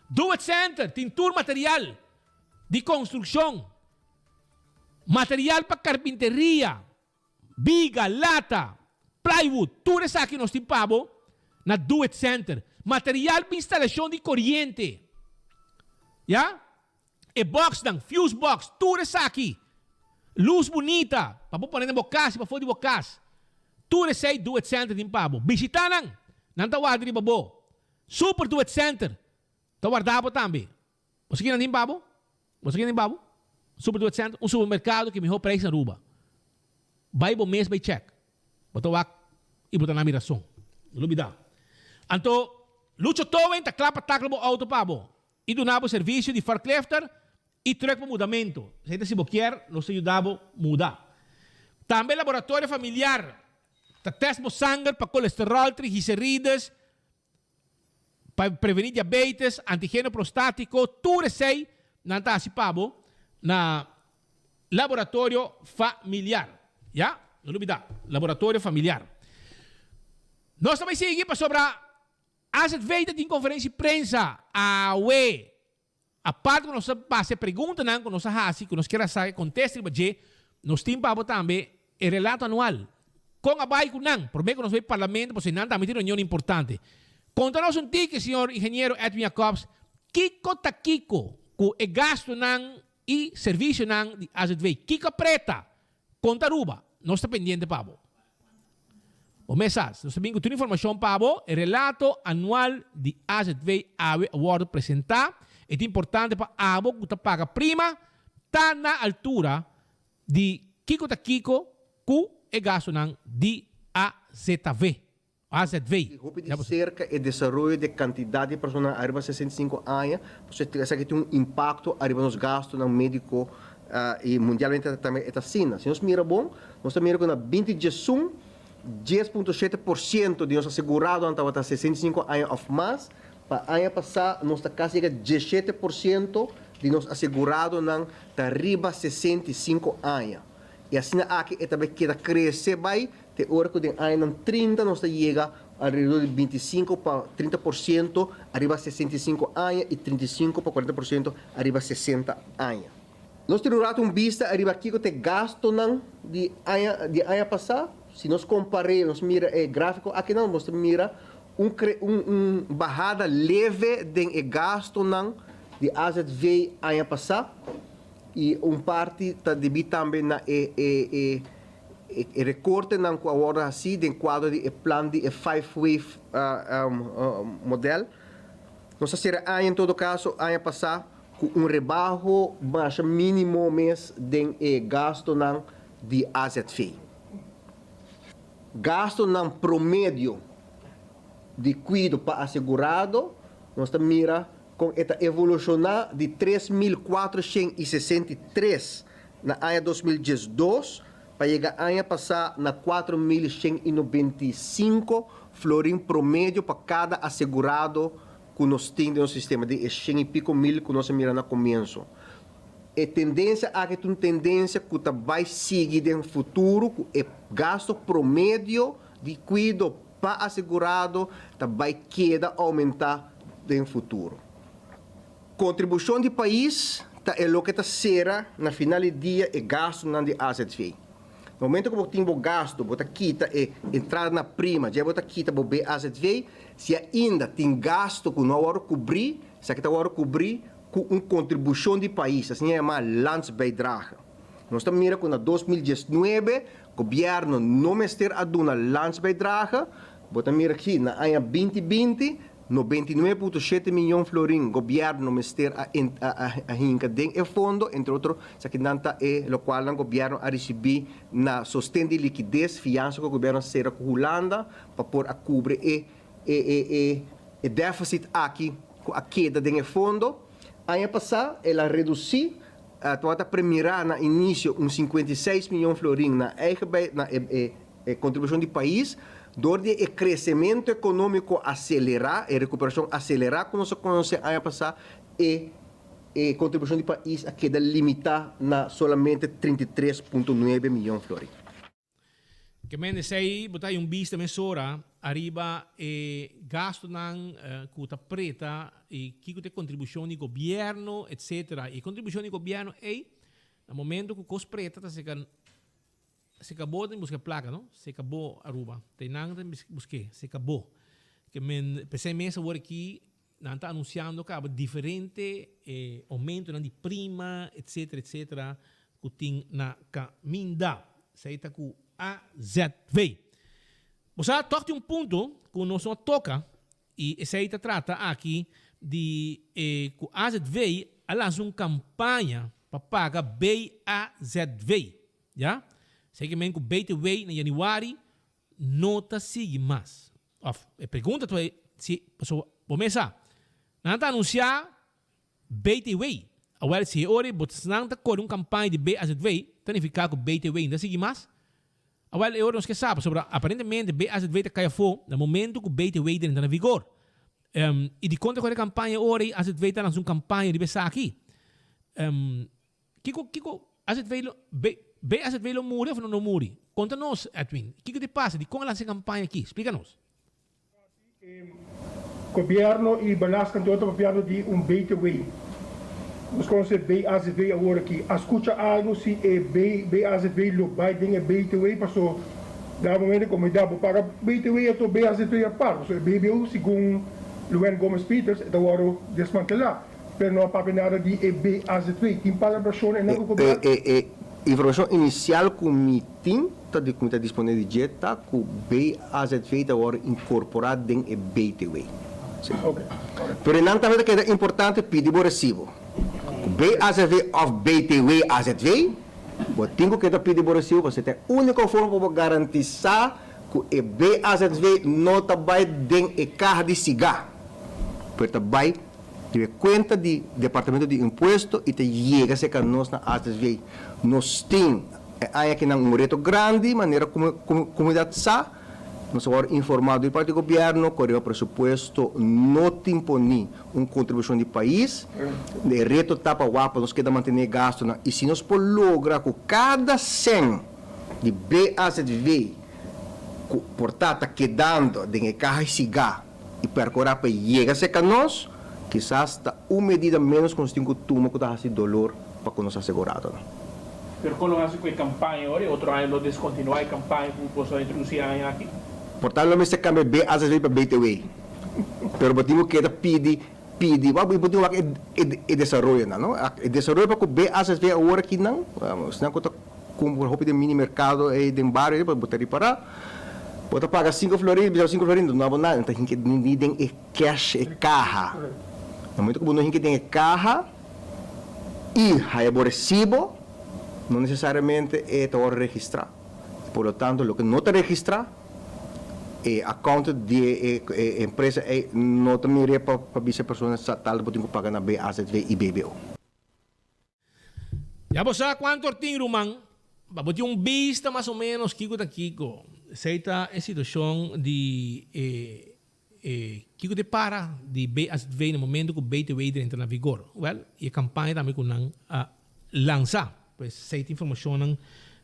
Do It Center tin tur material di construccion, material pa carpinteria, biga, lata, plywood, tur esaki nos tin pa bo na Do It Center. Material pa instalacion di coriente, ya. E boxnan, fuse box, tur esaki. Luz bunita pa bo pone den bo kas i pafó di bo kas. Tur esei Do It Center tin pa bo. Bishita nan! Nan ta warda riba bo. Super Do It Center ta warda bo tambe. Bo sa kinan tin pa bo? Bo sa kinan tin pa bo? Super Do It Center, un supermerkado ku e mihó preis na Aruba. Bai bo mes bai check. Bo ta wak i bo ta na mi rason. No lubida. Anto, Lucho Towing ta kla pa takla bo outo pa bo. I duna bo servisio di forklifter i trùk pa mudamentu. Esei ta si bo kier, nos ta yuda bo muda. Tambe laboratorio familiar ta tèst bo sanger pa kolesteròl, triglicerides, pa prevení diabetes, antigeno prostátiko, tur esei nan ta hasi pa bo na laboratorio familiar. Ya, no lubidá, laboratorio familiar. Nos ta bai sigui pasobra Azv ta tin conferencia di prensa awe. Aparte cu nos ta basa e preguntanan cu nos a haci, cu nos kier a sa e contesta riba dje, nos tin pa bo tambe e relato anual. Con a bay cu nan? Prome cu nos bay Parlamento, pasobra nan tambe tin reunion importante. Conta nos un tiki, señor Ingeniero Edwin Jacobs, kico ta kico cu e gastonan y servicionan di azv? Kico a preta? Konta Aruba, nos ta pendiente pa bo. Bo mes sa, nos ta bin ku tur informashon pa bo. E relato anual di azv awe a wòrdu presentá. E ta importante pa abo ku ta paga prima ta na altura di kiko ta kiko ku e gastunan di azv. Azv. Hopi di serka e desaroyo di e kantidat di personanan ariba 65 aña, pasobra esaki tin un impakto ariba nos gastunan médiko. I mundialmente tambe e ta asina. Si nos mira bon, nos ta mira ku na binti diesun, 10.7% di nos aseguradonan tabata 65 aña òf mas. Pa aña pasá nos ta kasi yega 17% di nos aseguradonan ta riba 65 aña. I asina aki e ta bai keda krese bai te ora ku den añanan 30 nos ta yega alrededor di 25 pa 30% ariba 65 aña i 35 pa 40% ariba 60 aña. Nos tin un rato un bista ariba kiko ta e gastonan di aña di aña pasá. Si nos kompar'é, nos mira e gráfiko akinan, nos ta mira un kre un un bahada leve den e gastonan di azv aña pasá i un parti ta debí tambe na e e e e rekortenan ku a wòrdu hasí den kuadro di e plan di e five wave modèl. Nos a sera aña en todo kaso aña pasá ku un rebaho masha mínimo mes den e gastonan di azv. Gastonan promedio di kuido pa asegurado, nos ta mira kon e ta evolushoná di 3463 na aña 2012 pa yega aña pasá na 4195 florin promedio pa kada asegurado ku nos tin den nos sistema, den e shen i piko mil ku nos a mira na komienso. E tendensia aki ta un tendensia ku ta bai sigui den futuro ku e gasto promedio di kuido pa asegurado ta bai keda oumentá den futuro. Kontribushon di pais ta e loke ta sera na final di dia e gastunan di azv. Na momento ku bo tin bo gastu, bo ta kita e entrada na prima, dje bo ta kita bo BAZV, si ainda tin gastu ku no a wòrdu kubrí, esaki ta wòrdu kubrí ku un kontribushon di pais, asina yamá landsbijdrage. Nos ta mira ku na 2019 gobièrnu no mester a duna landsbijdrage, bo ta mira aki na aña 2020 99.7 miyon florin gobièrnu mester a a hinka den e fondo, entre otro esakinan ta e lokualnan gobièrnu a risibí na sosten di likides, fiansa ku gobièrnu a sera ku Hulanda pa por a kubre e e e e e deficit aki ku a keda den e fondo. Aña pasá el a redusí, tabata premirá na inisio un 56 miyon florin na eigen bij na e e E kontribushon di pais, dor di e kresementu ekonómiko aselerá, e rekuperashon aselerá ku nos a konosé aña pasá, e e kontribushon di pais a keda limitá na solamente 33.9 miyon florin. Ke men esei bo ta hay un bista mesora ariba e gastunan ku ta preta i kiko ta e kontribushon di gobièrnu etsetera. E kontribushon di gobièrnu ei na momento ku kos preta ta seka Se kabó ta buska plaka no, se kabó Aruba. Ta nan ta busk'é, se kabó. Ke men p'esei mes awor aki nan ta anunsiando kaba diferente oumentonan di prima etsetera etsetera ku tin na kaminda. Esei ta ku azv. Bo sa tòg tin un punto ku nos no a toka i esei ta trata aki di e ku azv a lansa un kampaña pa paga BAZV. Ya? Esei ke men ku BTW na yanüari no ta sigui mas. Òf, e pregunta ta si, pasobra bo mes sa, nan ta anunsiá BTW. Awèl, si e ora ei bo nan ta kore un kampaña di BAZV, ta nifiká ku BTW no ta sigui mas? Awèl, e ora nos ke sa, pasobra aparentemente BAZV ta kai afó na momentu ku BTW drenta na vigor. I dikon ta kore kampaña e ora ei azv ta lansa un kampaña riba esaki? Kiko, kiko azv lo, B, BAZV lo muri of no lo muri? Konta nos, Edwin. Kiko ta pasa? Dikon a lansa e kampaña aki? Splika nos. Gobierno y Belastingkantoor ta papiando di un BTW. Nos conoce BAZV awor aki. A scucha algo si e BAZV lo bay den e BTW paso na momento comunidad bo paga BTW ato BAZV apart paso e BBO segun Luann Gomez Peters e ta wordo desmantela. Pero no a papia nada di e BAZV. Tin palabracion einan cu gobierno? E e informacion inicial cu mi tin ta di cu mi ta dispone di dje ta cu BAZV ta wordo incorpora den e BTW. Si. Pero einan tambe ta keda importante pidi bo recibo. Cu BAZV of BTW AZV, bo tin cu keda pidi bo recibo pasobra ta e unico forma pa bo garantisa cu e BAZV no ta bay den e caha di siga, pero ta bay. Riba e kuenta di Departamento di Impuesto i ta yega serka nos na AZV. Nos tin e aña akinan un reto grandi, manera komunidat sa, nos a wòrdu informá dor di parti di gobièrnu ku riba presupuesto no tin poní un kontribushon di pais. E reto ta pa wak pa nos keda mantené e gastunan i si nos por logra ku kada sèn di BAZV ku por ta ta kedando den e kaha i sigá, i percorá pa yega cerca nos, kisas ta un medida menos cu nos tin cu tuma cu ta haci dolor pa cu nos aseguradonan. Pero con lo haci cu e campaña ora? E otro aña lo descontinua e campaña cu boso a introduci e aña aki? Por tanto lo mester cambia BAZV pa BTW. Pero bo tin cu keda pidi, pidi, bo tin cu wak e desaroyonan, no? E desaroyo pa cu BAZV awor akinan, esnan cu ta Kumpra hopi den mini merkado ei den bario ei bo ta ripará bo ta paga sinku florin bisa bo sinku florin no abo nada ta hinka ni den e cash e kaha na momento ku bo no hinka den e kaha i haya bo resibo no nesesariamente e ta wòrdu registrá por lo tanto loke no ta registrá e accountant di e empresa ei no ta mir'é pa bisa e persona sa tal bo tin ku paga na BAZV i BBO. Ya bo sa cuanto or tin ruman, pa bo tin un bista mas o menos kico ta kico. Esey ta e situacion di e e kico ta e para di BAZV na momento cu BTW drenta na vigor. Well, y e campaña tambe cu nan a lansa. Pues esey ta informacionnan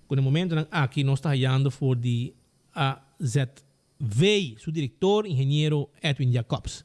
cu na e momentonan aki nos ta hayando for di AZV. V, su director, ingeniero Edwin Jacobs.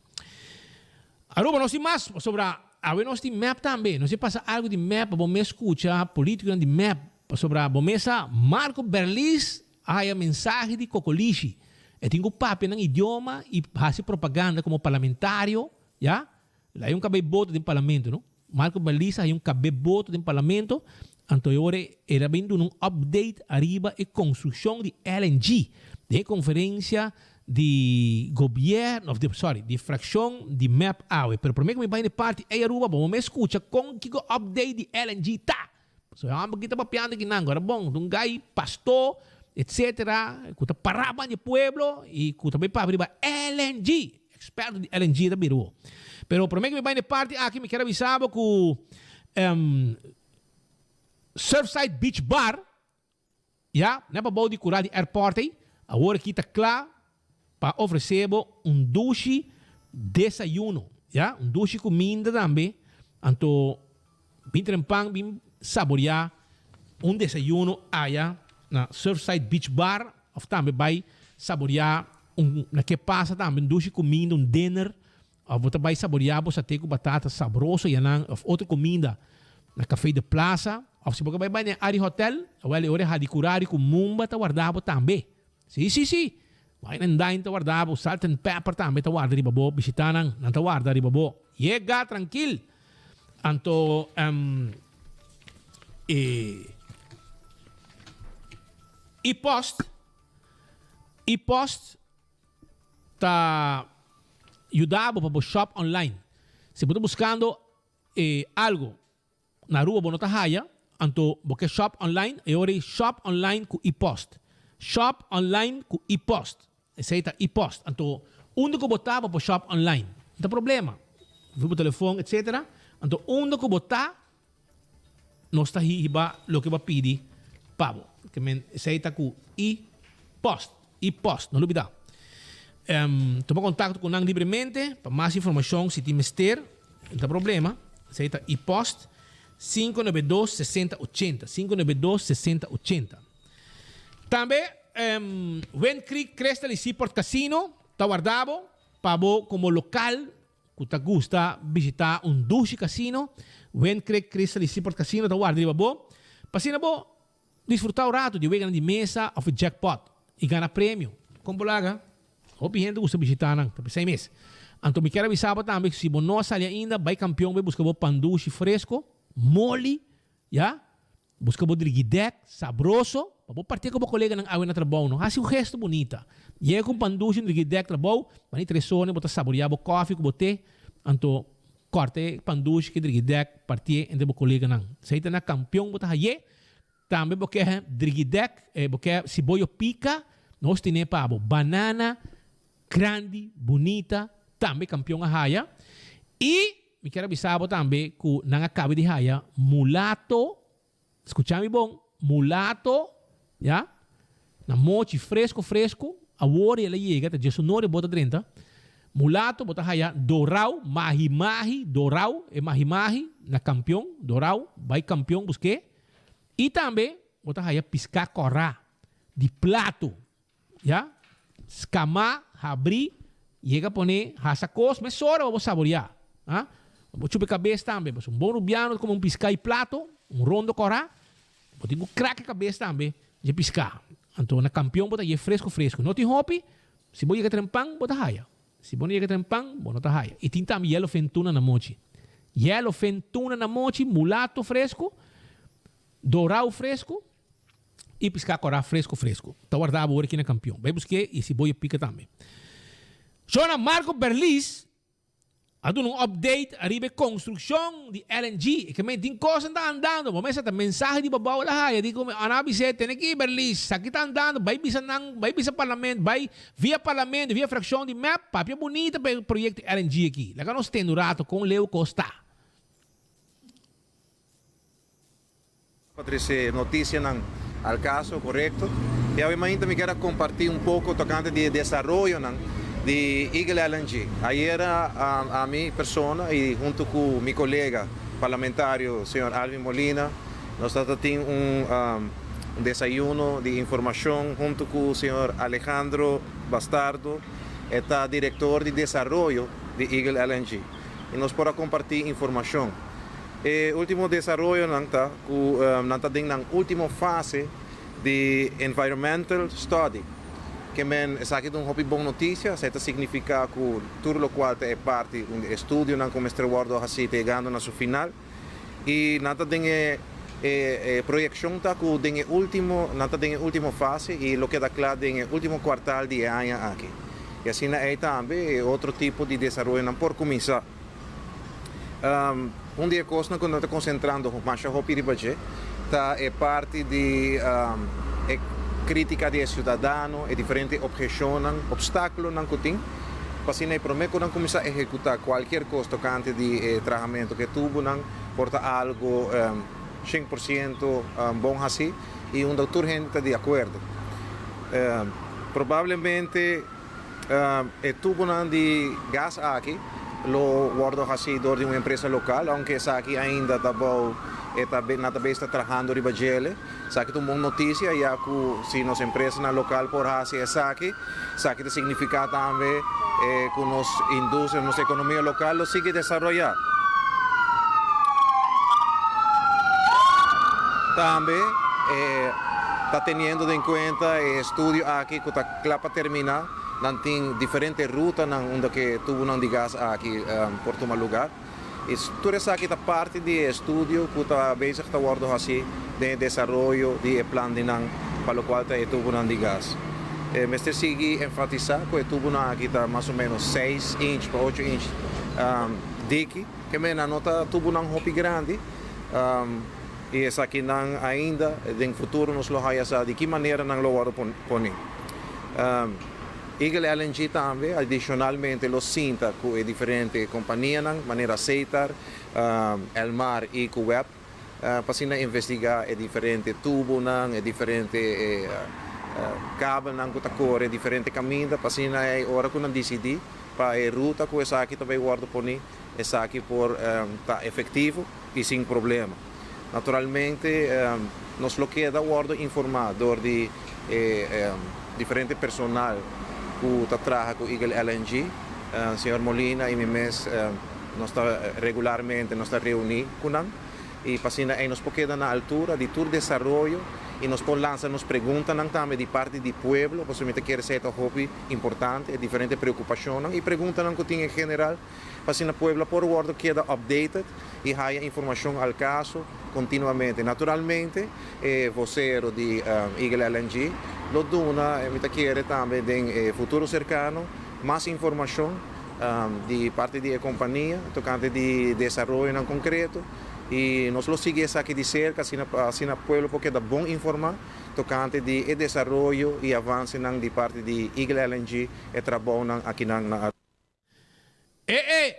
Aruba nos tin mas, pasobra awe nos tin mep tambe. Nos e pasa algo di mep pa bo mes scucha politiconan di mep, pasobra bo mes sa Marco Berlis a haya mensahe di Cocolishi. E tin cu papia nan idioma y haci propaganda como parlamentario, ya. El a haya un cabey boto den parlamento, no? Marco Baliza hay un cab'e boto den Parlamento, anto e ora el a bin duna un update ariba e construccion di LNG den e conferencia di gobierno, of di, sorry, di fraccion di mep awe. Pero prome cu mi bay na e parti ey Aruba, bo me scucha con kico update di LNG ta. Pasobra e homber aki ta papiando aki nan, ora bon, ta un guy pasto, etcetera, cu ta para ban di e pueblo y cu ta bay papia riba LNG. Experto di LNG ta bira bo. Pero prome ku mi bai na e parti aki mi kier avisa bo ku Surfside Beach Bar ya na pabou di kura di airport ei awor aki ta kla pa ofrese bo un dushi desayuno ya un dushi kuminda tambe anto bin trempan bin saboria un desayuno aya na Surfside Beach Bar of tambe bai saboria Un na ke pasa tambe un dushi kuminda, un dinner, of bo ta bai saboreá bo saté ku batata sabroso yanan of otro kuminda na Café de Plaza, of si bo ke bai bai na Ari Hotel, awel e ora e Hadi Kurari ku Mumba ta warda bo tambe. Si, si, si! Wine and Dine ta warda bo, Salt and Pepper tambe ta warda riba bo, bishita nan, nan ta warda riba bo. Yega trankil! Anto, e e post. E-post ta yuda bo pa bo shop online. Si bo ta buskando e algo na Aruba bo no ta haya, anto bo ke shop online, e ora ei shop online ku e-post. Shop online ku e-post. Esei ta e-post. Anto unda ku bo ta bo por shop online. No ta problema. Via bo telefon etcetera. Anto unda ku bo ta Nos ta hiba loke bo a pidi pa bo. Ke men esei ta ku e-post, e-post, no lubida. Tuma kontakto ku nan libremente pa mas informashon si tin mester, no ta problema. Esei ta e-post 592 60 80, 592 60 80. Tambe Wind Creek Crystal i Seaport Casino ta warda bo pa bo komo lokal Ku ta gusta bishitá un dushi kasino, Wind Creek Crystal i Seaport Casino ta warda riba bo pa asina bo disfrutá un ratu di weganan di mesa òf e jackpot i gana premio. Kon bo laga? Hopi hende gusta bishitá nan, ta p'esei mes. Anto mi kier a bisa bo tambe ku si bo no a sali ainda, bai Kampion bai buska bo pan dushi fresko, moli, ya. Buska bo drigidek sabroso pa bo partia ku bo koleganan awe na trabou. No hasi un gesto bunita. Yega ku un pandushi, un drigidek trabou, bani tres ora bo ta saboria bo kofi ku bo te, anto kòrta e pandushi ku e drigidek partié entre bo koleganan. Esei ta na kampion bo ta hayé. Tambe bo ke drigidek, bo ke siboyo pika, nos tene pa bo. Banana grandi, bunita, tambe kampion a haya. I. mi kier a bisa bo tambe ku nan a kaba di haya mulato, skucha mi bon, mulato, ya, na mochi fresco fresco, awor el a yega ta djesunor e bota drenta, mulato bo ta haya dorau, mahi mahi, dorau, e mahi mahi na Kampion, dorau, bai Kampion busk'é, i tambe bo ta haya piská kòrá di plato. Ya, skamá, habrí, yega pone hasa kos mesora pa bo saboriá. Ha? Bo chupa e kabes tambe. Pasobra un bon rubiano ta kome un piská i plato, un rondo kòrá, bo tin ku krak e kabes tambe dje piská. Anto na kampion bo ta haye fresku fresku. No tin hopi, si bo yega tren pan bo ta haya. Si bo no yega tren pan, bo no ta haya. I tin tambe yellowfin tuna na mochi. Yellowfin tuna na mochi, mulato fresku, dorau fresku. I piská kòrá fresku fresku. Ta wardá bo ora ki na kampion. Bai busk'é i si bo yo pika tambe. Shona Marco Berlis a duna un update ariba e konstrukshon di LNG. E ke men tin kosnan ta andando. Bo mester ta mensahe di babou el a haya di ku ana a bis'é tene ki Berlis esaki ta andando bai bisa nan bai bisa parlamento bai via parlamento via frakshon di mep papia bunita pa e proyekto LNG aki. Laga nos tende un rato kon leu kos ta. Pa trece noticianan al caso corecto. Y awe mainta mi kier a comparti un poco tocante di e desaroyonan di Eagle LNG. Ayera ami persona y hunto cu mi colega parlamentario señor Alvin Molina nos tata tin un desayuno di informacion hunto cu señor Alejandro Bastardo, e ta director di desaroyo di Eagle LNG y nos por a comparti informacion. E ultimo desaroyonan ta ku nan ta den nan ultimo fase di environmental study. Ke men esaki ta un hopi bon notisia, esei ta signifiká ku tur lokual ta e parti un di estudionan ku mester wòrdu hasi ta yegando na su final i nan ta den e e proyekshon ta ku den e ultimo nan ta den e ultimo fase i lo keda kla den e ultimo kuartal di e aña aki. I asina ei tambe e otro tipo di desaroyonan por kuminsá. Un di e kosnan ku nos ta konsentrando masha hopi riba dje ta e parti di e krítika di e siudadano, e diferente opheshonnan, opstákulonan ku tin, pa asina e promé ku nan kuminsá ehekutá kualkier kos tokante di e trahamentu ku e tubunan por ta algu 100% bon hasí i unda tur hende ta di akuerdo. Probablemente. E tubonan di gas aki lo wordo haci door di un empresa local, aunke esaki ainda ta bou e ta nan ta bes ta trahando riba djele. Esaki ta un bon noticia ya cu si nos empresanan local por haci esaki, esaki ta significa tambe cu nos industria, nos economia local lo sigui desaroya. Tambe ta teniendo den cuenta e estudio aki cu ta. Kla pa terminá, nan tin diferente rutanan unda ku tubunan di gas aki por tuma lugá. I tur esaki ta parti di e estudio ku ta bezig ta wòrdu hasí den e desaroyo di e plan di nan pa lokual ta e tubunan di gas. E mester sigui enfatisá ku e tubunan aki ta mas o ménos seis inch pa ocho inch diki, ke mena no ta tubunan hopi grandi. I esakinan ainda den futuro nos lo haya sa di ki manera nan lo wòrdu poni. Eagle LNG tambe adishonalmente lo sinta ku e diferente kompanianan manera Setar, Elmar i ku web pa asina investigá e diferente tubunan, e diferente kabelnan ku ta kore diferente kaminda pa asina ei ora ku nan disidí pa e ruta ku esaki ta bai wòrdu poni esaki por ta efektivo. i sin problema. Naturalmente nos lo keda wordo informa door di e diferente personal cu ta traha cu Eagle LNG. Señor Molina y mi mes nos ta regularmente nos ta reuni cu nan y pa asina ey nos por keda na altura di tur desaroyo y nos por lansa nos preguntanan tambe di parti di pueblo pasobra mi ta kere esey ta hopi importante e diferente preocupacionnan y preguntanan cu tin en general. Pa asina pueblo por wordo keda updated y haya informacion al caso continuamente. Naturalmente e vocero di Eagle LNG lo duna, mi ta kere tambe den e futuro cercano, mas informacion di parti di e compania tocante di desaroyonan concreto y nos lo sigui esaki di cerca asina pa asina pueblo por keda bon informa tocante di e desaroyo y avancenan di parti di Eagle LNG e trabounan akinan na Aruba. E e!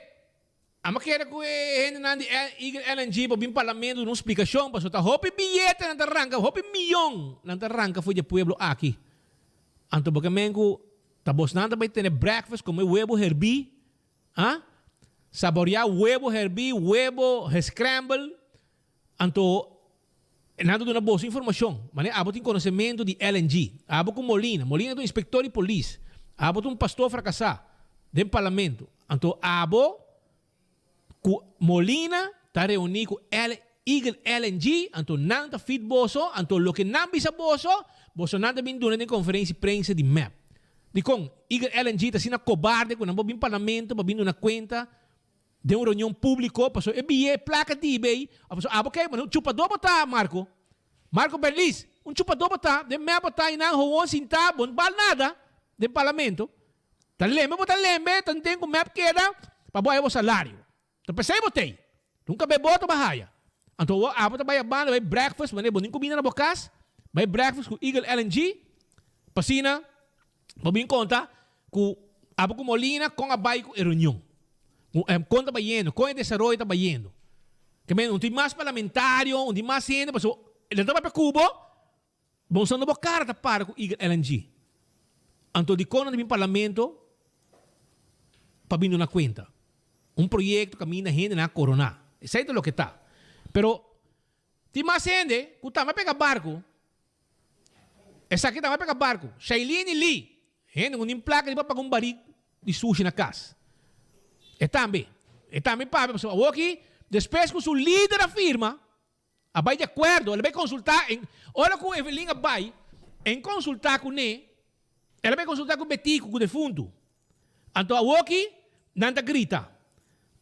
Amo kere ku e hendenan di Eagle LNG por bin parlamento duna un splikashon pasobra ta hopi biyete nan ta ranka, hopi miyon nan ta ranka for di e pueblo aki. Anto bo ke men ku ta bosnan ta bai tene breakfast kome webo herbí, ah? Saboreá webo herbí, webo gescramble, anto nan ta duna boso informashon. Manera abo tin konosementu di LNG. Abo ku Molina, Molina ta un inspektor di polis, abo ta un pastor frakasá den parlamento. Anto abo ku Molina ta reuní ku Eagle LNG, anto nan ta fit boso, anto loke nan bisa boso, boso nan ta bin duna den konferensia di prensa di mep. Dikon Eagle LNG ta asina kobarde ku nan por bin parlamento pa bin duna kuenta den un reunion públiko pasobra e biye e plaka di bay, pasobra abo ke un chupadó bo ta Marco, Marco Berlis, un chupadó bo ta, den mep bo ta i nan howon sintá bo no bal nada den parlamento. Ta lembe bo ta lembe ta den ku mep keda pa bo haya bo salario. Ta pesey bo tey. Nunka be boto bo haya. Anto awor abo ta bay a banda bay breakfast manera bo nin kumida na bo kas, bay breakfast ku Eagle LNG pa asina bo bin konta ku abo ku Molina kon a bay ku e reunion. Kon ta bayendo, kon e desaroyo ta bayendo. Ke men un tin mas parlamentario, un tin mas hende pasobra nan ta papia ku bo. Bon sa no bo cara ta para cu Eagle LNG. Anto dicon nan ta bin parlamento pa bin duna cuenta? Un proyecto caminda hende nan a corona. Esey ta loke ta. Pero tin mas hende cu tambe a pega barco. Esaki tambe a pega barco. Shailene Lee, hende cu tin placa di pa paga un barik di sushi na cas. E tambe. E tambe papia pasobra awoki despues cu su lider a firma. A bai di akuerdo, el a bai konsultá en ora ku Evelyn a bai en konsultá kuné, el a bai konsultá ku Betico, ku defuntu. Anto awoki nan ta grita,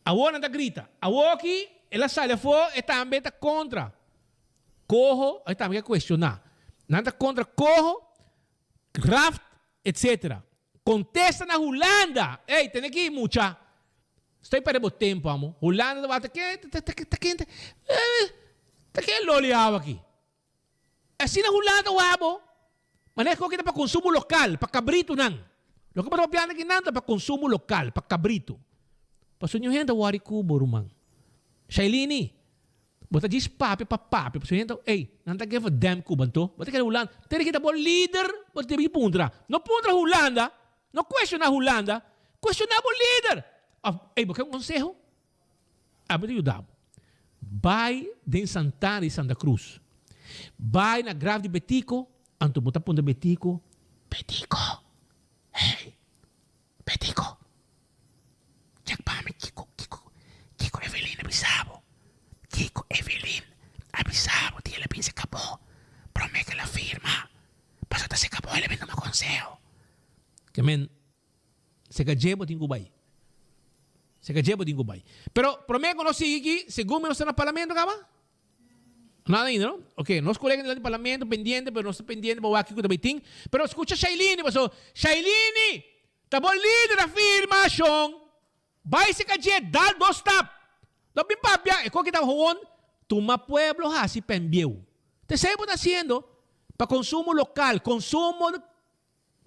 awor nan ta grita, awoki el a sali afó, e tambe ta kontra Coho, e tambe ke kuestioná. Nan ta kontra Coho, Graft, etc. Kontesta na Hulanda! Ey, tene aki mucha. Estoy perde bo tempo, amo. Hulanda ta wak, ta ke, ta ke, ta ke, ta ke loli awa aki? Asina Hulanda ta wak bo. Manera ku ta pa konsumo lokal, pa kabritunan. Loke bo ta papiando aki nan ta pa konsumo lokal, pa kabritu. Pasobra niun hende ta wòri ku bo, ruman. Shailini, Bo ta djis papia pa papia, pasobra hende ta, ey, nan ta geef a damn Cuba anto. Bo ta kere Hulanda. Tene ki ta bo lider, bo ta debe puntra. No puntra Hulanda, no cuestiona Hulanda, cuestiona bo lider. Of, ey, bo ke un conseho? Ami ta yuda bo. Bay den Santana di Santa Cruz. Bay na graf di Betico, anto bo ta puntra Betico, Betico, hey, Betico, Check pa mi kiko kiko kiko Evelyn a bisa bo kiko Evelyn a bisa bo di el a bin seka bo prome ke el a firma pasobra ta seka bo el a bin tuma conseho ke men seka dje bo tin ku bai seka dje bo tin ku bai pero prome ku nos sigui aki segun mi nos ta na parlamento kaba nada ainda no ok nos kolega dilanti parlamento pendiente pero nos ta pendiente pa wak kiko ta bai tin pero skucha Shailene pasobra Shailene Ta bo lider a firma shon. Bai si ka dje dal dos stap. No bin papia e koki ta howon tuma pueblo hasi pen bieu. T'esei bo ta hasiendo pa konsumo lokal, konsumo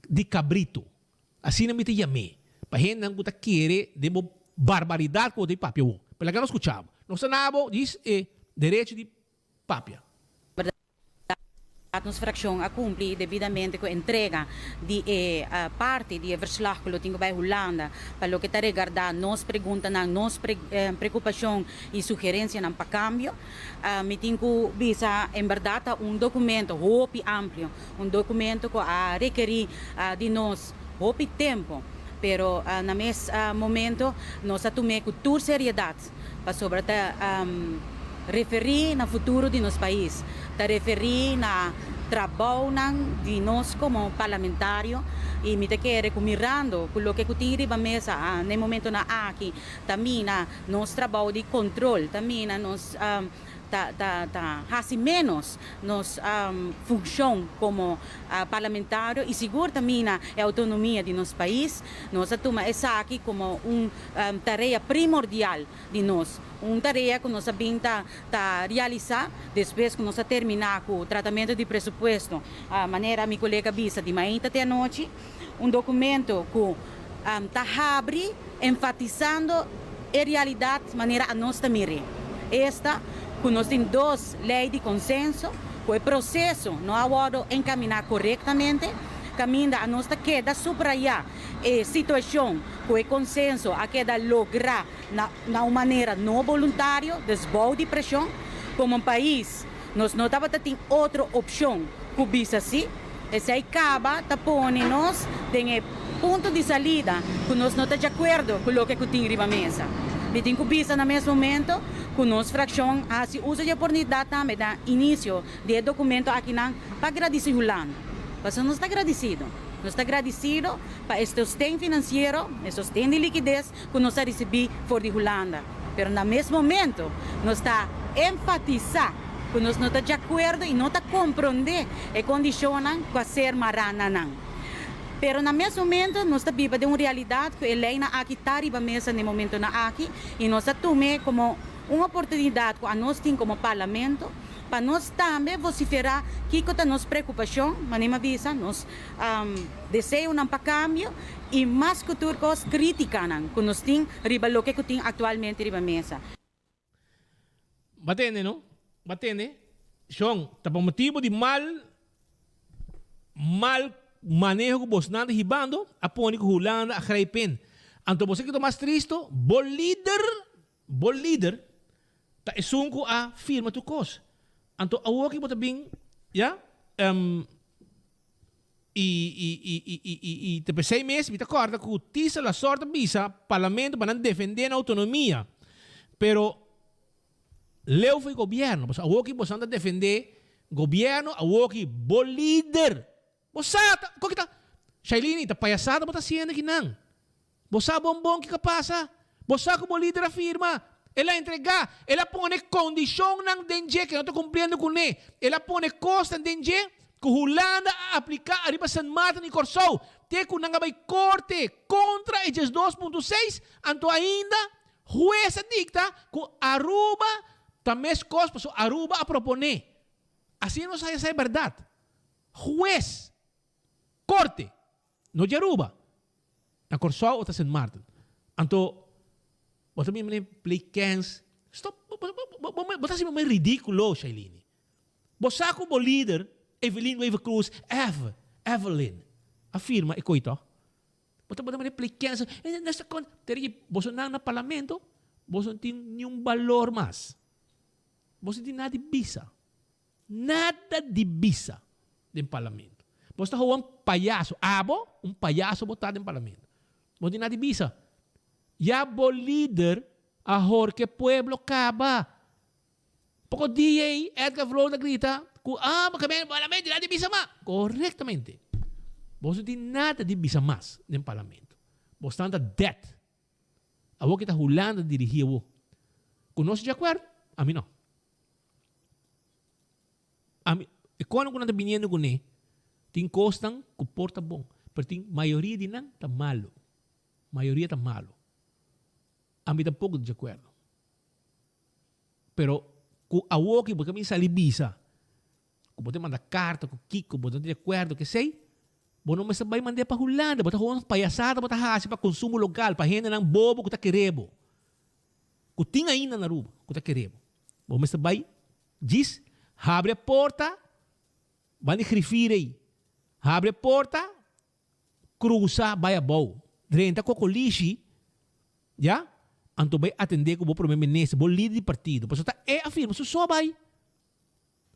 di kabrito. Asina mi ta yam'é pa hendenan ku ta kere den bo barbaridat ku bo ta papia awor. Pero laga nos skucha bo. Nos ta na bo djis e derecho di papia. Berdad nos fraccion a cumpli debidamente cu entrega di e parti di e verslag cu lo tin cu bay Hulanda pa loke ta regarda nos preguntanan, nos preocupacion y sugerencianan pa cambio. Mi tin cu bisa en berdad ta un documento hopi amplio, un documento cu a rekeri di nos hopi tempo, pero na mes momento nos a tum'e cu tur seriedad. Pasobra ta referí na futuro di nos pais, ta referí na trabounan di nos komo parlamentario i mi ta kere ku mirando ku loke ku tin riba mesa na e momentonan aki ta mina nos trabou di kontrol, ta mina nos ta ta ta hasi ménos nos funshon komo parlamentario i sigur ta mina e outonomia di nos pais. Nos a tuma esaki komo un tarea primordial di nos, un tarea ku nos a bin ta ta realisá despues ku nos a terminá ku tratamentu di presupuesto, manera mi kolega bisa di mainta te anochi, un dokumento ku ta habri enfatisando. e realidat manera anos ta mir'é, esta ku nos tin dos lei di konsenso, ku e proseso no a wòrdu enkaminá korektamente, kaminda anos ta keda subrayá e situashon ku e konsenso a keda lográ na na un manera no boluntario, dus bou di preshon. Komo pais nos no tabata tin otro opshon ku bisa sí. Esei kaba ta pone nos den e punto di salida ku nos no ta djakuerdo ku loke ku tin riba mesa. Mi tin ku bisa na mes momento ku nos frakshon a hasi uso di e oportunidat tambe na inisio di e dokumento akinan pa gradisi Hulanda. Pasobra nos ta gradisido. Nos ta gradisido pa e sosten finansiero, e sosten di likides ku nos a risibí for di Hulanda. Pero na mes momento nos ta enfatisá ku nos no ta djakuerdo i no ta komprondé e kondishonnan ku a ser mará na nan. Pero na mes momento nos ta biba den un realidat ku e leinan aki ta riba mesa na e momentonan aki i nos a tum'é komo un oportunidat ku anos tin komo Parlamento pa nos tambe vosiferá kiko ta nos preokupashon, manera mi a bisa, nos deseonan pa kambio i mas ku tur kos krítikanan ku nos tin riba loke ku tin aktualmente riba mesa. Bo a tende no? Bo a tende? Shon, ta pa motibu di mal mal maneho ku bosnan ta hibando a pone ku Hulanda a grijp in. Anto bo sa kiko ta mas tristo? Bo lider, bo lider ta esun ku a firma tur kos. Anto awoki bo ta bin, ya, I i i i i i i te p'esei mes mi ta kòrda ku Tisa Lasort a bisa parlamento pa nan defendé nan outonomia. Pero leu fo'i gobièrnu, pasobra awoki boso nan ta defendé gobièrnu, awoki bo lider, bo sa ta, koki ta, Shailene, ta payasada bo ta hasiendo akinan. Bo sa bon bon kiko a pasa? Bo sa ku bo lider a firma? El a entregá. El a pone kondishonnan den dje ku e no ta kumpliendo kuné. El a pone kosnan den dje ku Hulanda a apliká ariba Sint Maarten i Kòrsou te ku nan a bai korte kontra e 12.6, anto ainda hues a dikta ku Aruba ta meskos pasobra Aruba a proponé. Asina nos a haya sa e bèrdat. Hues, korte, No di Aruba. Na Kòrsou o ta Sint Maarten. Anto bo ta bini play kens. Stop. Bo ta hasi bo ridíkulo, Shailene. Bo sa ku bo lider, Evelyn Wever-Croes, Ev, Evelyn, a firma e koi tòg? Bo ta bini play kens. Teri boso nan na parlamento, boso no tin niun balor mas. Boso no tin nada di bisa. Nada di bisa den parlamento. Bo sta howan payaso. Abo, un payaso bo ta den parlamento. Bo no tin nada di bisa. Ya bo lider a horke pueblo caba. Poco dia ey Edgar Vloon a grita cu ah bo cabe parlamento tin nada di bisa mas. Correctamente. Bo no tin nada di bisa mas den parlamento. Bo stan ta dead. Awor ki ta Hulanda dirigi awor. Cu nos di acuerdo? Ami no. Ami, e konan ku nan ta biniendo kuné, tin kosnan ku por ta bon, pero tin mayoria di nan ta malu. Mayoria ta malu. Ami tampoko ta di akuerdo. Pero ku awoki bo ta bin sali bisa ku bo ta manda karta ku kiko, bo no ta di akuerdo ku esei, bo no mester bai mand'é pa Hulanda. Bo ta hon payasada bo ta hasi pa konsumo lokal, pa hendenan bobo ku ta kere bo. Ku tin ainda na Aruba ku ta kere bo. Bo mester bai djis habri e porta, ban di grifir ei, habri e porta, krusa bai abou, drenta kokolishi, ya, anto bai atendé ku bo prome minister, bo lider di partido, pasobra ta e a firma, su so a bai,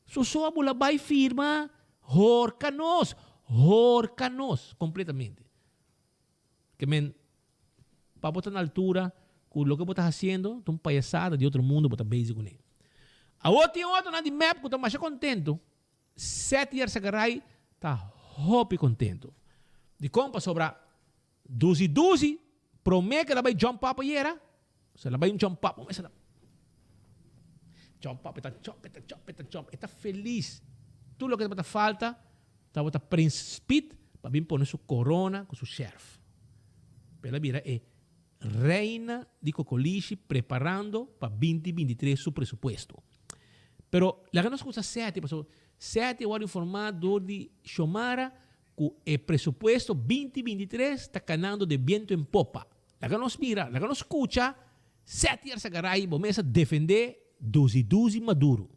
su so a bula bai firma, horka nos, horka nos kompletamente. Ke men, pa bo ta na altura ku loke bo ta hasiendo ta un payasada di otro mundo bo ta bezig kuné. Awor tin otronan di mep ku ta masha kontentu. Seth Yersagaray ta hopi kontentu. Dikon? Pasobra dusi dusi promé ku el a bai jump up ayera, so el a bai un jump up, bo mester jump up, e ta jump, e ta jump, e ta jump, e ta felis. Tur loke tabata falta Tabata Prins Speed pa bin pone su corona cu su sherf. Pa el a bira e Reina di Cocolishi preparando pa binti 23 su presupuesto. Pero laga nos cusa Seti pasobra Seti a worde informa door di Xiomara cu e presupuesto binti 23 ta canando de viento en popa. Laga nos mira, laga nos scucha. Seti Arsagaray bo mes a defende Duzi Duzi Maduro.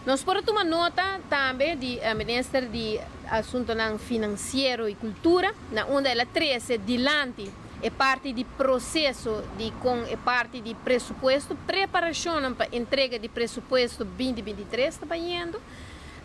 Nos por a tuma nota tambe di Minister di Asuntonan Financiero y Cultura na unda el a trece dilanti e parti di proceso di con e parti di presupuesto, preparacionnan pa entrega di presupuesto binti 23 ta bayendo.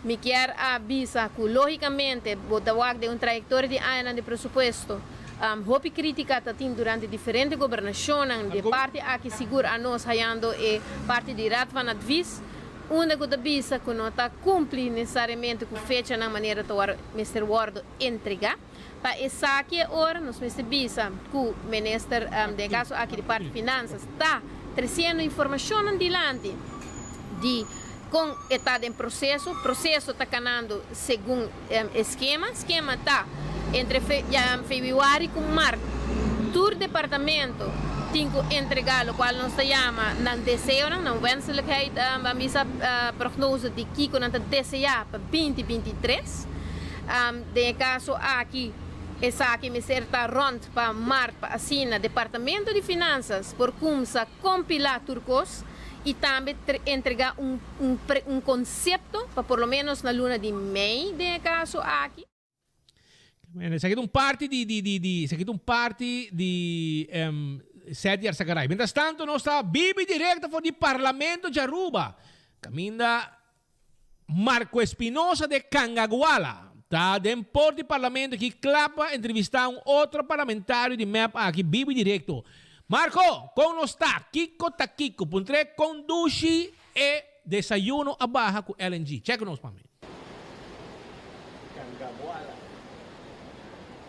Mi kier a bisa cu logicamente bo ta wak den un trayectoria di añanan di presupuesto. Hopi critica ta tin durante diferente gobernacionnan. Di e parti aki sigur anos hayando e parti di Raad van Advies unda cu ta bisa cu no ta cumpli necesariamente cu fechanan manera ta wor mester wordo entrega. Pa esaki e ora nos mester bisa cu Minister, den e caso aki di parti Finanzas, ta treciendo informacionnan dilanti di con e ta den proceso. Proceso ta canando segun e skema. Skema ta entre februari cu mart tur departamento tin cu entrega locual nos ta yama nan deseonan, nan wenselijkheid, ban bisa prognose di kico nan ta desea pa binti 23. Den e kaso aki, esaki mester ta rònt pa mart pa asina Departamento di Finansas por kumsa kompilá tur kos i tambe entregá un un konsepto pa por lo ménos na luna di mei den e kaso aki. Esaki ta un parti di di di di esaki ta un parti di Seth Yarsagaray. Mientras tanto nos ta bibi directo for di Parlamento di Aruba kaminda Marco Espinosa de Cangaguala ta den por di Parlamento aki kla pa entrevista un otro parlamentario di mep aki bibi directo. Marco, con nos ta? Kico ta kico? Puntr'e con dushi e desayuno a baha cu LNG. Check nos pa mi. Cangaguala.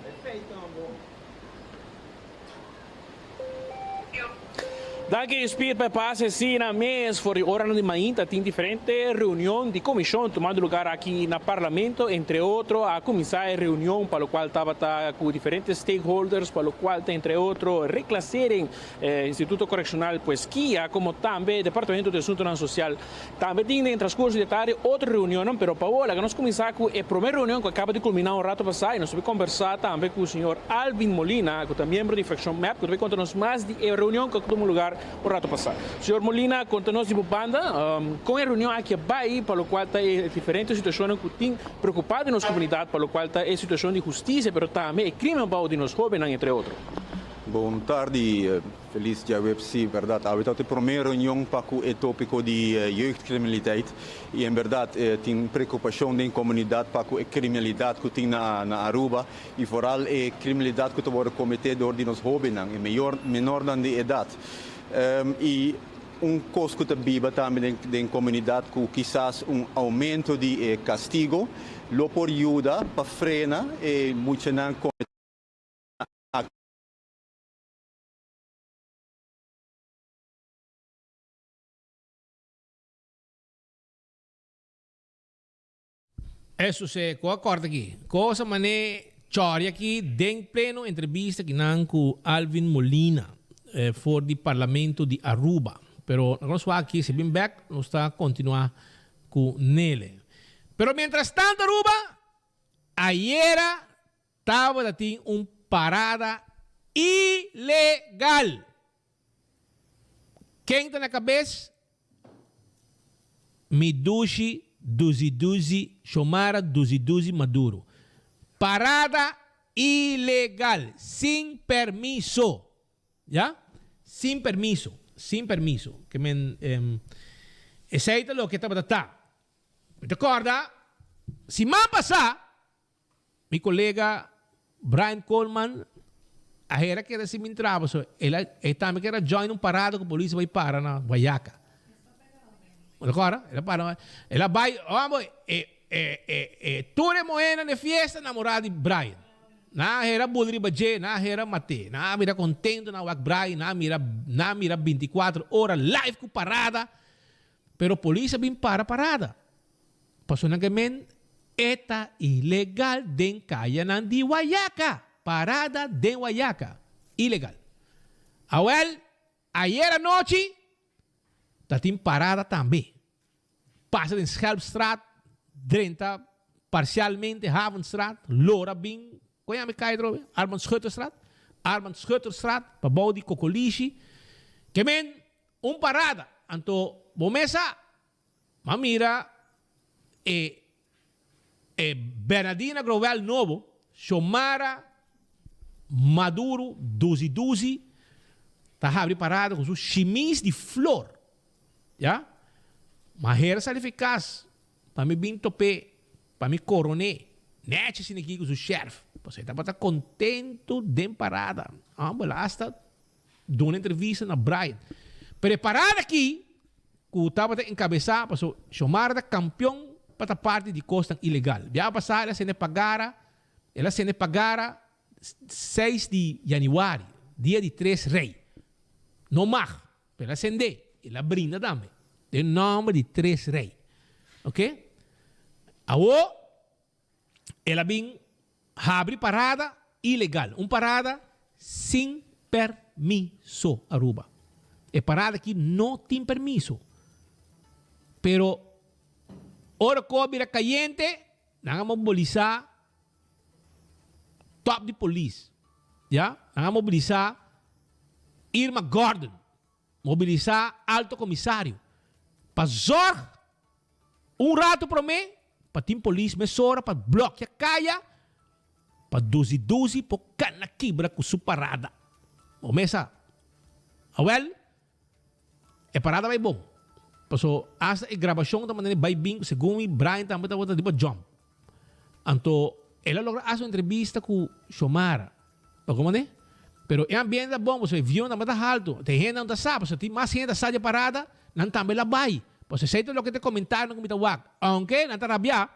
Perfecto, amor. Danki Speed pa e pase. Si, na mes for di oranan di mainta tin diferente reunion di comision tumando lugar aki na Parlamento. Entre otro a cuminsa e reunion pa locual tabata cu diferente stakeholders pa locual ta entre otro Reclassering, Instituto Correccional pues kia como tambe Departamento di Asuntonan Social. Tambe tin den transcurso di e tardi otro reunionnan, pero pa awor laga nos cuminsa cu e prome reunion cu a caba di culmina un rato pasa y nos ta bay combersa tambe cu señor Alvin Molina cu ta miembro di fraccion mep cu ta bay conta nos mas di e reunion cu a tuma lugar un rato pasa. Señor Molina, conta nos di bo banda con e reunion aki a bay pa locual ta e diferente situacionnan cu tin preocupa den nos comunidad pa locual ta e situacion di husticia pero tambe e crimen bao di nos hobennan entre otro. Bon tardi. Feliz djaweps, sí, berdad. Awe ta e prome reunion pa cu e topico di jeugdcriminaliteit y en berdad tin preocupacion den comunidad pa cu e criminalidad cu tin na na Aruba y vooral e criminalidad cu ta wordo comete door di nos hobennan, e mayor menornan di edad. Y un cos cu ta biba tambe den den comunidad cu kisas un aumento di e castigo lo por yuda pa frena e muchanan comete acto. Eso se cu a corta aki. Cosa mane chori aki den pleno entrevista ki nan cu Alvin Molina for di Parlamento di Aruba. Pero nos wak aki si bin bek nos ta continua cu nele. Pero mientras tanto Aruba ayera Tabata tin un parada ilegal. Ken ta na kabes? Mi dushi duzi duzi Xiomara duzi duzi Maduro. Parada ilegal, sin permiso. Ya? Sin permiso, sin permiso. Ke men, esei ta loke tabata ta. Mi ta kòrda siman pasá Mi colega Brian Coleman a hera keda sin bin traba so el a e tambe keda join un parada cu polis a bay para na Guayaca. Bo ta corda? El a para el a bay amo e e e e tur e mohenan den fiesta namora di Brian. Nan a hera bul riba dje, nan a hera mate. Nan a mira contento nan a wak Brian, nan a mira nan a mira 24 ora live cu parada pero polis a bin para parada. Pasobra nan ke men e ta ilegal den kayanan di Wayaca. Parada den Wayaca. Ilegal. Awel, ayer anochi ta tin parada tambe. Pasa den Schelpstraat, drenta parcialmente Havenstraat, lora bin, kon yama e kaya atrobe? Armand Schutterstraat. Armand Schutterstraat, pabou di Kokolishi. Ke men un parada. Anto bo mes sa, m'a mira e e Bernadina Growell nobo, Xiomara Maduro duzi duzi, ta habri parada ku su shimis di flor. Ya. M'a hera sali fi kas pa mi bin top'é Pa mi coron'é nechi asina aki cu su sheriff. Pasobra e tabata contento den parada. Homber hasta duna entrevista na Brian. Pero e parada aki cu tabata encabeza pasobra Xiomara ta campeon pa ta parti di cosnan ilegal. Biaha pasa el a sende pagara, el a sende pagara seis di januari, dia di tres rey. No mag, pero el a sende, el a brinda tambe den nomber di tres rey. Ok. Awo el a bin habri parada ilegal, un parada sin permiso Aruba. E parada aki no tin permiso. Pero ora cu a bira cayente, nan a mobilisa top di polis, ya, nan a mobilisa Irma Gordon, mobilisa Alto Comisario pa zorg un rato prome pa tin polis mesora pa blokia caya pa duzi duzi por cana kibra cu su parada. Bo mesa, awel, E parada bai bon. Paso hasta e grabacion ta manera bai bin segun mi Brian tambe tabata riba jump. Anto el a logra haci un entrevista cu Xiomara. Bo comprende? Pero e ambiente ta bon pasobra e view tambe ta halto. Te hende nan ta sa pasobra tin mas hende ta sa dje parada nan tambe la bai. Pasobra esey ta loke ta e comentarionan cu mi ta wak. Aunke nan ta rabia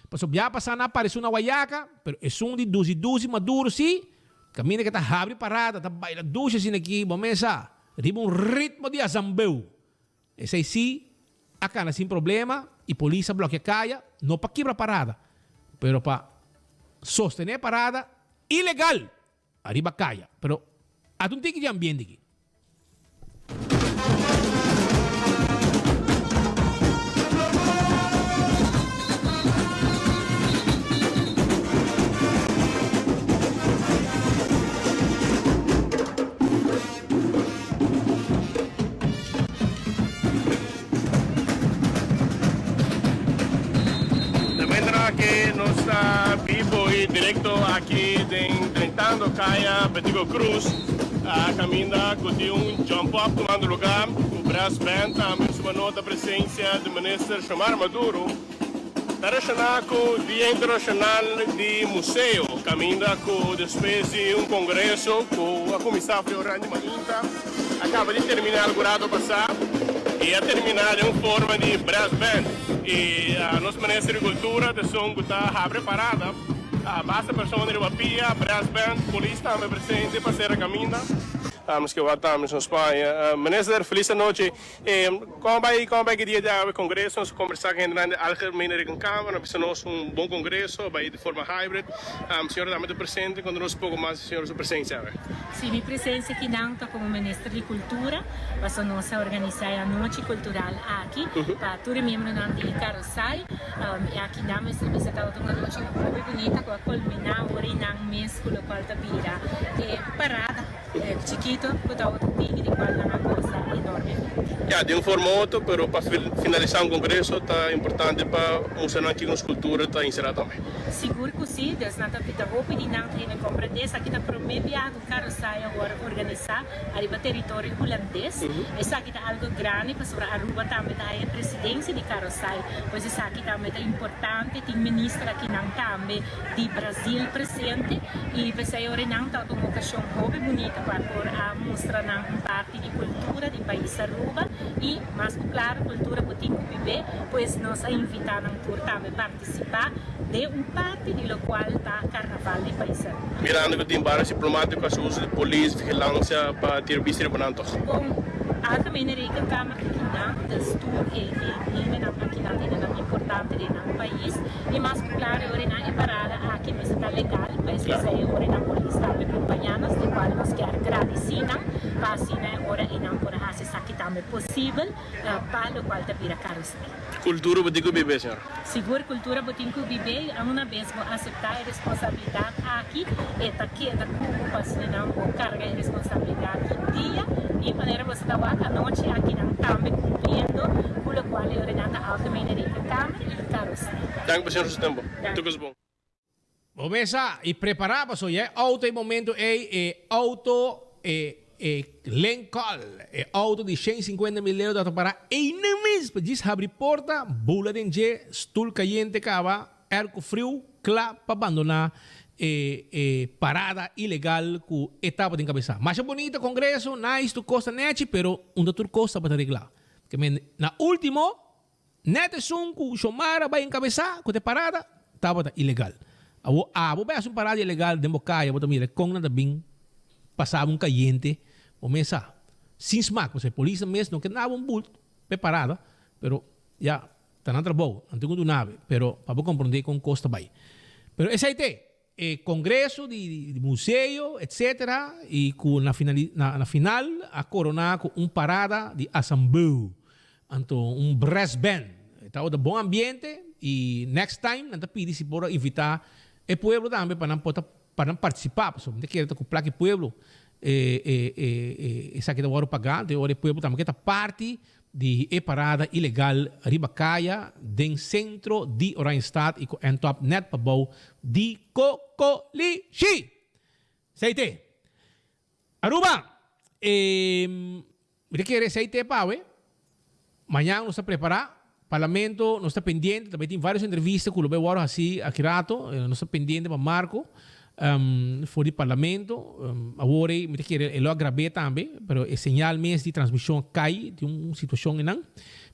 pasobra bia pasa nan a parece una wayaca pero esun di duzi duzi maduro si caminda ke ta habri parada ta baila dushi asina aki bo mesa. Riba un ritmo di azambeu. Esei sí a cana sin problema y polis a blokia caya, no pa kibra parada, pero pa sostene parada ilegal ariba caya. Pero ata un tiki di ambiente aki. De momento aki nos ta bibo y directo aki den drentando Caya Betico Cruz a caminda cu tin un jump up tumando lugar cu brass band tambe suba nota presencia di Minister Xiomara Maduro. Ta relashoná ku Dia Internashonal di Museo, kaminda ku despues di un kongreso ku a kuminsá for orandi mainta, a kaba di terminá algun rato pasá i a terminá den un forma di brass band. I nos Minister di Kultura ta esun ku ta habri e parada. Basta persona riba pia, brass band, polis tambe presente pa sera kaminda. Miske wak tambe nos Spaña. Minister, felis anochi. Kon bai kon bai ki dia di awe kongreso nos a kombersá ku hendenan di Algemene Rekenkamer nan bisa nos un bon kongreso a bai di forma hybrid señora tambe ta presente konta nos poko mas di señora su presensia awe. Si mi presensia akinan ta komo minister di kultura paso nos a organisá e anochi kultural aki pa tur e miembronan di Karosai i akinan mester bisa tabata un anochi hopi bunita ku a kulminá ora i nan mes ku lokual ta bira e parada. Chikito cu ta otro tiki di cual nan a goza enormemente. Ya, di un forma u otro, pero pa finalisa un congreso ta importante pa mustra nan kico nos cultura ta encera tambe. Sigur cu si, dus nan ta pita hopi di nan hende comprende esaki ta prome biaha cu Carosai a worde organisa ariba teritorio Hulandes. Esaki ta algo grandi pasobra Aruba tambe ta haya presidencia di Carosai, pues esaki tambe ta importante, tin minister akinan tambe. di Brazil presente y p'esey ora nan tabata un ocasion hopi bunita pa por a mustra nan un parti di cultura di pais Aruba y mas cu claro cultura cu tin cu bibe, pues nos a invita nan tur tambe participa den un parti di locual ta Carnaval di pais Aruba. Mirando cu tin varios diplomatico haci uso di polis, vigilancia pa tira bista riba nan toch? Bon, Algemene Rekenkamer ta kinan, dus tur e hendenan akinan ta hendenan importante den nan pais. I mas ku klaru e ora nan e parada aki mester ta legal, pues esei e ora nan polis tambe kompañá nos, di kual nos kier gradisí nan pa asina e ora ei nan por a hasi esaki tambe. tambe posibel pa locual ta bira Carusai. Cultura bo tin cu bibe, señor. Sigur cultura bo tin cu bibe y una bes bo acepta e responsabilidad aki e ta keda cu bo pasobra nan bo carga e responsabilidad tur dia y manera boso ta wak anochi aki nan tambe cumpliendo cu locual e ordenanza Algemene Rekenkamer y Carusai. Danki pa señor su tempo. Tur cos bon. Bo mesa y prepara paso ya e auto e momento ey e auto e e Lincoln e auto di 150 mil euro ta para eynan mes pa djis habri porta bula den dje stoel cayente caba airco friu cla pa bandona e e parada ilegal cu e tabatin cabeza. Masha bonita congreso nice tur cos ta nechi pero unda tur cos tabata regla. Ke men na ultimo Net esun ku Xiomara bai enkabesá ku ta e parada tabata ilegal. Awor abo bai hasi un parada ilegal den bo kaya bo ta mira kon nan ta bin pasa bo un kayente bo mes sa sin smak pasobra e polisnan mes no ke naba un bult pa e parada pero ya ta nan trabou nan tin ku duna bo pero pa bo komprondé kon kos ta bai. Pero esei te e kongreso di museo etcetera y ku na na final a korona ku un parada di asambeu anto un brass band e tabata bon ambiente y next time nan ta pidi si por a invita e pueblo tambe pa nan por ta pa nan participa pasobra mi ta kere ta ku plaka e pueblo e e e esaki ta wòrdu paga anto e ora e pueblo tambe ke ta parti Di e parada ilegal riba kaya den sentro di Oranjestad i ku èntòp nèt pabou di Kokolishi. Seite. Aruba! E mi ta kere seite pa awe. Mañan nos ta prepará. Parlamento nos ta pendiente. Ta bai tin vários entrevista ku lo bai wòrdu hasí aki rato. Nos ta pendiente pa Marco. For di Parlamento. Awor ei mi ta kere e lo a grab'é tambe, pero e señal mes di transmishon a kai, tin un situashon einan.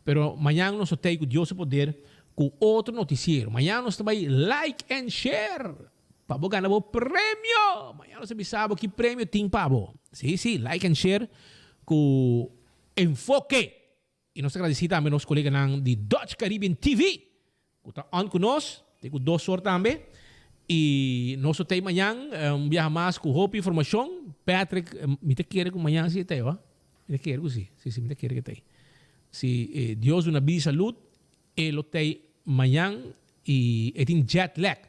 Pero mañan nos lo tei ku Dios su poder ku otro notisiero. Mañan nos ta bai like and share pa bo gana bo premio! Mañan nos ta bisa bo ki premio tin pa bo. Sí, sí, like and share ku enfoke. I nos ta gradisí tambe nos koleganan di Dutch Caribbean TV ku ta on ku nos te ku dos or tambe. I nos lo tei mañan un biaha mas ku hopi informashon. Patrick, mi ta kere ku mañan si e tei, ho? Mi ta kere ku si. Si, si, mi ta kere ku e tei. Si Dios duna bida i salud, e lo tei mañan i e tin jet lag.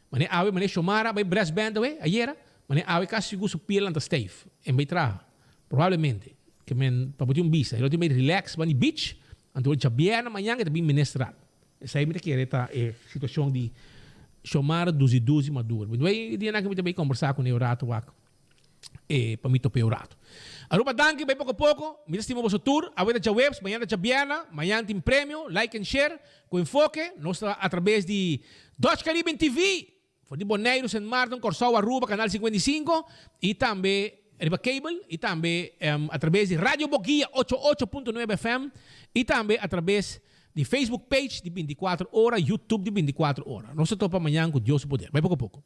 Mane awe, mane Xiomara bai brass band awe, ayera, mane awe kasi sigur su pielnan ta stijf en bai traha. Probablemente. Ke men pa bo tin un bista. E lo tin bai relax bani beach, anto djabièrnè mañan e ta bin ministrar. Esei mi ta kere ta e situacion di Xiomara Duzi Duzi Maduro. Mi ta bai dianan ke mi ta bai combersa cune un rato wak e pa mi top'e un rato. Aruba danki bai poco poco. Mi ta stima boso tur. Awe ta djaweps, mañan ta djabièrnè. Mañan tin premio, like and share cu enfoke. Nos ta atrabes di Dutch Caribbean TV. For di Boneiru, Sint Maarten, Kòrsou, Aruba, Kanal 55 i tambe riba cable i tambe atrabes di Radio Boguia ocho ocho punto nuebe FM i tambe atrabes di Facebook page di 24 ora, YouTube di 24 ora. Nos ta topa mañan ku Dios su poder. Bai poko poko.